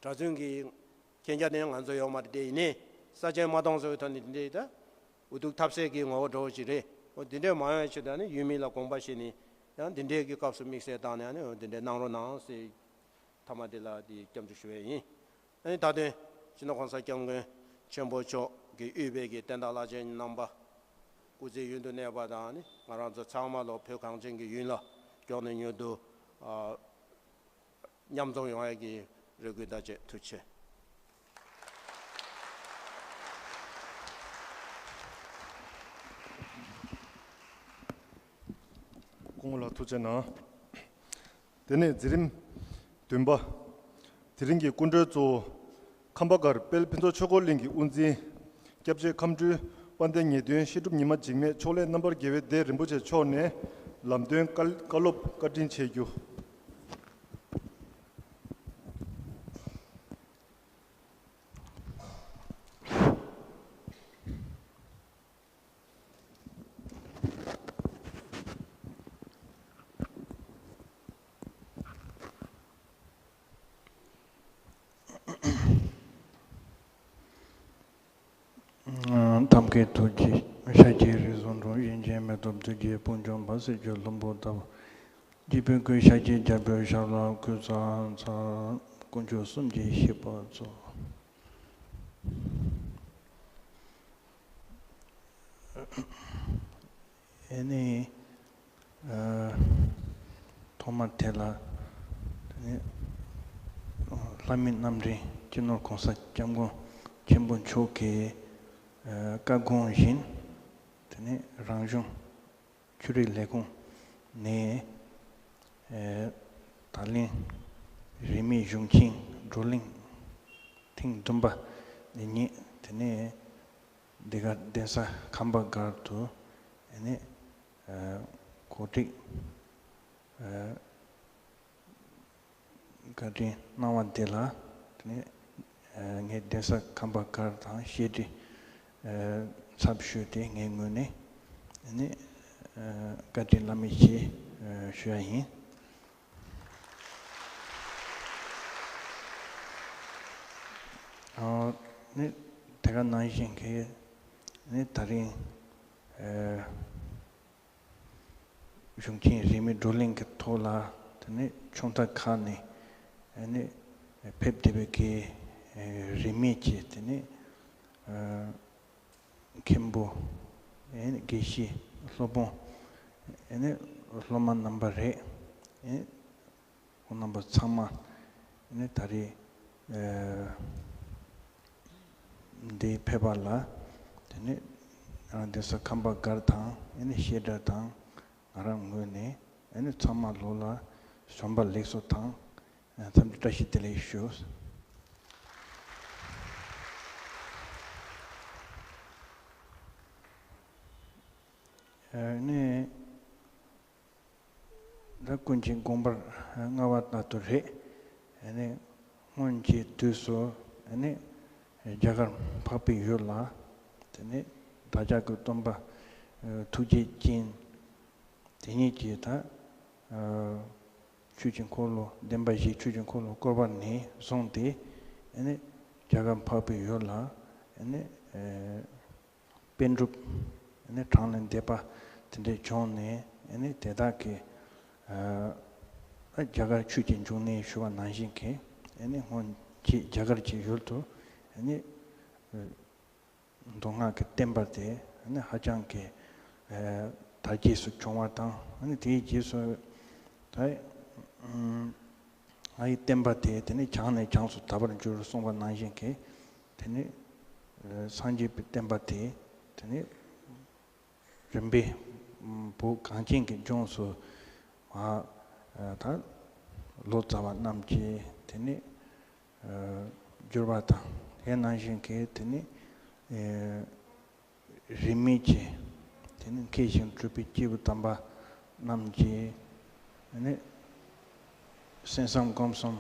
གྲྭ་བཙུན་གྱི་མཁྱེན་རྒྱ་དེ་ང་ཚོ་ཡོད་མ་རེད་དེ་ཡིན་ནའི་ས་ཆ་མ་གཏོང་ཚོ་གི་ཐོག་ནས་དེ་འདྲས་ད། འུ་ཐུག་ཐབས་ཟད་ཀྱི་ངོ་བོ་འདྲ་བོ་ཞིག་རེད། ཨོ་དེ་འདྲས་མ་ཡོང་ཡ་ཆེད་དུ་ཨ་ནི་ཡུལ་མི་ལ་དགོངས་པ་བཞེས་ནས་ཡང་དེ་འདྲས་ཀྱི་སྐབས་སུ་དམིགས་བསལ་བཏང་ནས་ཨ་ནི་ཨོ་དེ་འདྲས་གནང་རོགས་གནང་ཟེར། མཐའ་མ་དེ་ལ་དེ་སྐྱབས་འཇུག་ཞུ་བས་ཡིན། ཨ་ནི་ད་དོན་སྤྱི་ནོར་གོང་ས་སྐྱབས་མགོན་ཆེན་པོ་མཆོག་གིས་དབུས་པའི་གི་བསྟན་བདག་བླ་ཆེན་རྣམ་པ་སྐུ་ཚེ་ཡུན་དུ་གནས་པ་དང་ནི་ང་རང་ཚོ་ཚང་མ་ལོ་བོད་གངས་ཅན་གྱི་ཡུལ་ལ་མགྱོགས་ནས་མྱུར་དུ་ཨ་མཉམ་འཛོམས་ཡོང་ཡ་གི་རེ་སྐུལ་དང་བཅས་ཐུགས་རྗེ་ཆེ། སྐུ་ངོ་ལགས་ཐུགས་རྗེ་གནང་། དེ་ནས་འཛིན་རིམ་བདུན་པ། དེ་རིང་གི་སྐུ་མགྲོན་གཙོ་བོ། ཁམས་པ་སྒར་དཔལ་ཕུན་ཚོགས་ཆོས་འཁོར་གླིང་གི་དབུ་འཛིན། སྐྱབས་རྗེ་ཁམས་སྤྲུལ་དཔལ་ལྡན་ཉེ་བདུན་བཤད་སྒྲུབ་ཉི་མ་འཇིགས་མེད་ཕྱོགས་ལས་རྣམ་པར་རྒྱལ་བའི་སྡེ་རིན་པོ་ཆེ་མཆོག་ནས་ལམ་སྟོན་བཀའ་བཀའ་སློབ་བཀའ་དྲིན་ཆེ་རྒྱུ། ཐབས་མཁས་ཐུགས་རྗེ་ཤཱཀྱའི་རིགས་སུ་འཁྲུངས། གཡོན་ཅན་མེ་ཏོག་བདུད་ཀྱི་དཔུང་འཇོམས་པ། གསེར་གྱི་ལྷུན་པོ་ལྟ་བུ། སྐྱེས་བུ་ཀུན་ཤཱཀྱའི་རྒྱལ་པོའི་ཞབས་ལ་གུས་ཕྱག་འཚལ། དཀོན་མཆོག་གསུམ་གྱི་བཤེས་པ་གཙོ། ཨེ་ནི། ཨ། ཐོག་མར་དེ་ལ། དེ་ནི། ལྷ་མིའི་རྣམ་འདྲེན་སྤྱི་ནོར་གོང་ས་སྐྱབས་མགོན་ཆེན་པོ་མཆོག་གིས། ཨ། བཀའ་དགོངས་བཞིན། དེ་ནི་རང་གཞུང་ཆོས་རིག་ལས་ཁུངས་ནས། ཨ། ད་ལན་རིས་མེད་གཞུང་ཆེན་བགྲོ་གླེང་ཐེངས་བདུན་པ་ནས་ཉིད་དེ་ནས། འདི་ག་གདན་ས་ཁམས་པ་སྒར་དུ་ཨ་ནི་གོ་སྒྲིག་བཀའ་དྲིན་གནང་བ་འདི་ལ་དེ་ནི་ངས་གདན་ས་ཁམས་པ་སྒར་དང་བཤད་སྒྲིག་ཚབ་ཞུས་ཏེ་ངའི་ངོས་ནས་ཨ་ནི་བཀའ་དྲིན་བླ་མེད་ཆེ་ཞུ་ཡ་ཡིན། ཨ་ནི་དེ་ག་ནང་བཞིན་གྱི་ནི་ད་རིང་ཨ་གཞུང་ཆེན་རིས་མེད་བགྲོ་གླེང་གི་ཐོག་ལ་དེ་ནི་ཕྱོགས་མཐའ་ཁག་ནས་ཨ་ནི་ཕེབས་བསྡད་པའི་གི་རིས་མེད་ཀྱི་དེ་ནི་ཨ། མཁན་པོ། ཨེ་ནི་དགེ་བཤེས་སློབ་དཔོན། ཨེ་ནི་སློབ་མ་རྣམ་པ་རེད། ཨེ་ཁོང་རྣམ་པ་ཚང་མ་ཨེ་ནི་ད་རེས་ཨེ་འདིར་ཕེབས་པ་ལ་དེ་ནི་ང་རང་གདན་ས་ཁམས་པ་སྒར་དང་ཨེ་ནི་བཤད་གྲྭ་དང་ང་རང་ངོས་ནས་ཨེ་ནི་ཚང་མ་ལོ་ལ་གཞོན་པ་ལེགས་སོ་དང་། འཚམས་འདྲི་བཀྲ་ཤིས་བདེ་ལེགས་ཞུ། ཨ་ནི་ད་ཀུན་མཁྱེན་དགོངས་པ་རྣམ་པར་དག་པ་རེད། ཨ་ནི་སྔོན་གྱི་དུས་སུ་ཨ་ནི་རྒྱ་གར་འཕགས་པའི་ཡུལ་ལ་དེ་ནི་བདག་ཅག་གི་སྟོན་པ་ཐུགས་རྗེ་ཅན་དེ་ཉིད་ཀྱིས་ད་ཆོས་ཀྱི་འཁོར་ལོ་བདེན་པ་བཞིའི་ཆོས་ཀྱི་འཁོར་ལོ་བསྐོར་བ་ནས་བཟུང་སྟེ་ཨ་ནི་རྒྱ་གར་འཕགས་པའི་ཡུལ་ལ་ཨ་ནི་པཎ་གྲུབ་ཨ་ནི་གྲངས་ལས་འདས་པ་དེ་འདྲས་བྱུང་ནས་ཨ་ནི་དེ་དག་གི་རྒྱ་གར་ཆོས་ཀྱི་འབྱུང་གནས་ཞུ་བ་ནང་བཞིན་གྱི་ཨ་ནི་སྔོན་གྱི་རྒྱ་གར་གྱི་ཡུལ་དུ་ཨ་ནི། མདོ་སྔགས་ཀྱི་བསྟན་པ་དེ་ནི་ཧ་ཅང་གི་དར་རྒྱས་སུ་བྱུང་བ་དང་། དེའི་རྗེས་སུ་ད་ང་ཡི་བསྟན་པ་དེ་དེ་ནི་བྱང་ནས་བྱང་དུ་དར་བར་འགྱུར་གསུངས་པ་ནང་བཞིན་གྱི་དེ་ནི་སངས་རྒྱས་པའི་བསྟན་པ་དེ་དེ་ནི་རིམ་པས་བོད་གངས་ཅན་གྱི་ལྗོངས་སུ་མ་ད་ལོ་ཙཱ་བ་རྣམས་ཀྱིས་དེ་ནི། བསྒྱུར་བ་དང་། དེ་ནང་བཞིན་གྱི་དེ་ནི་རིས་མེད་ཀྱི་དེ་ནི་མཁས་ཤིང་གྲུབ་པའི་སྐྱེས་བུ་དམ་པ་རྣམས་ཀྱིས་དེ་ནི་གསན་བསམ་སྒོམ་གསུམ།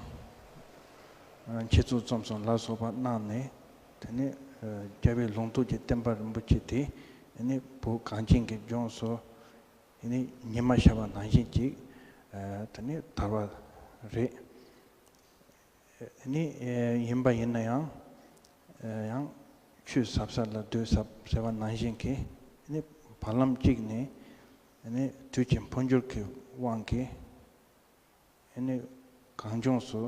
འཆད་རྩོད་རྩོམ་གསུམ་ལ་སོགས་པ་གནང་ནས། དེ་ནི་རྒྱལ་བའི་ལུང་རྟོགས་ཀྱི་བསྟན་པ་རིན་པོ་ཆེ་དེ་དེ་ནི་བོད་གངས་ཅན་གྱི་ལྗོངས་སུ་དེ་ནི་ཉི་མ་ཤར་བ་ནང་བཞིན་ཅིག་དེ་ནི་དར་བ་རེད། དེ་ནི་ཡིན་པ་ཡིན་ན་ཡང་། ཡང་ཆོས་ཟབ་ས་ལ་སྡོད་ཟབ་ཟེར་བ་ནང་བཞིན་གྱི་དེ་ནི་བར་ལམ་གཅིག་ནས་དེ་ནི་དུས་ཀྱི་འཕོ་འགྱུར་གྱི་དབང་གིས། ཨེ་ནི་གངས་ལྗོངས་སུ་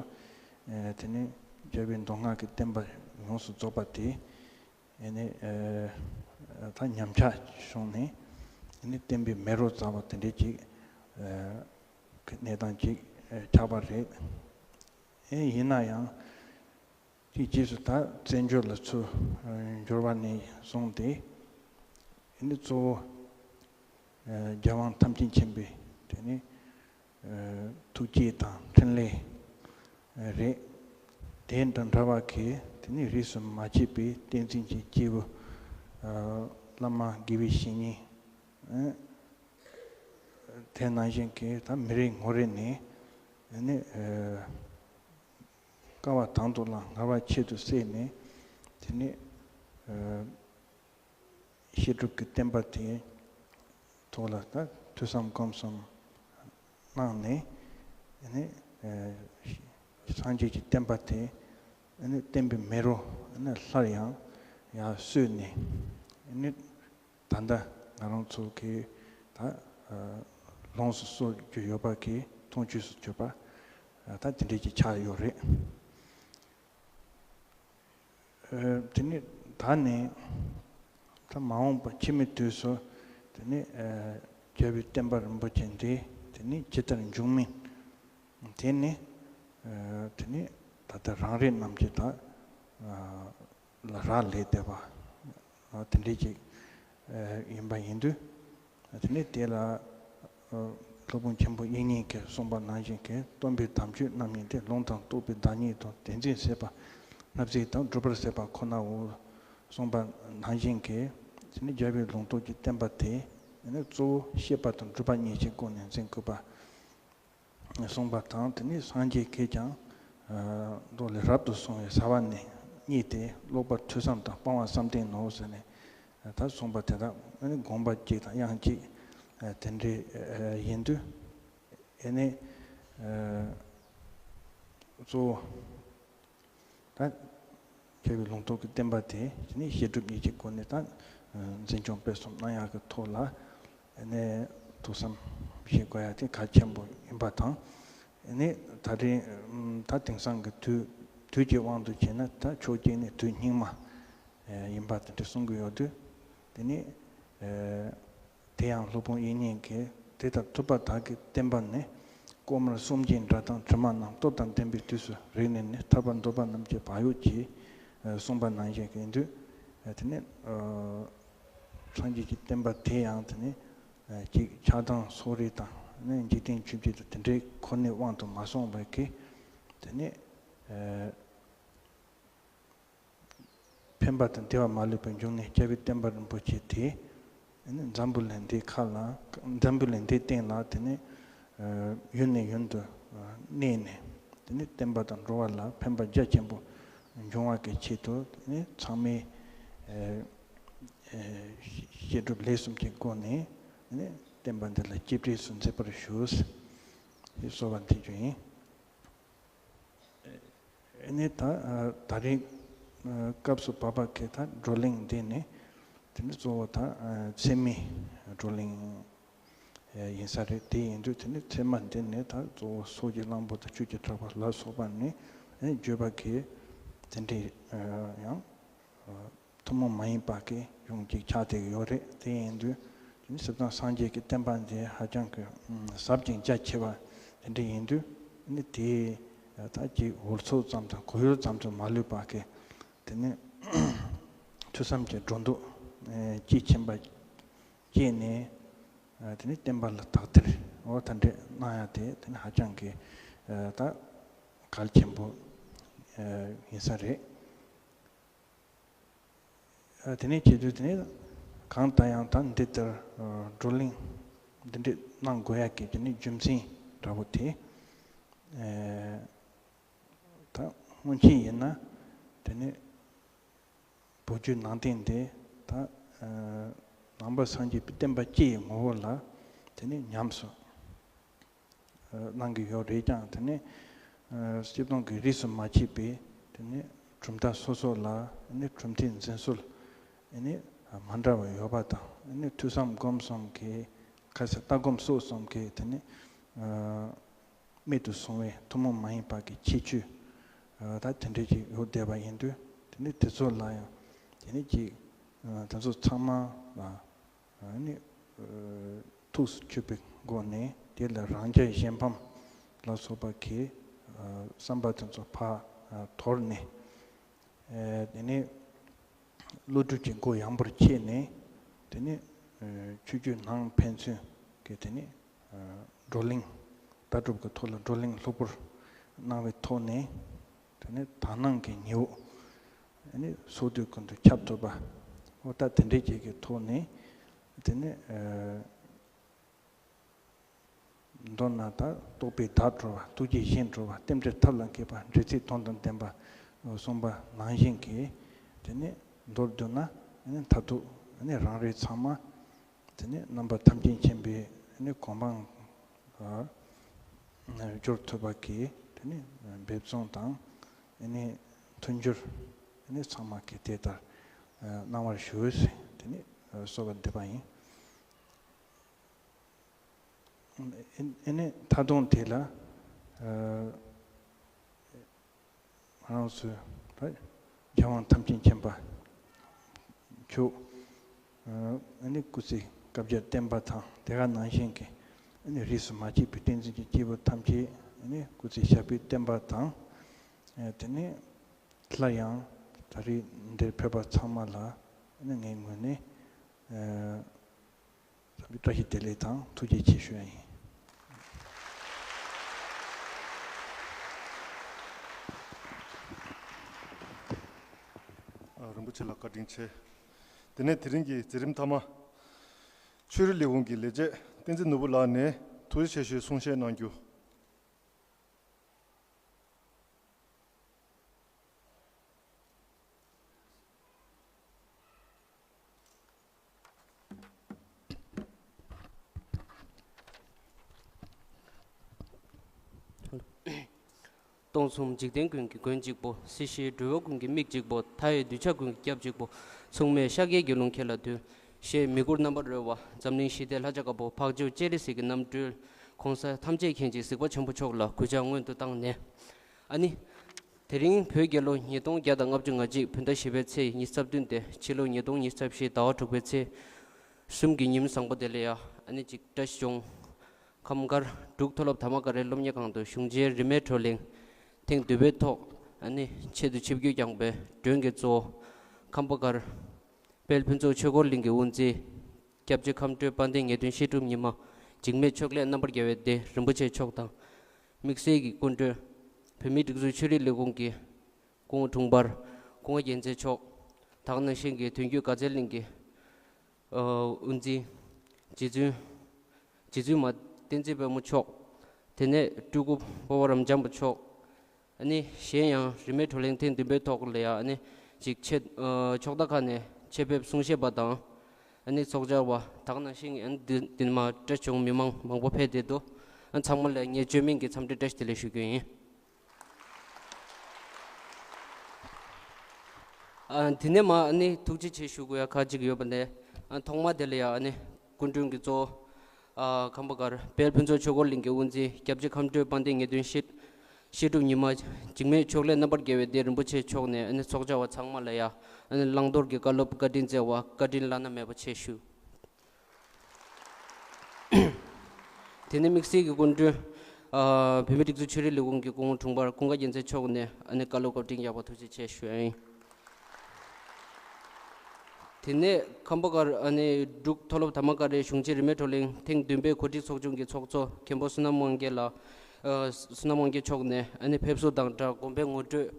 ཨེ་དེ་ནི་རྒྱལ་བའི་མདོ་སྔགས་ཀྱི་བསྟན་པ་ཡོངས་སུ་རྫོགས་པ་དེ། ཨེ་ནི་ཨེ་ད་ཉམས་ཆག་བྱུང་ནས། ཨེ་ནི་བསྟན་པའི་མེ་རོ་འཚར་བ་དེ་འདྲའི་ཅིག་ཨེ་གནས་སྟངས་ཅིག་ཨེ་ཆགས་པ་རེད། ཨེ་ཡིན་ན་ཡང་། དེའི་རྗེས་སུ་ད་བཙན་བྱོལ་ལ་ཚུར་འབྱོར་བ་ནས་བཟུང་སྟེ། ཨེ་ནི་གཙོ་བོ་ཨེ་རྒྱལ་དབང་ཐམས་ཅད་མཁྱེན་པའི་དེ་ནི་ཐུགས་བསྐྱེད་དང་འཕྲིན་ལས་རེད། དེ་དང་འདྲ་བ་གི་དེ་ནི་རིས་སུ་མ་ཆད་པའི་བསྟན་འཛིན་གྱི་སྐྱེས་བུ་བླ་མ་དགེ་བའི་བཤེས་གཉེན། དེ་ནང་བཞིན་གྱི་ད་མི་རེ་ངོ་རེ་ནས་ནི་དཀའ་བ་དང་དུ་ལ་ངལ་བ་ཁྱད་དུ་བསད་ནས། དེ་ནི་བཤད་སྒྲུབ་ཀྱི་བསྟན་པ་དེའི་ཐོག་ལ་ད་ཐོས་བསམ་སྒོམ་གསུམ་གནང་ནས། ནི་སངས་རྒྱས་ཀྱི་བསྟན་པ་དེ་ནི་བསྟན་པའི་མེ་རོ་ནི་སླར་ཡང་ཡར་གསོས་ནས། ནི་ད་ལྟ་ང་རང་ཚོ་གི་ད་ལོངས་སུ་སྤྱོད་རྒྱུ་ཡོད་པ་གི་མཐོང་ཆོས་སུ་གྱུར་པ་ད་དེ་འདྲས་ཀྱི་ཆགས་ཡོད་རེད། དེ་ནི་ད་ནི་ད་མ་འོངས་པ་ཕྱི་མའི་དུས་སུ་དེ་ནི་རྒྱལ་བའི་བསྟན་པ་རིན་པོ་ཆེ་འདི་དེ་ནི་ཇི་ལྟར་འབྱུང་མིན། དེ་ནི་དེ་ནི་ད་ལྟ་རང་རེ་རྣམས་ཀྱིས་ད་ལ་རག་ལས་བསྡད་པ་དེ་འདྲས་ཅིག་ཡིན་པ་ཡིན་དུས། དེ་ནས་དེ་ལ་སློབ་དཔོན་ཆེན་པོ་དབྱིག་གཉེན་གྱིས་གསུངས་པ་ནང་བཞིན་གྱི། སྟོན་པའི་དམ་ཆོས་རྣམ་གཉིས་ཏེ། ལུང་དང་རྟོགས་པའི་བདག་ཉིད་དོ། དེ་འཛིན་ཟད་པ་སྣ་བསྲེགས་དང་། སྒྲུབ་པར་ཟད་པ་ཁོ་ནའོ། གསུངས་པ་ནང་བཞིན་གྱི་དེ་ནི་རྒྱལ་བའི་ལུང་རྟོགས་ཀྱི་བསྟན་པ་དེ་ནི་གཙོ་བོ་བཤད་པ་དང་སྒྲུབ་པ་གཉིས་ཀྱི་སྒོ་ནས་འཛིན་དགོས་པ་གསུངས་པ་དང་། དེ་ནི་སངས་རྒྱས་ཀྱིས་ཀྱང་མདོ་ལས། རབ་ཏུ་བྱུང་བའི་བྱ་བ་ནི་གཉིས་ཏེ། ཀློག་པ་ཐོས་བསམ་དང་། སྤང་བ་བསམ་གཏན་ནོ་ཟེར་ནས་ད་གསུངས་པ་དེ་དག་ནི་དགོངས་པ་གཅིག་དང་དབྱངས་གཅིག་དེ་འདྲ་ཡིན་དུས། ཨེ་ནི་གཙོ་བོ་ད་རྒྱལ་བའི་ལུང་རྟོགས་ཀྱི་བསྟན་པ་དེ་ནི་བཤད་སྒྲུབ་གཉིས་ཀྱི་སྒོ་ནས་ད་འཛིན་སྐྱོང་སྤེལ་གསུམ་གནང་ཡག་གི་ཐོག་ལ་ནས་ཐུགས་བསམ་བཞེས་དགོས་ཡ་དེ་གལ་ཆེན་པོ་ཡིན་པ་དང་། ནི་ད་རེས་ད་དེང་སང་གི་དུས་དུས་ཀྱི་དབང་དུ་བྱས་ན་ད་ཕྱོགས་གཅིག་ནས་དུས་སྙིགས་མ་ཡིན་པ་དེ་འདྲ་གསུང་གི་ཡོད་དུས། དེ་ནི། དེ་ཡང་སློབ་དཔོན་དབྱིག་གཉེན་གྱིས། དེ་ལྟར་ཐུབ་པ་དག་གི་བསྟན་པ་ནི། ལྐོག་མར་གསུམ་གྱི་འདྲ་དང་དྲི་མ་རྣམས། སྟོབས་དང་ལྡན་པའི་དུས་སུ་རིག་ནས་ནི། ཐར་པར་འདོད་པ་རྣམས་ཀྱི་བག་ཡོད་ཀྱིས། གསུངས་པ་ནང་བཞིན་གྱི་ཡིན་དུས། དེ་ནི་སངས་རྒྱས་ཀྱི་བསྟན་པ་དེ་ཡང་དེ་ནི་ཅིག་ཆགས་སྡང་སོགས་རིགས་དང་ནི་འཇིག་རྟེན་ཆོས་བརྒྱད་དང་དེ་འདྲའི་ཁོ་ནའི་དབང་དུ་མ་སོང་བའི་གི་དེ་ནི། ཕན་པ་དང་བདེ་བ་མ་ལུས་པའི་འབྱུང་གནས་རྒྱལ་བའི་བསྟན་པ་རིན་པོ་ཆེ་དེ། འཛམ་བུ་གླིང་འདིའི་ཁ་ལ། འཛམ་བུ་གླིང་འདིའི་སྟེང་ལ་དེ་ནི་ཡུན་ནས་ཡུན་དུ་གནས་ནས། དེ་ནི་བསྟན་པ་དང་འགྲོ་བ་ལ་ཕན་པ་རྒྱ་ཆེན་པོ་འབྱུང་བ་གི་ཆེད་དུ། དེ་ནི་ཚང་མས་བཤད་སྒྲུབ་ལས་གསུམ་གྱི་སྒོ་ནས་དེ་ནི་བསྟན་པ་འདི་ལ་གཅེས་སྤྲས་སུ་མཛད་པར་ཞུ། ཞེས་གསོལ་བ་འདེབས་རྒྱུ་ཡིན། ཨ་ནི་ད་ད་རེས་སྐབས་སུ་བབ་པ་གི་ད་བགྲོ་གླེང་འདི་ནི་དེ་ནི་གཙོ་བོ་ད་ཚད་མའི་བགྲོ་གླེང་ཡིན་ས་རེད། དེ་ཡིན་དུས་དེ་ནི་ཚད་མ་འདི་ནི་ད་གཙོ་བོ་སོགས་ཀྱི་གླང་པོ་དང་ཆོས་ཀྱི་གྲགས་པ་ལ་སོགས་པ་ནི་ཨ་ནི་བརྗོད་པ་གི་དེ་འདྲའི་ཡང་ཐུན་མོང་མ་ཡིན་པ་གི་གཞུང་ཅིག་ཆགས་བསྡད་ཀྱི་ཡོད་རེད། དེ་ཡིན་དུས་དེ་ནི་སྤྱིར་བཏང་སངས་རྒྱས་ཀྱི་བསྟན་པ་འདི་ཧ་ཅང་གི་ཟབ་ཅིང་རྒྱ་ཆེ་བ་དེ་འདྲ་ཡིན་དུས། ནི་དེ་ད་ཅིག་འུ་ཚོ་ཙམ་དང་གོ་ཡུལ་ཙམ་དུ་མ་ལུས་པ་གི་དེ་ནི་ཐོས་བསམ་གྱི་འགྲོ་འདུག་དཔྱིས་ཕྱིན་པ་བསྐྱེད་ནས། དེ་ནི་བསྟན་པ་ལ་དག་ཐེར་འོ་ད་འདྲས་གནང་ཡ་དེ་དེ་ནི་ཧ་ཅང་གི་ད་གལ་ཆེན་པོ་ ཡིན་ས་རེད། དེ་ནས་བྱེད་དུས་དེ་ནས་གང་ལྟར་ཡང་ད་འདི་ལྟར་བགྲོ་གླེང་འདི་འདྲས་གནང་དགོས་ཡ་གི་དེ་ནས་རྒྱུ་མཚན་འདྲ་བོ་དེ། ད་སྔོན་ཆད་ཡིན་ན་དེ་ནས་བོད་བརྒྱུད་ནང་བསྟན་འདི་ད་ནང་པ་སངས་རྒྱས་པའི་བསྟན་པ་སྤྱི་ཡི་ངོ་བོ་ལ་དེ་ནས་ཉམས་སུ་གནང་གི་ཡོད་རེད་ཀྱང་། དེ་ནས་སྤྱིར་བཏང་གི་རིས་སུ་མ་ཆད་པའི་དེ་ནས་གྲུབ་མཐའ་སོ་སོ་ལ་ནི་གྲུབ་མཐའི་འཛིན་སྲོལ་ནི་མ་འདྲ་བ་ཡོད་པ་དང་། ནི་ཐོས་བསམ་སྒོམ་གསུམ་གྱི་ཁ་ཟེར་ལྟ་སྒོམ་སྲོལ་གསུམ་གྱི་དེ་ནས་རྨད་དུ་བྱུང་བའི་ཐུན་མོང་མ་ཡིན་པ་གི་ཁྱད་ཆོས་ད་དེ་འདྲ་ཅིག་ཡོད་བསྡད་པ་ཡིན་དུས། དེ་ནས་དེ་ཚོ་ལ་ཡང་དེ་ནས་ཅིག་དེ་ཚོ་ཚང་མ་ལ་ནི་ཐུགས་སུ་ཆུད་པའི་སྒོ་ནས་དེ་ལ་རང་རྒྱལ་གཞན་ཕམ་ལ་སོགས་པ་གི་བསམ་པ་དེ་ཚོ་ཕར་དོར་ནས། དེ་ནས་བློ་གྲོས་ཀྱི་སྒོ་ཡངས་པོར་ཕྱེ་ནས། དེ་ནས་ཆོས་བརྒྱུད་ནང་ཕན་ཚུན་གྱི་དེ་ནས་བགྲོ་གླེང་ལྟ་གྲུབ་ཀྱི་ཐོག་ལ་བགྲོ་གླེང་ལྷུག་པོར་གནང་བའི་ཐོག་ནས། དེ་ནས་དག་སྣང་གི་ཉི་འོད་ནི་སོ་སྡུད་ཀུན་ཏུ་ཁྱབ་ཐུབ་པ། འོ་ད་དེ་འདྲའི་ཅིག་གི་ཐོག་ནས་དེ་ནས། མདོར་ན་ད་རྟོགས་པས་བདག་གྲོལ་བ། ཐུགས་རྗེས་གཞན་གྲོལ་བ། རྟེན་འབྲེལ་ཐབས་ལ་མཁས་པ། འབྲེལ་ཚད་དོན་དང་ལྡན་པ་གསུངས་པ་ནང་བཞིན་གྱི་དེ་ནས་མདོར་བསྡུ་ན། མཐར་ཐུག་རང་རེ་ཚང་མ་དེ་ནས་རྣམ་པ་ཐམས་ཅད་མཁྱེན་པའི་གོ་འཕང་ལ་འབྱོར་ཐུབ་པ་གི་དེ་ནས་འབད་བརྩོན་དང་། མཐུན་འགྱུར་ཚང་མ་གི་དེ་ལྟར་གནང་བར་ཞུ། དེ་ནས་གསོལ་བ་འདེབས་པ་ཡིན། ཨེ་ནས་མཐའ་དོན་དེ་ལ་ང་རང་ཚོའི་རྒྱལ་དབང་ཐམས་ཅད་མཁྱེན་པ་མཆོག་ཨེ་ནས་སྐུ་ཚེ་བསྐལ་བརྒྱར་བརྟན་པ་དང་། དེ་ག་ནང་བཞིན་གྱི་ཨེ་ནས་རིས་སུ་མ་ཆད་པའི་བསྟན་འཛིན་གྱི་སྐྱེས་བུ་ཐམས་ཅད་ཨེ་ནས་སྐུ་ཚེ་ཞབས་པད་བརྟན་པ་དང་། དེ་ནས་སླར་ཡང་ད་རེས་འདིར་ཕེབས་པ་ཚང་མ་ལ་ཨེ་ནས་ངའི་ངོས་ནས་བཀྲ་ཤིས་བདེ་ལེགས་དང་ཐུགས་རྗེ་ཆེ་ཞུ་ཡ་ཡིན། རིན་པོ་ཆེ་ལ་བཀའ་དྲིན་ཆེ། དེ་ནས་དེ་རིང་གི་མཛད་རིམ་མཐའ་མ། ཆོས་རིག་ལས་ཁུངས་ཀྱི་ལས་བྱེད་བསྟན་འཛིན་ནོར་བུ་ལགས་ནས་ཐུགས་རྗེ་ཆེ་ཞུའི་གསུང་བཤད་གནང་རྒྱུ། སྟོང་གསུམ་འཇིག་རྟེན་ཀུན་གྱི་མགོན་གཅིག་པོ། སྲིད་ཞིའི་འགྲོ་བ་ཀུན་གྱི་མིག་གཅིག་པོ། མཐའ་ཡས་གདུལ་བྱ་ཀུན་གྱི་སྐྱབས་གཅིག་པོ། མཚུངས་མེད་ཤཱཀྱའི་དགེ་སློང་ཁྱེད་ལ་འདུད། ཞེས་མི་བསྐུར་རྣམ་པར་རོལ་བ། འཛམ་གླིང་ཞི་བདེའི་ལྷ་བྱ་དཀར་པོ། འཕགས་མཆོག་སྤྱན་རས་གཟིགས་ཀྱི་རྣམ་སྤྲུལ། གོང་ས་ཐམས་ཅད་མཁྱེན་ཅིང་གཟིགས་པ་ཆེན་པོ་མཆོག་ལ་གུས་ཕྱག་སྔོན་དུ་བཏང་ནས། ཨ་ནི། དེ་རིང་བོད་རྒྱལ་ལོ་ཉིས་སྟོང་བརྒྱ་དང་ལྔ་བཅུ་ང་གཅིག་བོད་ཟླ་བཞི་པའི་ཚེས་ཉི་ཤུ་རྩ་བདུན་སྟེ། ཕྱི་ལོ་ཉིས་སྟོང་ཉི་ཤུ་རྩ་བཞི་ཟླ་བ་དྲུག་པའི་ཚེས་གསུམ་གྱི་ཉིན་མོ་བཟང་པོ་དེ་ལ་ཡ། ཨ་ནི་ཅིག་བཀྲ་ཤིས་ལྗོངས་ཁམས་སྒར་འབྲུག་མཐོ་སློབ་དར་མ་ཀ་རའི་སློབ་གཉེར་ཁང་དུ་གཞུང་ཆེན་རིས་མེད་བགྲོ་གླེང་ཐེངས་བདུན་པའི་ཐོག་ཨ་ནི་ཆེད་དུ་ཆིབས་བསྒྱུར་བསྐྱངས་པའི་མགྲོན་གྱི་གཙོ་བོ་ཁམས་པ་སྒར་དཔལ་ཕུན་ཚོགས་ཆོས་འཁོར་གླིང་གི་དབུ་འཛིན་སྐྱབས་རྗེ་ཁམས་སྤྲུལ་དཔལ་ལྡན་ངེས་དོན་བཤད་སྒྲུབ་ཉི་མ། འཇིགས་མེད་ཕྱོགས་ལས་རྣམ་པར་རྒྱལ་བའི་སྡེ་རིན་པོ་ཆེ་མཆོག་དང་། དམིགས་བསལ་གྱི་སྐུ་མགྲོན། བོད་མིའི་སྒྲིག་འཛུགས་ཆོས་རིག་ལས་ཁུངས་ཀྱི་སྐུ་ངོ་དྲུང་འཕར་ཀུན་དགའ་རྒྱལ་མཚན་མཆོག་དེ་ག་ནང་བཞིན་གྱི་དོན་བརྒྱུད་དགའ་ཚལ་གླིང་གི་ཨ་དབུ་འཛིན། རྗེ་བཙུན། རྗེ་བཙུན་མ་བསྟན་འཛིན་དཔལ་མོ་མཆོག་དེ་ནས་སྤྲུལ་སྐུ་སྤོབས་པ་རབ་འབྱམས་པ་མཆོག་ཨ་ནི་གཞན་ཡང་རིས་མེད་བགྲོ་གླེང་ཐེངས་བདུན་པའི་ཐོག་ལ་ཡང་ཨ་ནི་ཅིག་ཆེད་ཨ་ཕྱོགས་མཐའ་ཁག་ནས་ཆེད་ཕེབས་གསུང་བཤད་པ་དང་། ཨ་ནི་ཚོགས་བཅར་བ་དེ་ག་ནང་བཞིན་ཨ་ནི་འདི་འདི་ནས་མར་བཀྲ་ཤིས་ལྗོངས་མི་མང་མང་པོ་ཕེབས་བསྡད་འདུག་ཨ་ཚང་མ་ལ་ངས་བཅོས་མིན་གྱི་འཚམས་འདྲི་བཀྲ་ཤིས་བདེ་ལེགས་ཞུ་རྒྱུ་ཡིན། ཨ་དེ་ནས་མར་ཨ་ནི་ཐུགས་རྗེ་ཆེ་ཞུ་དགོས་ཡ་ཁག་ཅིག་ཡོད་པ་ནས། ཨ་ཐོག་མ་དེ་ལ་ཡ་ཨ་ནི་སྐུ་མགྲོན་གྱི་གཙོ་བོ་ཨ་ཁམས་པ་སྒར་དཔལ་ཕུན་ཚོགས་ཆོས་འཁོར་གླིང་གི་དབུ་འཛིན་སྐྱབས་རྗེ་ཁམས་སྤྲུལ་དཔལ་ལྡན་ངེས་དོན་བཤད་བཤད་སྒྲུབ་ཉི་མ། འཇིགས་མེད་ཕྱོགས་ལས་རྣམ་པར་རྒྱལ་བའི་སྡེ་རིན་པོ་ཆེ་མཆོག་ནས་ཨ་ནི་ཚོགས་བཅར་བ་ཚང་མ་ལ་ཡ་ཨ་ནི་བླང་དོར་གྱི་བཀའ་སློབ་བཀའ་དྲིན་སྩལ་བ་བཀའ་དྲིན་བླ་ན་མེད་པ་ཆེ་ཞུ། དེ་ནས་དམིགས་བསལ་གྱི་སྐུ་མགྲོན། ཨ་བོད་མིའི་སྒྲིག་འཛུགས་ཆོས་རིག་ལས་ཁུངས་ཀྱི་སྐུ་ངོ་དྲུང་འཕར་ཀུན་དགའ་རྒྱལ་མཚན་མཆོག་ནས་ཨ་ནི་བཀའ་སློབ་བཀའ་དྲིན་ཡག་པོ་ཐུགས་རྗེ་ཆེ་ཞུ་ཡ་ཡིན། དེ་ནས་ཁམས་པ་སྒར་ཨ་ནི་འབྲུག་མཐོ་སློབ་དར་མ་ཀ་རའི་གཞུང་ཆེན་རིས་མེད་བགྲོ་གླེང་ཐེངས་བདུན་པའི་གོ་སྒྲིག་ཚོགས་ཆུང་གི་ཚོགས་གཙོ་མཁན་པོ་བསོད་ནམས་དབང་རྒྱལ་ལགས། ཨ་བསོད་ནམས་དབང་རྒྱལ་མཆོག་ནས་ཨ་ནི་ཕེབས་བསུ་དང་སྦྲགས་དགོན་པའི་ངོ་སྤྲོད།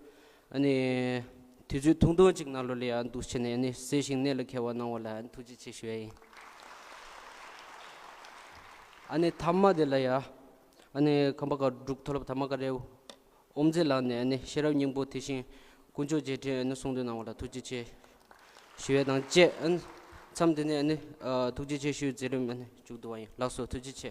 ཨ་ནི་དུས་ཚོད་ཐུང་ཐུང་ཅིག་ནང་ལོགས་ལ་ཡ་འདུག་བྱས་ནས་ཨ་ནི་གསལ་ཞིང་གནད་ལ་འཁེལ་བ་གནང་བ་ལ་ཨ་ནི་ཐུགས་རྗེ་ཆེ་ཞུ་ཡ་ཡིན། ཨ་ནི་མཐའ་མ་དེ་ལ་ཡ་ཨ་ནི་ཁམས་པ་ཀ་འབྲུག་མཐོ་སློབ་དར་མ་ཀ་རེའུ་དབུ་མཛད་ལགས་ནས་ཨ་ནི་ཤེས་རབ་སྙིང་པོ་དེ་བཞིན་དཀོན་མཆོག་རྗེས་དྲན་ཨ་ནི་གསུང་འདོན་གནང་བ་ལ་ཐུགས་རྗེ་ཆེ་ཞུ་ཡ་དང་བཅས། ཨ་ནི་མཚམས་འདི་ནས་ཨ་ནི་ཨ་ཐུགས་རྗེ་ཆེ་ཞུའི་མཛད་རིམ་ཨ་ནི་མཇུག་བསྡུ་བ་ཡིན། ལགས་སོ། ཐུགས་རྗེ་ཆེ།